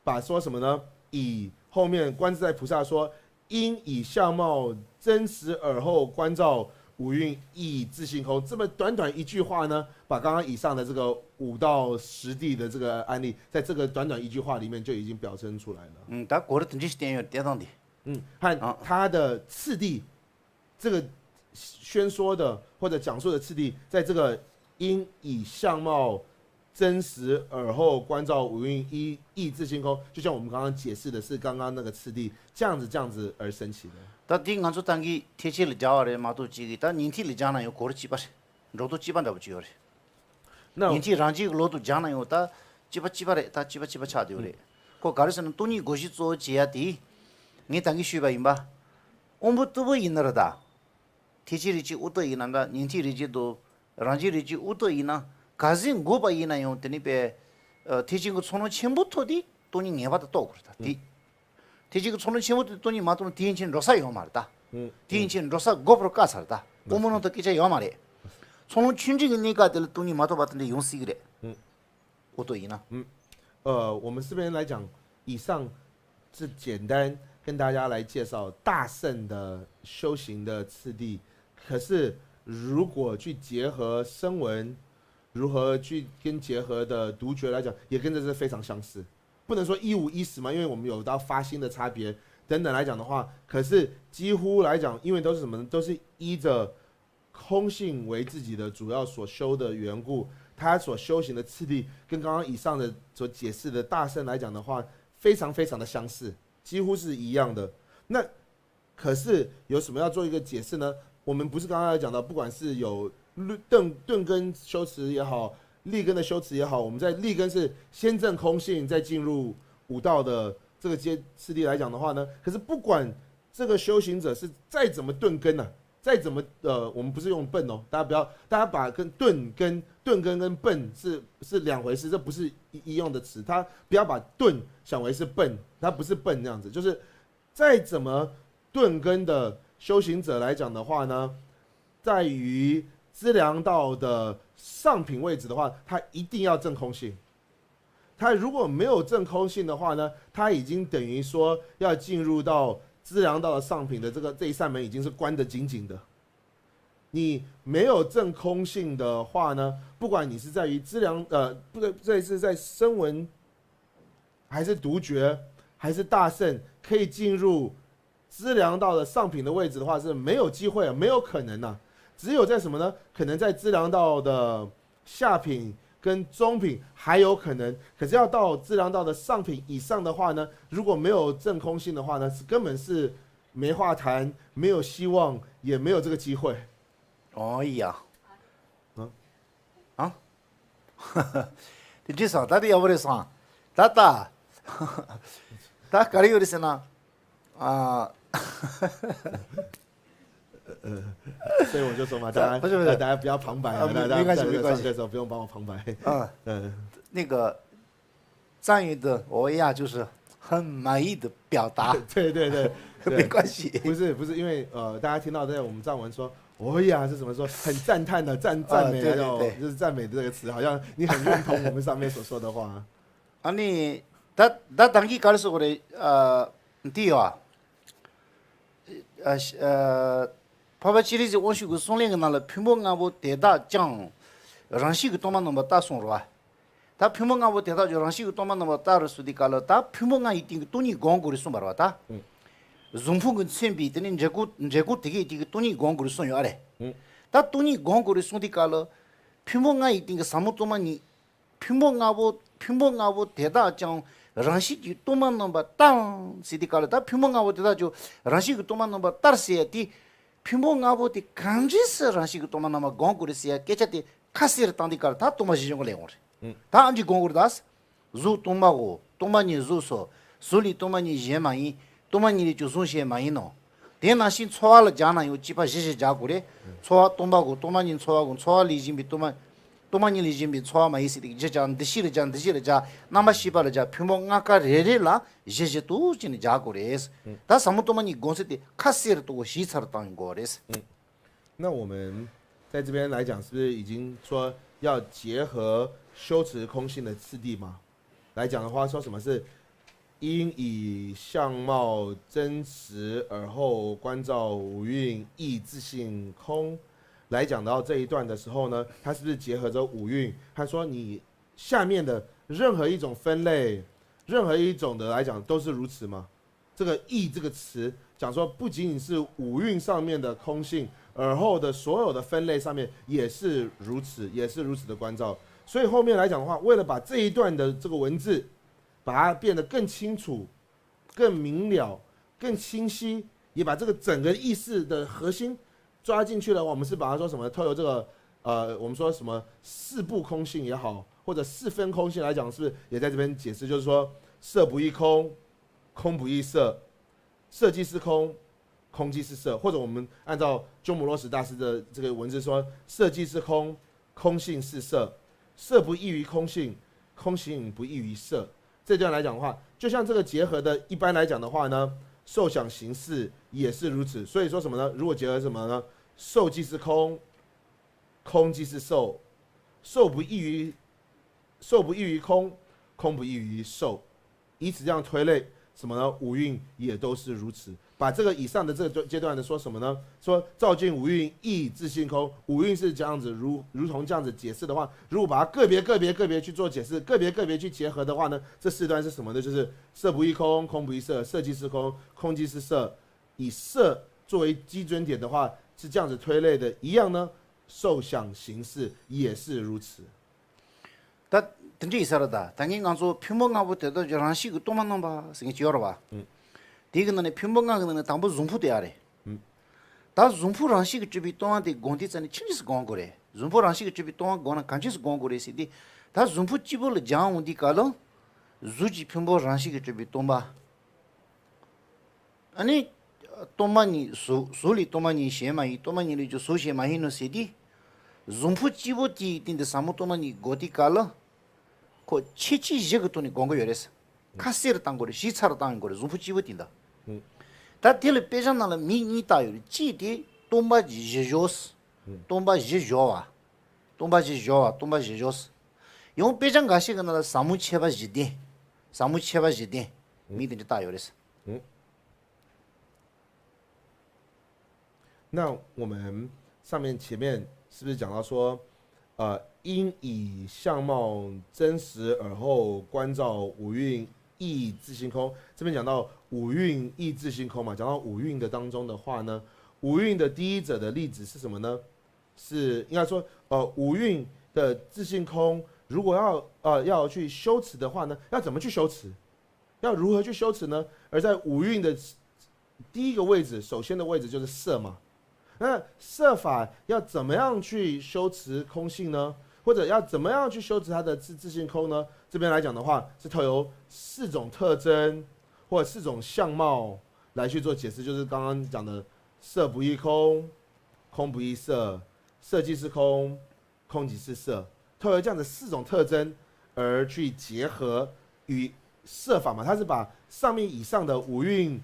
把说什么呢？以后面观自在菩萨说，因以相貌真实而后观照五蕴亦自性空，这么短短一句话呢，把刚刚以上的这个五到十地的这个案例，在这个短短一句话里面就已经表征出来了。嗯，ད་གོ་རེ་དེ་འདྲ་ཞིག་བསྟན་ཡོད་བསྟན་སྟངས་དེ།嗯，和它的次第，这个宣说的或者讲述的次第，在这个因以相貌真实而后观照五蕴亦亦自性空，就像我们刚刚解释的是刚刚那个次第，这样子这样子而升起的。ད་དེ་ང་ཚོ་ད་གིན་ཐེག་ཆེན་ལ་སྦྱར་བ་རེད་མ་གཏོགས་ཅིག་གིས་ད་ཉན་ཐོས་ལ་སྦྱར་ན་ཡང་གོ་རེ་གཅིག་པ་རེད། འགྲོ་ལྡོག་གཅིག་པ་འདྲ་པོ་ཅིག་ཡོད་རེད། ཉན་ཐོས་རང་རྒྱུད་ཀྱི་ལོག་ཏུ་སྦྱར་ན་ཡང་ད་གཅིག་པ་གཅིག་པ་རེད། ད་གཅིག་པ་གཅིག་པ་ཆགས་བསྡད་ཡོད་རེད། ཁོ་ག་རེ་ཟེར་ན་སྟོང་ཉིད་བགོ་བཤའ་གཙོ་བོ་བྱེད་ཡ་དེ། ངས་ད་གིན་ཞུས་པ་ཡིན་པ། དབང་པོ་རྟུལ་པོ་ཡིན་ན་ར་ད། ཐེག་ཆེན་རིགས་ཀྱི་དབུ་རྟགས་ཡིན་ན་འདྲ་ཉན་ཐོས་རིགས་ཀྱི་དུ། རང་རྒྱུད་རིགས་ཀྱི་དབུ་རྟགས་ཡིན་ན་ག་ཟིག་འགོད་པ་ཡིན་ན་ཡང་དེ་ནི་པས། ཐེག་ཆེན་གྱི་ཚོགས་ལམ་ཆེན་པོ་ཐོབ་དེ་སྟོང་ཉིད་ངེས་པར་དུ་རྟོགས་དགོས་རེད་ད་དེ། ཐེག་ཆེན་གྱི་ཚོགས་ལམ་ཆེན་པོ་དེ་སྟོང་ཉིད་མ་རྟོགས་ན་དེ་ཡན་ཆད་འགྲོ་ས་ཡོད་མ་རེད་ད། དེ་ཡན་ཆད་འགྲོ་ས་དགོས་པར་དཀའ་ཚར་ད། དབུ་མའི་ནང་དུ་སྐད་ཆ་ཡོད་མ་རེད། ཚོགས་ལམ་ཆུང་འབྲིང་གི་གནས་སྐབས་དེ་ལ་སྟོང་ཉིད་མ་རྟོགས་པ་དེ་འདྲ་ཡོང་སྲིད་ཀྱི་རེད། དབུ་རྟགས་ཡིན་ན།呃，我们这边来讲，以上是简单跟大家来介绍大乘的修行的次第。可是如果去结合声闻，如何去跟结合的独觉来讲，也跟这是非常相似。不能说一五一十嘛，因为我们有到发心的差别等等来讲的话，可是几乎来讲，因为都是什么呢？都是依着空性为自己的主要所修的缘故，他所修行的次第跟刚刚以上的所解释的大乘来讲的话，非常非常的相似，几乎是一样的。那可是有什么要做一个解释呢？我们不是刚刚有讲到，不管是有顿顿根修持也好，立根的修持也好，我们在立根是先证空性，再进入五道的这个阶次第来讲的话呢，可是不管这个修行者是再怎么顿根呢、再怎么呃，我们不是用笨哦，大家不要，大家把跟顿跟顿根跟笨是是两回事，这不是一一样的词，他不要把顿想为是笨，它不是笨那样子，就是再怎么顿根的修行者来讲的话呢，在于资粮道的上品位置的话，他一定要证空性。他如果没有证空性的话呢，他已经等于说要进入到资粮道的上品的这个这一扇门已经是关得紧紧的。你没有证空性的话呢，不管你是在于资粮呃，不对，这是在声闻，还是独觉，还是大乘，可以进入资粮道的上品的位置的话是没有机会，没有可能的。只有在什么呢？可能在资粮道的下品跟中品还有可能，可是要到资粮道的上品以上的话呢，如果没有证空性的话呢，是根本是没话谈，没有希望，也没有这个机会。哦呀，嗯啊，这啥？他的要不得啥？他打，他搞的有的是呢，啊。所以我就说嘛，大家不是不是呃大家不要旁白啊，啊没大家没关系在没关系上课的时候不用帮我旁白。啊，嗯，那个赞语的哦呀，就是很满意的表达，对对对，对没关系。不是不是，因为呃，大家听到在我们藏文说“哦呀”是什么说很赞叹的赞赞美对对那种，对就是赞美的这个词，好像你很认同我们上面所说的话。啊，你他他当地搞的是我的呃，第一啊，呃呃，帕帕奇里是我学过松林个那了，屏幕俺不得大讲，让西个东方那么大松是吧？他屏幕俺不得大就让西个东方那么大的是的搞了，他屏幕俺一定个东西讲过的松吧，是吧？他，嗯，总铺跟村比，等于这个这个这个这个东西讲过的松有啊嘞，嗯，他东西讲过的松的搞了，屏幕俺一定个什么东西你。 ཕུང་པོ་ལྔ་པོ་ཕུང་པོ་ལྔ་པོ་དེ་དག་ཀྱང་རང་བཞིན་གྱིས་སྟོང་པ་རྣམ་པར་དག་ཟེར་དུས་སྐབས་ལ། ད་ཕུང་པོ་ལྔ་པོ་དེ་དག་ཀྱང་རང་བཞིན་གྱིས་སྟོང་པ་རྣམ་པར་དག་ཟེར་ཡ་དེ། ཕུང་པོ་ལྔ་པོ་དེ་གང་འདྲས་སུ་རང་བཞིན་གྱིས་སྟོང་པ་རྣམ་པར་སྒོམ་དགོས་རེད་ཟེར་ཡ་སྐད་ཆ་དེ་ཁ་གསལ་རུ་བཏང་དུས་སྐབས་ལ་ད་སྟོང་པ་བཞི་སྦྱོང་གི་ལས་འོང་རེད། ད་ཨ་མཆིས་སྒོམ་དགོས་རེད་ད། གཟུགས་སྟོང་པའོ། སྟོང་པ་ཉིད་གཟུགས་སོ། གཟུགས་ལས་སྟོང་པ་ཉིད་གཞན་མ་ཡིན། སྟོང་པ་ཉིད་ལས་ཀྱང་གཟུགས་གཞན་མ་ཡིན་ནོ། དེ་ནང་བཞིན་ཚོར་བ་ལ་སྦྱར་ན་ཡང་གཅིག་པ་བཞི་བཞི་སྦྱར་དགོས་རེད། ཚོར་བ་སྟོང་པའོ། སྟོང་པ་ཉིད་ཚོར་བའོ། ཚོར་བ་ལས་གཞན་པའི་སྟོང་པ། སྟོང་པ་ཉིད་ལས་གཞན་པའི་ཚོར་བ་མ་ཡིན་ཟེར་ཏེ་བཞི་སྦྱར། འདུ་ཤེས་ལ་སྦྱར། འདུ་བྱེད་ལ་སྦྱར། རྣམ་པར་ཤེས་པ་ལ་སྦྱར། ཕུང་པོ་ལྔ་ཀ་རེ་རེ་ལ་བཞི་བཞི་འདུག་ཅེས་ནས་སྦྱར་དགོས་རེད། ད་ཟབ་མོ་སྟོང་པ་ཉིད་སྒོམ་ཚུལ་དེ་ཁ་གསལ་རུ་གཏོང་དགོས། ཞིབ་ཚགས་རུ་བཏང་ཡོང་དགོས་རེད། 那我们在这边来讲，是不是已经说要结合修持空性的次第嘛？来讲的话，说什么是因以相貌真实而后观照五蕴亦自性空来讲到这一段的时候呢，它是不是结合着五蕴？他说你下面的任何一种分类，任何一种的来讲都是如此吗？这个亦这个词讲说，不仅仅是五蕴上面的空性，而后的所有的分类上面也是如此，也是如此的关照。所以后面来讲的话，为了把这一段的这个文字，把它变得更清楚、更明了、更清晰，也把这个整个意识的核心抓进去了。我们是把它说什么？透由这个呃，我们说什么四部空性也好，或者四分空性来讲，是不是也在这边解释？就是说，色不异空，空不异色，色即是空，空即是色。或者我们按照鸠摩罗什大师的这个文字说，色即是空，空性是色，色不异于空性，空性不异于色。这段来讲的话，就像这个结合的，一般来讲的话呢，受想行识也是如此。所以说什么呢？如果结合什么呢？受即是空，空即是受，受不异于受不异于空，空不异于受，以此这样推类，什么呢？五蕴也都是如此。把这个以上的这个阶段的说什么呢？说照见五蕴亦自性空，五蕴是这样子，如如同这样子解释的话，如果把它个别个别个别去做解释，个别个别去结合的话呢，这四段是什么呢？就是色不异空，空不异色，色即是空，空即是色，以色作为基准点的话，是这样子推类的。一样呢，受想行识也是如此。 ད་དེ་འདྲ་ཡིན་ས་རེད། ད་ད་ངས་ང་ཚོ་ཕུང་པོ་ལྔ་པོ་དེ་དག་ཀྱང་རང་བཞིན་གྱིས་སྟོང་པ་རྣམ་པར་ཟེར་མཁན་ཅིག་ཡོད་རེད་བ། དེ་གི་ནང་ནས་ཕུང་པོ་ལྔ་གི་ནང་ནས་དང་པོ་གཟུགས་ཕུང་དེ་ཨ་རེད། ད་གཟུགས་ཕུང་རང་བཞིན་གྱིས་གྲུབ་པའི་སྟོང་པ་དེ་སྒོམ་དུས་ཙམ་ནས་ཅི་འདྲས་སེ་སྒོམ་དགོས་རེད། གཟུགས་ཕུང་རང་བཞིན་གྱིས་གྲུབ་པའི་སྟོང་པ་སྒོམ་ན་གང་འདྲས་སེ་སྒོམ་དགོས་རེད་ཟེར་དུས། ད་གཟུགས་ཕུང་གཅིག་པོ་ལ་སྦྱང་འོང་དུས་སྐབས་ལ། གཟུགས་ཀྱི་ཕུང་པོ་རང་བཞིན་གྱིས་གྲུབ་པའི་སྟོང་པ། ཨ་ནི། སྟོང་པ་ཉིད་གཟུགས། གཟུགས་ལས་སྟོང་པ་ཉིད་གཞན་མ་ཡིན། སྟོང་པ་ཉིད་ལས་ཀྱང་གཟུགས་གཞན་མ་ཡིན་ནོ་ཟེར་དུས། གཟུགས་ཕུང་གཅིག་པོ་དེའི་སྟེང་དུ་ཟབ་མོ་སྟོང་པ་ཉིད་སྒོམ་དུས་སྐབས་ལ། ཁོ་ཁྱད་ཆོས་བཞི་གི་ཐོག་ནས་སྒོམ་གྱི་ཡོད་རེད། ཁ་གསལ་རུ་བཏང་དགོས་རེད། ཞིབ་ཚགས་རུ་བཏང་དགོས་རེད། གཟུགས་ཕུང་གཅིག་པོ་དེ་འདྲ། ད་དེ་ལ་དཔེ་ཆ་ནང་ལ་མིང་གཉིས་བཏགས་ཡོད་རེད། གཅིག་དེ་སྟོང་པ་བཞི་སྦྱོར། སྟོང་པ་བཞི་སྦྱོར་བ། སྟོང་པ་བཞི་སྦྱོར་བ། སྟོང་པ་བཞི་སྦྱོར། ཡང་དཔེ་ཆ་འགའ་ཞིག་གི་ནང་ལ་ཟབ་མོ་མཆེད་པ་བཞི་ལྡན། ཟབ་མོ་མཆེད་པ་བཞི་ལྡན། མིང་དེ་འདྲ་བཏགས་ཡོད་རེད། 那我们上面前面是不是讲到说，呃，因以相貌真实而后观照五蕴亦自性空。这边讲到五蕴亦自性空嘛，讲到五蕴的当中的话呢，五蕴的第一者的例子是什么呢？是应该说，呃，五蕴的自性空，如果要呃要去修持的话呢，要怎么去修持？要如何去修持呢？而在五蕴的第一个位置，首先的位置就是色嘛。那色法要怎么样去修持空性呢？或者要怎么样去修持它的自自性空呢？这边来讲的话，是透由四种特征或四种相貌来去做解释，就是刚刚讲的色不异空、空不异色、色即是空、空即是色，透由这样的四种特征而去结合与色法嘛，它是把上面以上的五蕴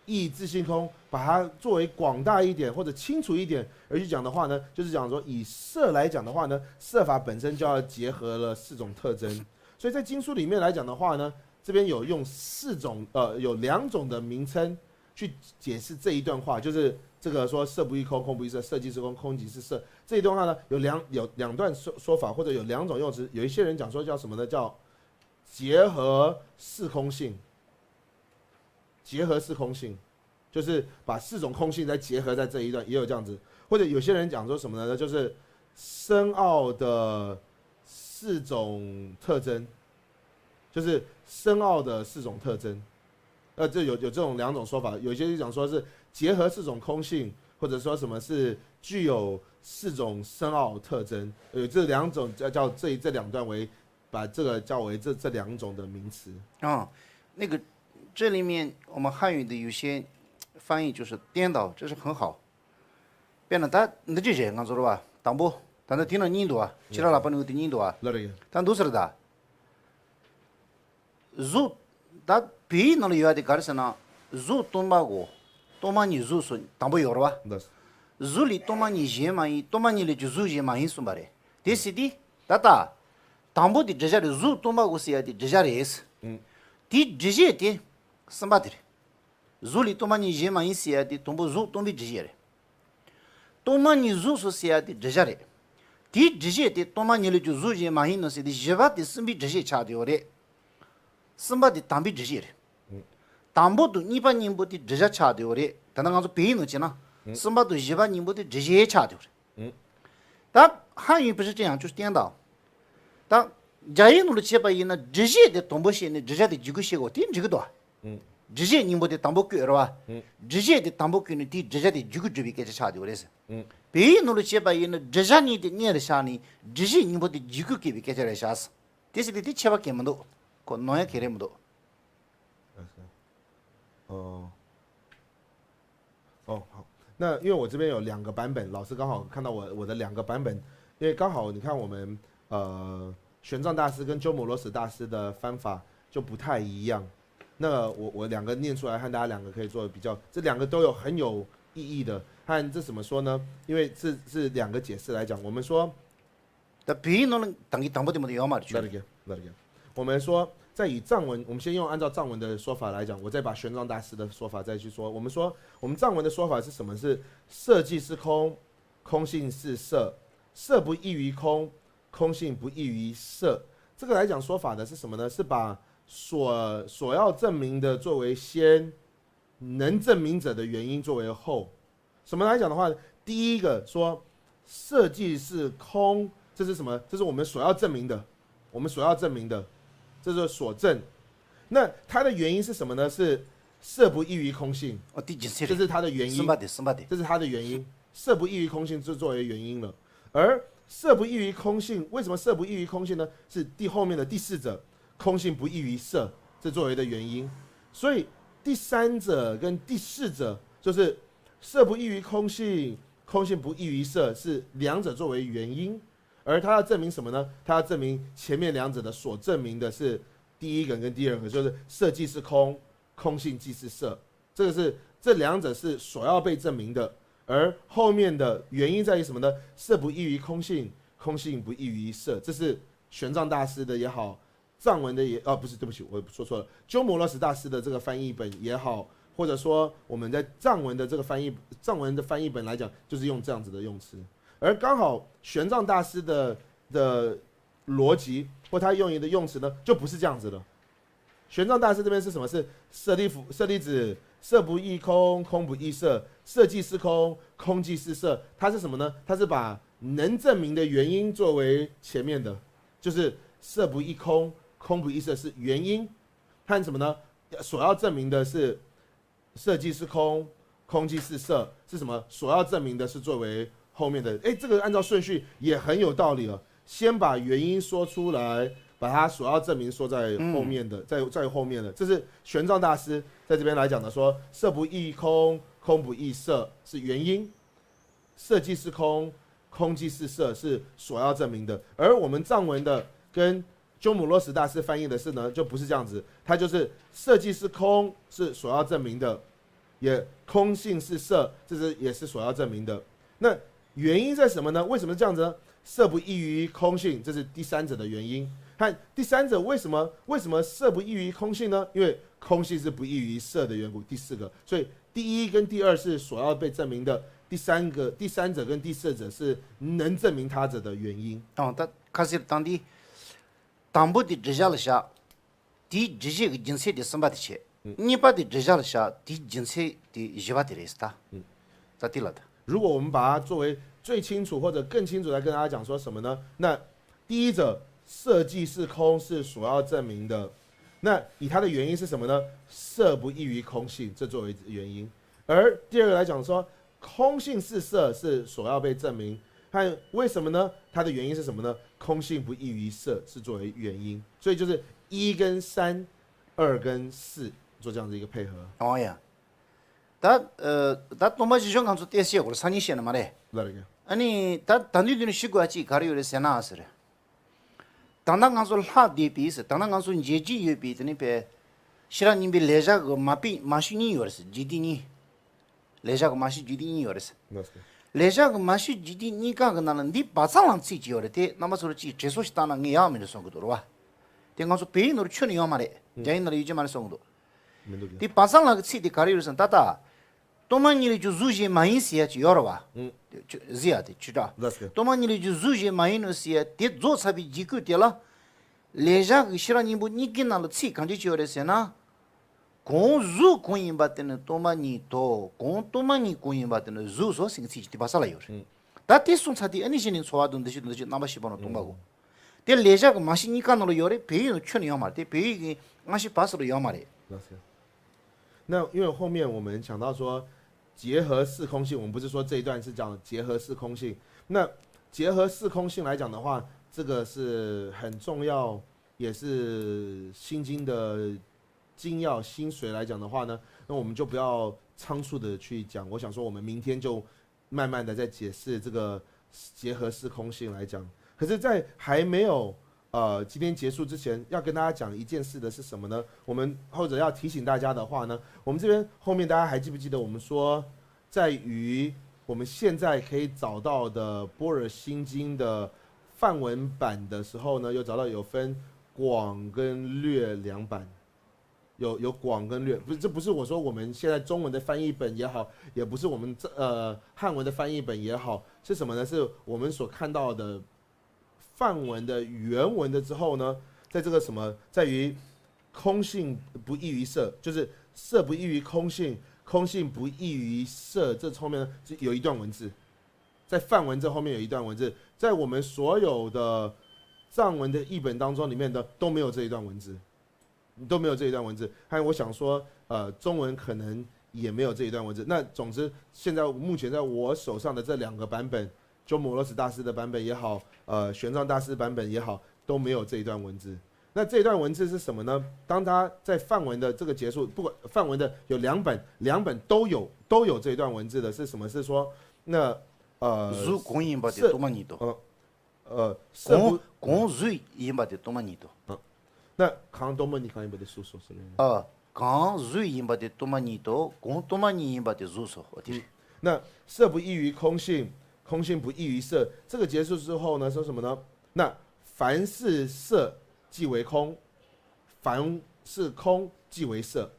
亦自性空，把它作为广大一点或者清楚一点而去讲的话呢，就是讲说以色来讲的话呢，色法本身就要结合了四种特征。所以在经书里面来讲的话呢，这边有用四种呃有两种的名称去解释这一段话，就是这个说色不异空，空不异色，色即是空，空即是色。这一段话呢，有两有两段说说法，或者有两种用词。有一些人讲说叫什么呢？叫结合四空性，结合四空性，就是把四种空性再结合在这一段，也有这样子。或者有些人讲说什么呢？就是深奥的四种特征，就是深奥的四种特征。呃，这有有这种两种说法，有些就讲说是结合四种空性，或者说什么是具有四种深奥特征，有这两种叫叫这这两段为把这个叫为这这两种的名词。啊，那个这里面我们汉语的有些翻译就是颠倒，这是很好。དཔེར་ན་ད་འདི་ཅི་བྱས་ང་ཚོར་བ་དང་པོ་ད་ནི་དེ་ན་གཉིས་འདུག་བ། ཕྱི་ར་ལ་པ་ནི་འོ་དེ་གཉིས་འདུག་བ། ལ་རེད། ད་འདུག་ཟེར་ད། གཟུགས། ད་བོད་ཡིག་ནང་ལ་ཡོད་པ་དེ་ག་རེ་ཟེར་ན། གཟུགས་སྟོང་པ་གོ། སྟོང་པ་ཉིད་གཟུགས་སུ་དང་པོ་ཡོད་རེད་བ། གཟུགས་ལས་སྟོང་པ་ཉིད་གཞན་མ་ཡིན། སྟོང་པ་ཉིད་ལས་ཀྱང་གཟུགས་གཞན་མ་ཡིན་གསུངས་པ་རེད། དེ་སྲིད་དེ་ད་ལྟ། དང་པོ་དེ་འགྲེལ་བྱ་རེད། གཟུགས་སྟོང་པ་གོ་ཟེར་ཡ་དེ་འགྲེལ་བྱ་རེད། དེའི་འགྲེལ་བྱེད་དེ་གསུམ་པ་དེ་རེད། གཟུགས་ལས་སྟོང་པ་ཉིད་གཞན་མ་ཡིན་ཟེར་ཡ་དེ་དང་པོ་གཟུགས་སྟོང་པའི་འགྲེལ་བཤད་རེད། སྟོང་པ་ཉིད་གཟུགས་སོ་ཟེར་ཡ་དེ་འགྲེལ་བྱ་རེད། དེའི་འགྲེལ་བཤད་དེ་སྟོང་པ་ཉིད་ལས་ཀྱང་གཟུགས་གཞན་མ་ཡིན་ནོ་ཟེར་དེ་བཞི་པ་དེ་གསུམ་པའི་འགྲེལ་བཤད་ཆགས་བསྡད་ཡོད་རེད། གསུམ་པ་དེ་དམ་པའི་འགྲེལ་བཤད་རེད། དང་པོ་དང་གཉིས་པ་གཉིས་པོ་དེ་འགྲེལ་བྱ་ཆགས་བསྡད་ཡོད་རེད། ད་ལྟ་ང་ཚོ་བོད་ཡིག་ནང་བྱས་ན་གསུམ་པ་དང་བཞི་པ་གཉིས་པོ་དེ་འགྲེལ་བཤད་ཆགས་བསྡད་ཡོད་རེད། ད་ཧ་ཡིན་པི་ཧྲི་ཅན་ཡང་ཅུ་སྟན་དང་། ད་རྒྱ་ཡིག་ནང་ལ་བྱས་པ་ཡིན་ན་འགྲེལ་བཤད་དེ་དང་པོ་བཤད་ནས་འགྲེལ་བྱ་དེ་རྗེས་ཁུ་བཤད་དགོས་དེ་འགྲིག་གི་འདུག་འགྲེལ་བཤད་སྙིང་པོ་དེ་དང་པོ་བཀོད་རེད་བ། འགྲེལ་བཤད་དེ་དང་པོ་བཀོད་ནས་དེའི་འགྲེལ་བྱ་དེ་རྗེས་ཁུ་སྒྲུབ་པའི་སྐད་ཆ་ཆགས་བསྡད་ཡོད་རེད། བོད་ཡིག་ནང་ལ་བྱས་པ་ཡིན་ན་འགྲེལ་བྱ་གཉིས་དེ་སྔོན་ལ་བཞག་ནས་འགྲེལ་བཤད་སྙིང་པོ་དེ་རྗེས་ཁུ་བཀོད་པའི་སྐད་ཆ་རེད་བཞག་དེ་སྲིད་དེ་དེ་ཁྱད་པར་གང་མི་འདུག་ཁོ་ནོར་ཡ་གང་རེད་མི་འདུག 哦，哦，好。那因为我这边有两个版本，老师刚好看到我我的两个版本，因为刚好你看我们呃玄奘大师跟鸠摩罗什大师的翻法就不太一样。那我我两个念出来，和大家两个可以做比较，这两个都有很有意义的。和这怎么说呢？因为是是两个解释来讲，我们说 ད་བོད་ཡིག་ནང་ལ་དང་གི་དང་པོ་དེ་མ་གཏོགས་ཡོད་མ་རེད་ཅུ། 我们说，在以藏文，我们先用按照藏文的说法来讲，我再把玄奘大师的说法再去说。我们说，我们藏文的说法是什么？是色即是空，空性是色，色不异于空，空性不异于色。这个来讲说法呢是什么呢？是把所所要证明的作为先，能证明者的原因作为后。什么来讲的话，第一个说色即是空，这是什么？这是我们所要证明的，我们所要证明的，这是所证。那它的原因是什么呢？是色不异于空性，哦，第几次这是它的原因，这是它的原因，色不异于空性是作为原因了。而色不异于空性，为什么色不异于空性呢？是第后面的第四者，空性不异于色，这作为的原因。所以第三者跟第四者就是色不异于空性，空性不异于色，是两者作为原因。而他要证明什么呢？他要证明前面两者的所证明的是第一个跟第二个，就是色即是空，空性即是色。这个是这两者是所要被证明的。而后面的原因在于什么呢？色不异于空性，空性不异于色。这是玄奘大师的也好，藏文的也哦不是，对不起，我说错了。鸠摩罗什大师的这个翻译本也好，或者说我们在藏文的这个翻译藏文的翻译本来讲，就是用这样子的用词。而刚好玄奘大师的的逻辑或他用的用词呢，就不是这样子的。玄奘大师这边是什么？是舍利弗舍利子，色不异空，空不异色，色即是空，空即是色。它是什么呢？它是把能证明的原因作为前面的，就是色不异空，空不异色是原因。看什么呢？所要证明的是色即是空，空即是色，是什么？所要证明的是作为后面的。哎，这个按照顺序也很有道理哦。先把原因说出来，把它所要证明说在后面的，在在后面的。这是玄奘大师在这边来讲的，说色不异空，空不异色是原因，色即是空，空即是色是所要证明的。而我们藏文的跟鸠摩罗什大师翻译的是呢，就不是这样子，它就是色即是空是所要证明的，也空性是色，这是也是所要证明的。那原因在什么呢？为什么这样子呢？色不异于空性，这是第三者的原因。看第三者为什么为什么色不异于空性呢？因为空性是不异于色的缘故。第四个，所以第一跟第二是所要被证明的，第三个第三者跟第四者是能证明他者的原因。 ཨང་ད་ཁ་སེར་བཏང་དུས། དང་པོ་དེ་སྒྲིབ་བྱ་ལ་བཞག་དེའི་སྒྲིབ་བྱེད་ཀྱི་རྒྱུ་མཚན་དེ་གསུམ་པ་དེ་བྱས། གཉིས་པ་དེ་སྒྲིབ་བྱ་ལ་བཞག་དེའི་རྒྱུ་མཚན་དེ་བཞི་པ་དེ་རེད་ད། ད་དེ་ལ་ད། 如果我们把它作为最清楚或者更清楚来跟大家讲说什么呢？那第一者，色即是空是所要证明的。那以它的原因是什么呢？色不异于空性，这作为原因。而第二个来讲说，空性是色是所要被证明。看为什么呢？它的原因是什么呢？空性不异于色是作为原因。所以就是一跟三，二跟四做这样的一个配合。 ཨང་ཡ། ད་ད་སྟོང་པ་ཞིག་ཤོག་ང་ཚོ་བལྟས་ཤེས་དགོས་རེད། སང་ཉིན་བཤད་ན་མ་རེད། ལ་རེད། ཨ་ནི་ད་ད་འདི་འདི་ནས་ཤི་དགོས་ཅིག་ག་རེ་ཡོད་རེད་ཟེར་ན་ཟེར། ད་ལྟ་ང་ཚོ་ལྷག་བསྡད་པའི་ཟེར། ད་ལྟ་ང་ཚོ་མཇལ་གྱི་ཡོད་པའི་དེ་ནི་པའི་ཤེས་རབ་སྙིང་པོའི་ལེགས་སྦྱར་གྱི་མ་དཔེ་མ་ཞུ་གཉིས་ཡོད་རེད་ཟེར། རྒྱུད་སྡེ་གཉིས། ལེགས་སྦྱར་གྱི་མ་ཞུ་རྒྱུད་སྡེ་གཉིས་ཡོད་རེད་ཟེར། ལེགས་སྦྱར་གྱི་མ་ཞུ་རྒྱུད་སྡེ་གཉིས་ཀ་གི་ནང་ལ་འདི་བ་ཚང་ལ་ཚིག་གཅིག་ཡོད་རེད། དེ་རྣམ་པ་ཚོ་ལ་གཅིག་དྲན་གསོ་ཞིག་བཏང་ན་ངས་ཡག་མི་འདུག་བསམ་གྱི་འདུག་རེད་བ། དེ་ང་ཚོ་བོད་ཡིག་ནང་ལ་ཁྱོན་ནས་ཡོད་མ་རེད། རྒྱ་ཡིག་ནང་ལ་ཡོད་ཀྱི་མ་རེད་བསམ་གྱི་འདུག། མི་འདུག་ཡ། དེ་བ་ཚང་ལ་གི་ཚིག་དེ་ག་རེ་ཡོད་རེད་ཟེར་ན། ད་ལྟ་སྟོང་པ་ཉིད་ལས་བརྒྱུད་གཟུགས་གཞན་མ་ཡིན་ཟེར་ཡ་ཅིག་ཡོད་རེད་བ། ཨུ། ཆུ་ཟེར་ཡ་དེ་ཆུ་སྒྲ། ལགས་སོ། སྟོང་པ་ཉིད་ལས་བརྒྱུད་གཟུགས་གཞན་མ་ཡིན་ནོ་ཟེར་ཡ་དེ་རྫོགས་ཚར་བའི་རྗེས་སྐུལ་དེ་ལ། ལེགས་སྦྱར་གྱི་ཤེས་རབ་སྙིང་པོ་གཉིས་ཀའི་ནང་ལ་ཚིག་གང་ཅི་ཅིག་ཡོད་རེད་ཟེར་ན། གང་གཟུགས་གང་ཡིན་པ་དེ་ནི་སྟོང་པ་ཉིད་དོ། གང་སྟོང་པ་ཉིད་གང་ཡིན་པ་དེ་ནི་གཟུགས་སོ་ཟེར་གྱི་ཚིག་ཅིག་དེ་བ་ཚང་ལ་ཡོད་རེད། ཨུ། ད་དེ་གསུངས་ཚར་དུས་ཨ་ནི་གཞི་ནས་འཚོ་བ་དང་འདི་ཞིག་འདི་ཞིག་རྣམ་པ་ཤེས་པ་ནང་སྟོང་པ་གོ། དེ་ལེགས་སྦྱར་གྱི་མ་ཞུ་གཉིས་ཀ་ནང་ལ་ཡོད་རེད། བོད་ཡིག་ནང་ཁྱོན་ནས་ཡོད་མ་རེད། དེ་བོད་ཡིག་གི་སྔ་ཕྱི་བར་གསུམ་ལ་ཡོད་མ་རེད། 那因为后面我们讲到说结合四空性，我们不是说这一段是讲结合四空性。那结合四空性来讲的话，这个是很重要，也是心经的精要心髓来讲的话呢，那我们就不要仓促的去讲。我想说，我们明天就慢慢的再解释这个结合四空性来讲。可是，在还没有呃今天结束之前，要跟大家讲一件事的是什么呢？我们或者要提醒大家的话呢，我们这边后面大家还记不记得我们说，在于我们现在可以找到的般若心经的梵文版的时候呢，有找到有分广跟略两版。有有广跟略，不是，这不是我说我们现在中文的翻译本也好，也不是我们这呃汉文的翻译本也好，是什么呢？是我们所看到的梵文的原文的之后呢，在这个什么，在于空性不异于色，就是色不异于空性，空性不异于色，这后面呢，就有一段文字，在梵文这后面有一段文字，在我们所有的藏文的译本当中里面的都没有这一段文字。都没有这一段文字。还有，我想说，呃，中文可能也没有这一段文字。那总之，现在目前在我手上的这两个版本，鸠摩罗什大师的版本也好，呃，玄奘大师版本也好，都没有这一段文字。那这一段文字是什么呢？当他在梵文的这个结束，不管梵文的有两本，两本都有都有这一段文字的是什么？是说，那呃， གཟུགས་གང་ཡིན་པ་དེ་སྟོང་པ་ཉིད་དོ། 呃，色不གང་གང་གཟུགས་ཡིན་པ་དེ་སྟོང་པ་ཉིད་དོ། 那 གང་སྟོང་པ་ཉིད་གང་ཡིན་པ་དེ་སུ་སོ་ཟེར་ན། ཨ། གང་གཟུགས་ཡིན་པ་དེ་སྟོང་པ་ཉིད་དོ། གང་སྟོང་པ་ཉིད་ཡིན་པ་དེ་གཟུགས་སོ། འོ་དེ་རེད། 那色不异于空性，空性不异于色，这个结束之后呢，说什么呢？那凡是色即为空，凡是空即为色。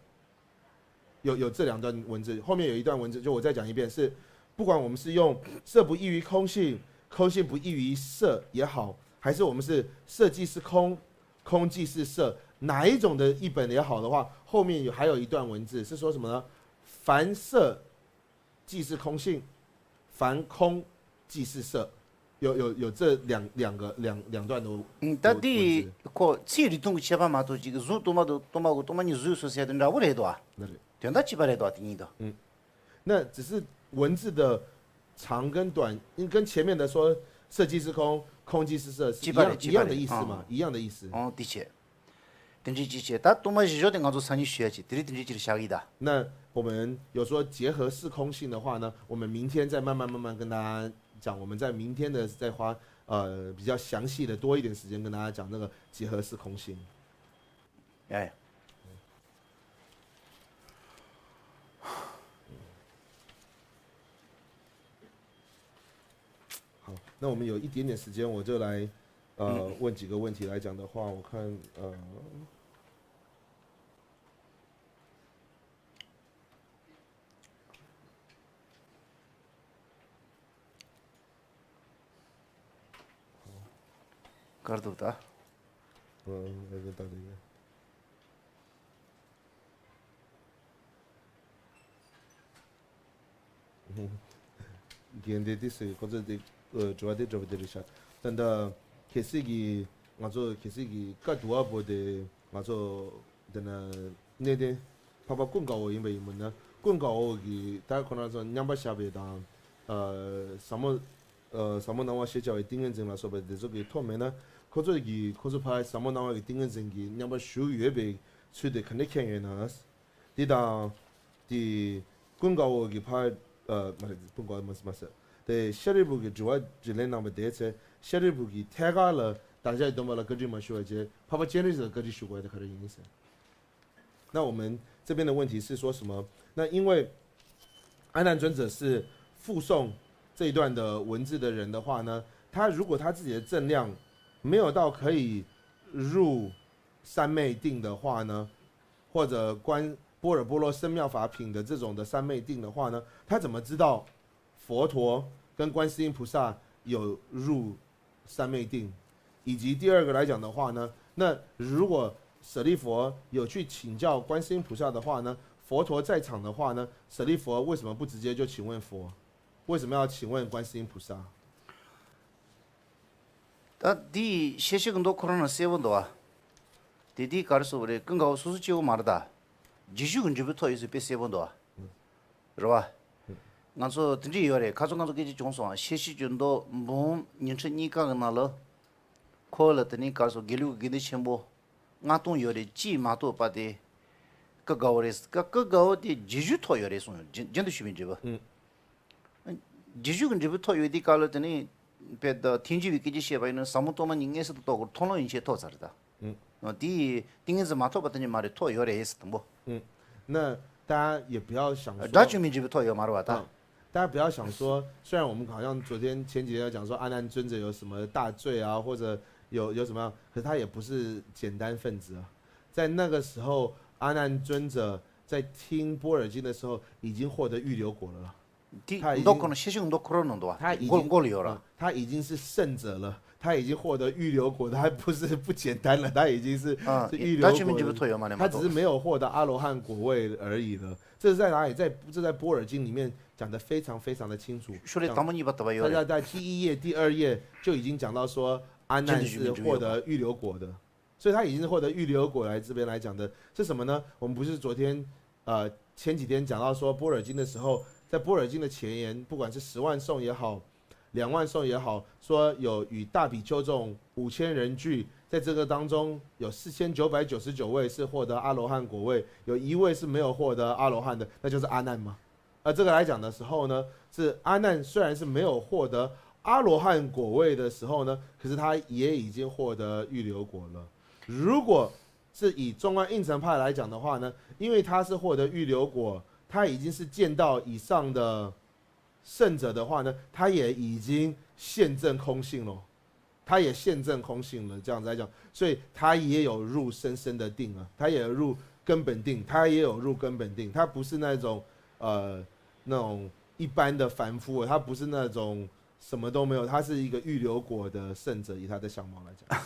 有有这两段文字，后面有一段文字，就我再讲一遍，是不管我们是用色不异于空性，空性不异于色也好，还是我们是色即是空，空即是色，哪一种的译本也好的话，后面有还有一段文字是说什么呢？凡色即是空性，凡空即是色。有有有这两两个两两段的文嗯，ད་འདི་ཁོ་ཚིག་རིགས་མཐུན་གྱི་ཁྱད་པར་མ་གཏོགས་ཅིག་གཟུགས་སྟོང་པ་དང་སྟོང་པ་གོ་སྟོང་པ་ཉིད་གཟུགས་སོ་ཟེར་དེ་འདྲ་བོ་རེད་དོ། ཨ། དོན་དག་གཅིག་པ་རེད་དོ་དེ་གཉིས་དོ།嗯，那只是文字的长跟短，跟前面的说色即是空，空即是色是一样一样的意思嘛，一样的意思。哦，的确。དེ་འདྲའི་ཅི་བྱེད་ད་སྟོང་པ་བཞི་བཞག་དེ་ང་ཚོ་སང་ཉིན་ཞུ་ཡ་ཅིག་དེ་རིང་དེ་འདྲའི་ཅིག་བཞག་གི་ད།那我们有说结合四空性的话呢，我们明天再慢慢慢慢跟大家讲，我们在明天的再花呃比较详细的多一点时间跟大家讲那个结合四空性。哎。好，那我们有一点点时间，我就来呃问几个问题来讲的话，我看呃。གར་འདུག་ད། འགན་དེ་དེ་སོས་ཁོ་ཚོ་དེ་དྲི་བ་དེ་འདྲ་པོ་དེ་རེད་ཤག་ད་ལྟ་གལ་སྲིད་ཀྱི་ང་ཚོ་གལ་སྲིད་ཀྱི་བཀའ་བསྡུ་བ་པོ་དེ་ང་ཚོ་དེ་ན་གནས་བརྟན་འཕགས་པ་ཀུན་དགའ་བོ་ཡིན་པ་ཡིན་མིན་ན་ཀུན་དགའ་བོ་གི་ད་ཁོ་རང་ཚོ་མཉམ་པ་བཞག་པའི་དང་ཟབ་མོ་ཟབ་མོ་སྣང་བ་ཞེས་བྱ་བའི་ཏིང་ངེ་འཛིན་ལ་སོགས་པ་དེ་ཚོ་གི་ཐོག་མེད་ན་ཁོ་ཚོ་གི་ཁོ་ཚོ་ཕར་ཟབ་མོ་སྣང་བ་གི་ཏིང་ངེ་འཛིན་གྱི་མཉམ་པ་ཞུགས་ཡོད་པའི་ཚུལ་དེ་ག་འདྲ་མཁྱེན་ཡོད་ན། འདི་དང་། དེ་ཀུན་དགའ་བོ་གི་ཕར་ཨ་མ་རེད་ཀུན་དགའ་བོ་མ་མ་ཟེར། དེ་ཤཱ་རིའི་བུ་གི་དྲི་བ་དྲིས་ལན་གནང་བ་དེའི་ཚེ་ཤཱ་རིའི་བུ་གིས་ཐད་ཀར་ལ་བདག་ཅག་གི་སྡོམ་པ་ལ་བཀའ་དྲིན་མ་ཞུ་བ་བྱས་འཕགས་པ་སྤྱན་རས་གཟིགས་ལ་བཀའ་དྲིན་ཞུ་དགོས་ཡ་དེ་ག་རེ་ཡིན་ཟེར། 那我们这边的问题是说什么？那因为阿难尊者是附送这一段的文字的人的话呢，他如果他自己的正量没有到可以入三昧定的话呢，或者观般若波罗僧妙法品的这种的三昧定的话呢，他怎么知道佛陀跟观世音菩萨有入三昧定？以及第二个来讲的话呢，那如果舍利佛有去请教观世音菩萨的话呢，佛陀在场的话呢，舍利佛为什么不直接就请问佛？为什么要请问观世音菩萨？ ད་འདི་ཤེས་བྱེད་ཀྱི་མདོ་ཁོ་རང་ལ་གསལ་པོ་འདུག་ཨ། དེ་འདི་ག་རེ་ཟེར་བ་རེད་ཀུན་དགའ་བོ་སོ་སོ་སྐྱེ་བོ་མ་རེད་ད། རྗེས་འཇུག་གི་འབྲས་བུ་ཐོབ་ཡོད་ཟེར་དཔེ་གསལ་པོ་འདུག་ཨ། རེད་བ། ང་ཚོ་དེ་འདྲ་ཡོད་རེད་ཁ་སང་ང་ཚོ་སྐད་ཆ་བྱུང་སོང་ཨ་ཤེས་བྱེད་ཀྱི་མདོ་འབུམ་ཉི་ཁྲི་གཉིས་ཀ་གི་ནང་ལ། ཁོ་ལ་དེ་ནི་ག་རེ་ཟེར་དགེ་ལུགས་ཀྱི་དགེ་འདུན་ཆེན་པོ་ལྔ་སྟོང་ཡོད་རེད་གཅིག་མ་གཏོགས་པ་དེ། ཀུན་དགའ་བོ་རེད་ཀ་ཀུན་དགའ་བོ་དེ་རྗེས་འཇུག་ཐོབ་ཡོད་རེད་གསུངས་ཡོད་རྒྱུན་དུ་ཞུས་པའི་འབྲས་བུ། རྗེས་འཇུག་གི་འབྲས་བུ་ཐོབ་ཡོད་དུས་སྐབས་ལ་དེ་ནི་དཔེ་ད་ཐལ་འགྱུར་བའི་སྐད་ཆ་བཤད་པ་ཡིན་ན་ཟབ་མོ་སྟོང་པ་ཉིད་མངོན་སུམ་དུ་རྟོགས་དགོས་མཐོང་ལམ་ཡན་ཆད་ཐོབ་ཚར་རེད་ད། དེ་ཏིང་ངེ་འཛིན་མ་ཐོབ་པ་དེ་ནི་མ་རེད་ཐོབ་ཡོད་རེད་ཟེར་དང་པོ། 嗯，那大家也不要想说，འཇུག་མི་འཇུག་པའི་ཐོབ་ཡོད་མ་རེད་བ་ད། 大家不要想说，虽然我们好像昨天前几天要讲说阿难尊者有什么大罪啊，或者有有什么样，可是他也不是简单分子啊。在那个时候，阿难尊者在听般若经的时候，已经获得预留果了。 དེ་མདོ་ཁོ་ན་ཤེས་བྱེད་མདོ་ཁོ་རང་ནང་འདུག་བ། མགོ་མགོ་ལ་ཡོད་ར། 他已经是圣者了，他已经获得预留果，他不是不简单了，他已经是啊，是预留果了。他只是没有获得阿罗汉果位而已了。这是在哪里？在这在般若经里面讲的非常非常的清楚。说的当中一把得吧有人。他在在第一页、第二页就已经讲到说，阿难是获得预留果的。 所以他已经是获得预留果来这边来讲的是什么呢？我们不是昨天呃前几天讲到说般若经的时候，在般若经的前言，不管是十万颂也好，两万颂也好，说有与大比丘众五千人俱，在这个当中有四千九百九十九位是获得阿罗汉果位，有一位是没有获得阿罗汉的，那就是阿难嘛。 而这个来讲的时候呢，是阿难虽然是没有获得阿罗汉果位的时候呢，可是他也已经获得预留果了。如果是以中观应成派来讲的话呢，因为他是获得预留果，他已经是见到以上的圣者的话呢，他也已经现证空性了。 他也现证空性了，这样子来讲，所以他也有入深深的定啊，他也有入根本定，他也有入根本定，他不是那种呃那种一般的凡夫，他不是那种什么都没有，他是一个预留果的圣者，以他的相貌来讲。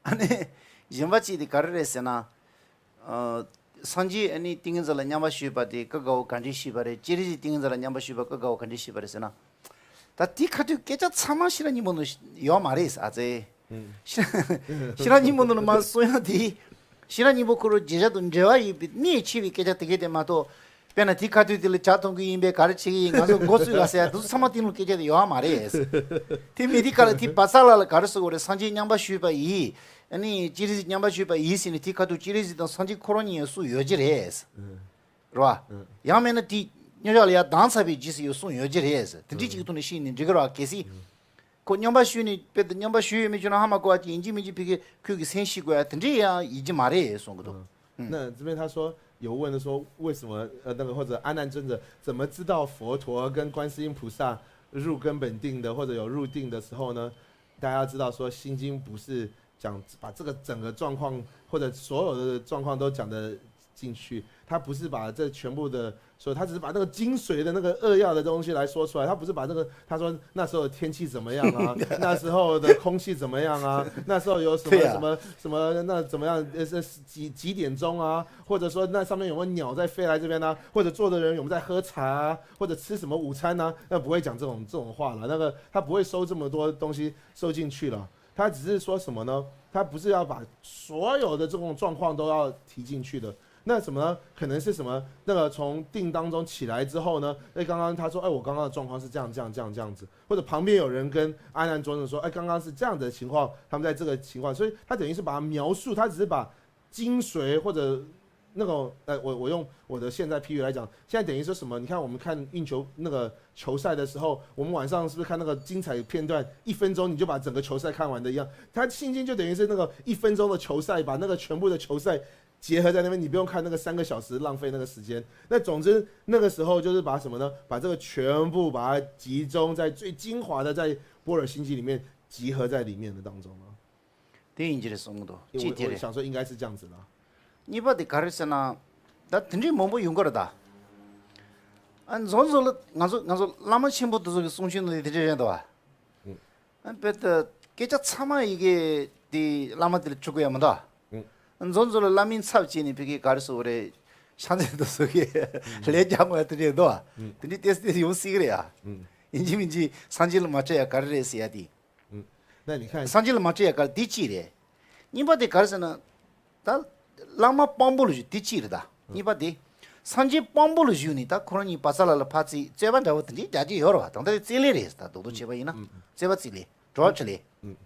啊，那 གཞན་པ་གཅིག་དེ་ག་རེ་རེད་ཟེར་ན། ཨ། སངས་རྒྱས་ཨ་ནི་ཏིང་ངེ་འཛིན་ལ་མཉམ་པར་ཞུགས་པ་དེ་ཀ་དགའ་བོ་ག་འདྲས་ཞུས་པ་རེད། སྤྱན་རས་གཟིགས་ཏིང་ངེ་འཛིན་ལ་མཉམ་པར་ཞུགས་པ་ཀ་དགའ་བོ་ག་འདྲས་ཞུས་པ་རེད་ཟེར་ན། ད་དེ་ཁ་ཐུག་སྐད་ཆ་ཚང་མ་ཤེས་རབ་སྙིང་པོ་ནང་ཡོད་མ་རེད་ཨ་ཙི། ཤེས་ཤེས་རབ་སྙིང་པོ་ནང་ལ་མ་གསུང་ཡག་དེ། ཤེས་རབ་སྙིང་པོ་ཁོ་རང་རྗེས་བཞག་དང་འབྲེལ་བ་ཡོད་པའི་གནད་ཆེ་བའི་སྐད་ཆ་དེ་གས་དེ་མ་གཏོགས། དཔེར་ན་དེ་ཁ་ཐུག་དེ་ལ་ཇ་འཐུང་གི་ཡིན་པས་ག་རེ་བྱེད་ཀྱི་ཡིན། ང་ཚོ་མགོ་ཚོས་ག་ཟེར་ཡག་དེ་ཚོ་ཚང་མ་དེ་ནང་སྐད་ཆ་དེ་ཡོད་མ་རེད། དེ་མི་དེ་ག་ལ་དེ་བ་ཚ་ལ་ལ་ག་རེ་ཟེར་དགོས་རེད། སངས་རྒྱས་མཉམ་པར་ཞུགས་པ་ཡིས། ཨ་ནི་སྤྱན་རས་གཟིགས་མཉམ་པར་ཞུགས་པ་ཡིས་ཟེར་ནས་དེ་ཁ་ཐུག་སྤྱན་རས་གཟིགས་དང་སངས་རྒྱས་ཁོ་རང་གཉིས་ཡང་གསུངས་ཡོད་ཀྱི་རེད། རེད་བ། ཡང་མིན་ན་དེ་རྙོག་དྲ་ལ་ཡར་ལྡང་ཚར་བའི་རྗེས་སུ་ཡང་གསུངས་ཡོད་ཀྱི་རེད། དེ་འདྲའི་ཅིག་ཐོག་ནས་ཤེས་ནས་འགྲིག་གི་རེད་བ། གལ་སྲིད། ཁོ་མཉམ་པར་ཞུགས་ནས་དཔེ་དེ་མཉམ་པར་ཞུགས་ཡོད་མེད་བྱུང་ན་ཧ་མ་གོ་བ་ཅིག་ཡིན་གཅིག་མིན་གཅིག་ཕ་གིར་ཁོས་ཀྱི་སེམས་ཤེས་དགོས་ཡ་དེ་འདྲའི་ཡང་ཡིན་གྱི་མ་རེད་གསུང་གི་འདུག་ཨང་། 嗯，那这边他说有问的说为什么呃那个或者阿难尊者怎么知道佛陀跟观世音菩萨入根本定的或者有入定的时候呢？大家要知道说心经不是讲把这个整个状况或者所有的状况都讲的进去，他不是把这全部的说，他只是把那个精髓的那个扼要的东西来说出来，他不是把那个他说那时候天气怎么样啊，那时候的空气怎么样啊，那时候有什么什么什么那怎么样呃是几几点钟啊，或者说那上面有没有鸟在飞来这边呢，或者坐的人有没有在喝茶啊，或者吃什么午餐呢？那不会讲这种这种话了，那个他不会收这么多东西收进去了。他只是说什么呢？他不是要把所有的这种状况都要提进去的。那什么呢？可能是什么？那个从定当中起来之后呢？哎，刚刚他说，哎，我刚刚的状况是这样这样这样这样子，或者旁边有人跟阿难尊者说，哎，刚刚是这样子的情况，他们在这个情况，所以他等于是把它描述，他只是把精髓或者那种，呃，我我用我的现在譬喻来讲，现在等于说什么？你看我们看运球那个球赛的时候，我们晚上是不是看那个精彩片段，一分钟你就把整个球赛看完的一样？他心经就等于是那个一分钟的球赛，把那个全部的球赛结合在那边，你不用看那个三个小时，浪费那个时间。那总之那个时候就是把什么呢？把这个全部把它集中在最精华的在般若心经里面集合在里面的当中了。 དེ་ཡིན་གྱི་རེད་གསུང་གི་འདུག 因为我我想说应该是这样子的。 གཅིག་དེ་རེད། གཉིས་པ་དེ་ག་རེ་ཟེར་ན། ད་དེ་འདྲའི་མང་པོ་ཡོང་གི་རེད་ད། ཨ་མཛོ་མཛོ་ལ་ང་ཚོ་ང་ཚོ་བླ་མ་ཆེན་པོ་དེ་ཚོ་གི་གསུང་ཆོས་ནང་དེ་དེ་འདྲ་རེད་འདུག་བ། ཨ་དཔེ་ད་སྐད་ཆ་ཚང་མ་ཡི་གེ་དེ་བླ་མ་དེ་ལ་བཅུག་གི་ཡ་མི་འདུག་ཨ་མཛོ་མཛོ་ལ་བླ་མའི་ཚབ་བྱས་ནས་ཕ་གི་ག་རེ་ཟེར་དགོས་རེད། ཤ་ཚ་དེ་ཚོ་གི་ལས་རྒྱག་དགོས་ཡ་དེ་འདྲ་འདུག་བ། དེ་འདྲའི་ཏོག་ཙམ་ཡོང་སྲིད་གི་རེད་ཡ། ཡིན་གཅིག་མིན་གཅིག་སངས་རྒྱས་ལ་མ་སྤྲད་ཡ་ག་རེ་རེད་ཟེར་ཡ་དེ། 嗯，那你看， སངས་རྒྱས་ལ་མ་སྤྲད་ཡ་ག་རེ་དེ་གཅིག་རེད། གཉིས་པ་དེ་ག་རེ་ཟེར་ན། ད་བླ་མ་དཔང་པོ་ལ་ཞུགས་དེ་གཅིག་རེད་ད། གཉིས་པ་དེ། སངས་རྒྱས་དཔང་པོ་ལ་ཞུགས་ནས་ད་ཁོ་རང་གཉིས་བ་ཚ་ལ་ལ་ཕར་རྩིས་རྩོད་པ་འདྲ་བོ་དེ་འདྲའི་རྒྱག་གི་ཡོད་རེད་བ། ད་ལྟ་དེ་རྩིས་ལེན་རེད་ད་རྡོག་རྡོག་བྱས་པ་ཡིན་ན། རྩོད་པ་རྩིས་ལེན། droit 处理།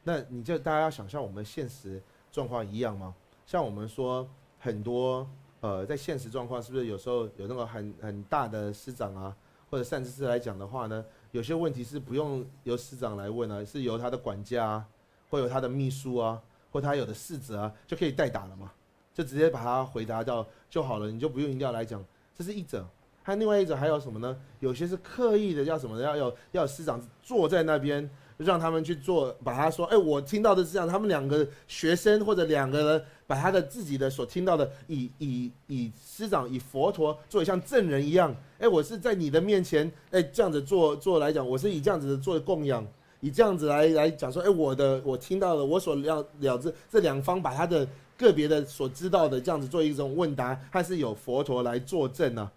那你就大家想象我们现实状况一样吗？像我们说很多呃，在现实状况是不是有时候有那个很很大的师长啊，或者善知识来讲的话呢，有些问题是不用由师长来问啊，是由他的管家啊，或由他的秘书啊，或他有的侍者啊，就可以代打了嘛，就直接把他回答掉就好了，你就不用一定要来讲。这是一者。还有另外一种还有什么呢？有些是刻意的，要什么呢？要有要有师长坐在那边，让他们去做，把他说，哎，我听到的是这样，他们两个学生或者两个人把他的自己的所听到的，以以以师长以佛陀作为像证人一样，哎，我是在你的面前，哎，这样子做做来讲，我是以这样子的做供养，以这样子来来讲说，哎，我的我听到的，我所了了知，这两方把他的个别的所知道的这样子做一种问答，还是有佛陀来作证呢？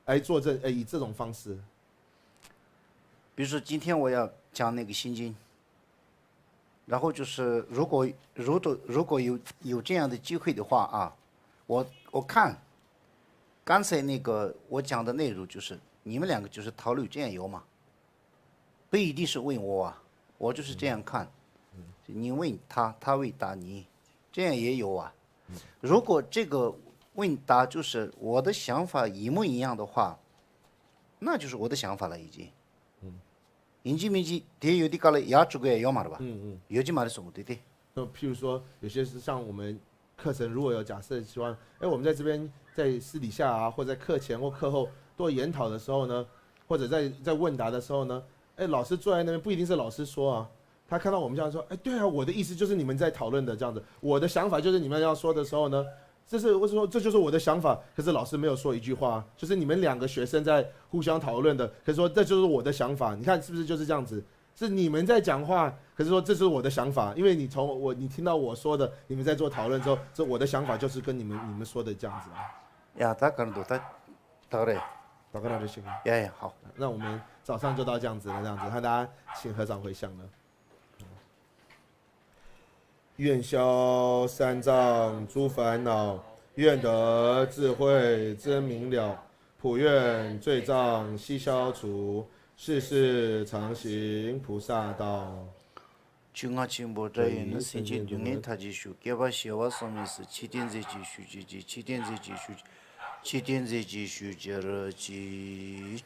来作证，哎，以这种方式。比如说今天我要讲那个心经，然后就是如果如果如果有有这样的机会的话啊，我我看刚才那个我讲的内容就是你们两个就是讨论这样有吗？不一定是问我啊，我就是这样看，你问他，他回答你，这样也有啊。如果这个问答就是我的想法一模一样的话，那就是我的想法了已经。 ཡིན་གཅིག་མིན་གཅིག་དེ་ཡོད་དུས་སྐབས་ལ་ཡར་འགྲོ་དགོས་ཡ་ཡོད་མ་རེད་པ། ཡོད་ཀྱི་མ་རེད་གསུངས་དེ་དེ། 那譬如说，有些是像我们课程，如果有假设希望，哎，我们在这边在私底下啊，或者在课前或课后做研讨的时候呢，或者在在问答的时候呢，哎，老师坐在那边不一定是老师说啊，他看到我们这样说，哎，对啊，我的意思就是你们在讨论的这样子，我的想法就是你们要说的时候呢，这是我说这就是我的想法，可是老师没有说一句话，就是你们两个学生在互相讨论的，可是说这就是我的想法，你看是不是就是这样子？是你们在讲话，可是说这是我的想法，因为你从我你听到我说的，你们在做讨论之后，这我的想法就是跟你们你们说的这样子啊。 ཡ་ད་ག་རེ་འདུག་ད་ད་ག་རེ། 祷告到这些，ཡ་ཡ་好。 那我们早上就到这样子了，这样子，看大家请合掌回向了。愿消三障诸烦恼，愿得智慧真明了，普愿罪障悉消除，世世常行菩萨道。 ཆོས་རྔ་ཆེན་པོ་སྒྲ་ཡིས་ནི། སེམས་ཅན་སྡུག་བསྔལ་མཐའ་ཅན་སྐྱོབ། བསྐལ་པ་བྱེ་བ་གསུམ་ཡི་སར། ཆོས་སྟོན་མཛད་ཅིང་བཞུགས་གྱུར་ཅིག་ཆོས་སྟོན་མཛད་ཅིང་བཞུགས་ཆོས་སྟོན་མཛད་ཅིང་བཞུགས་གྱུར་ཅིག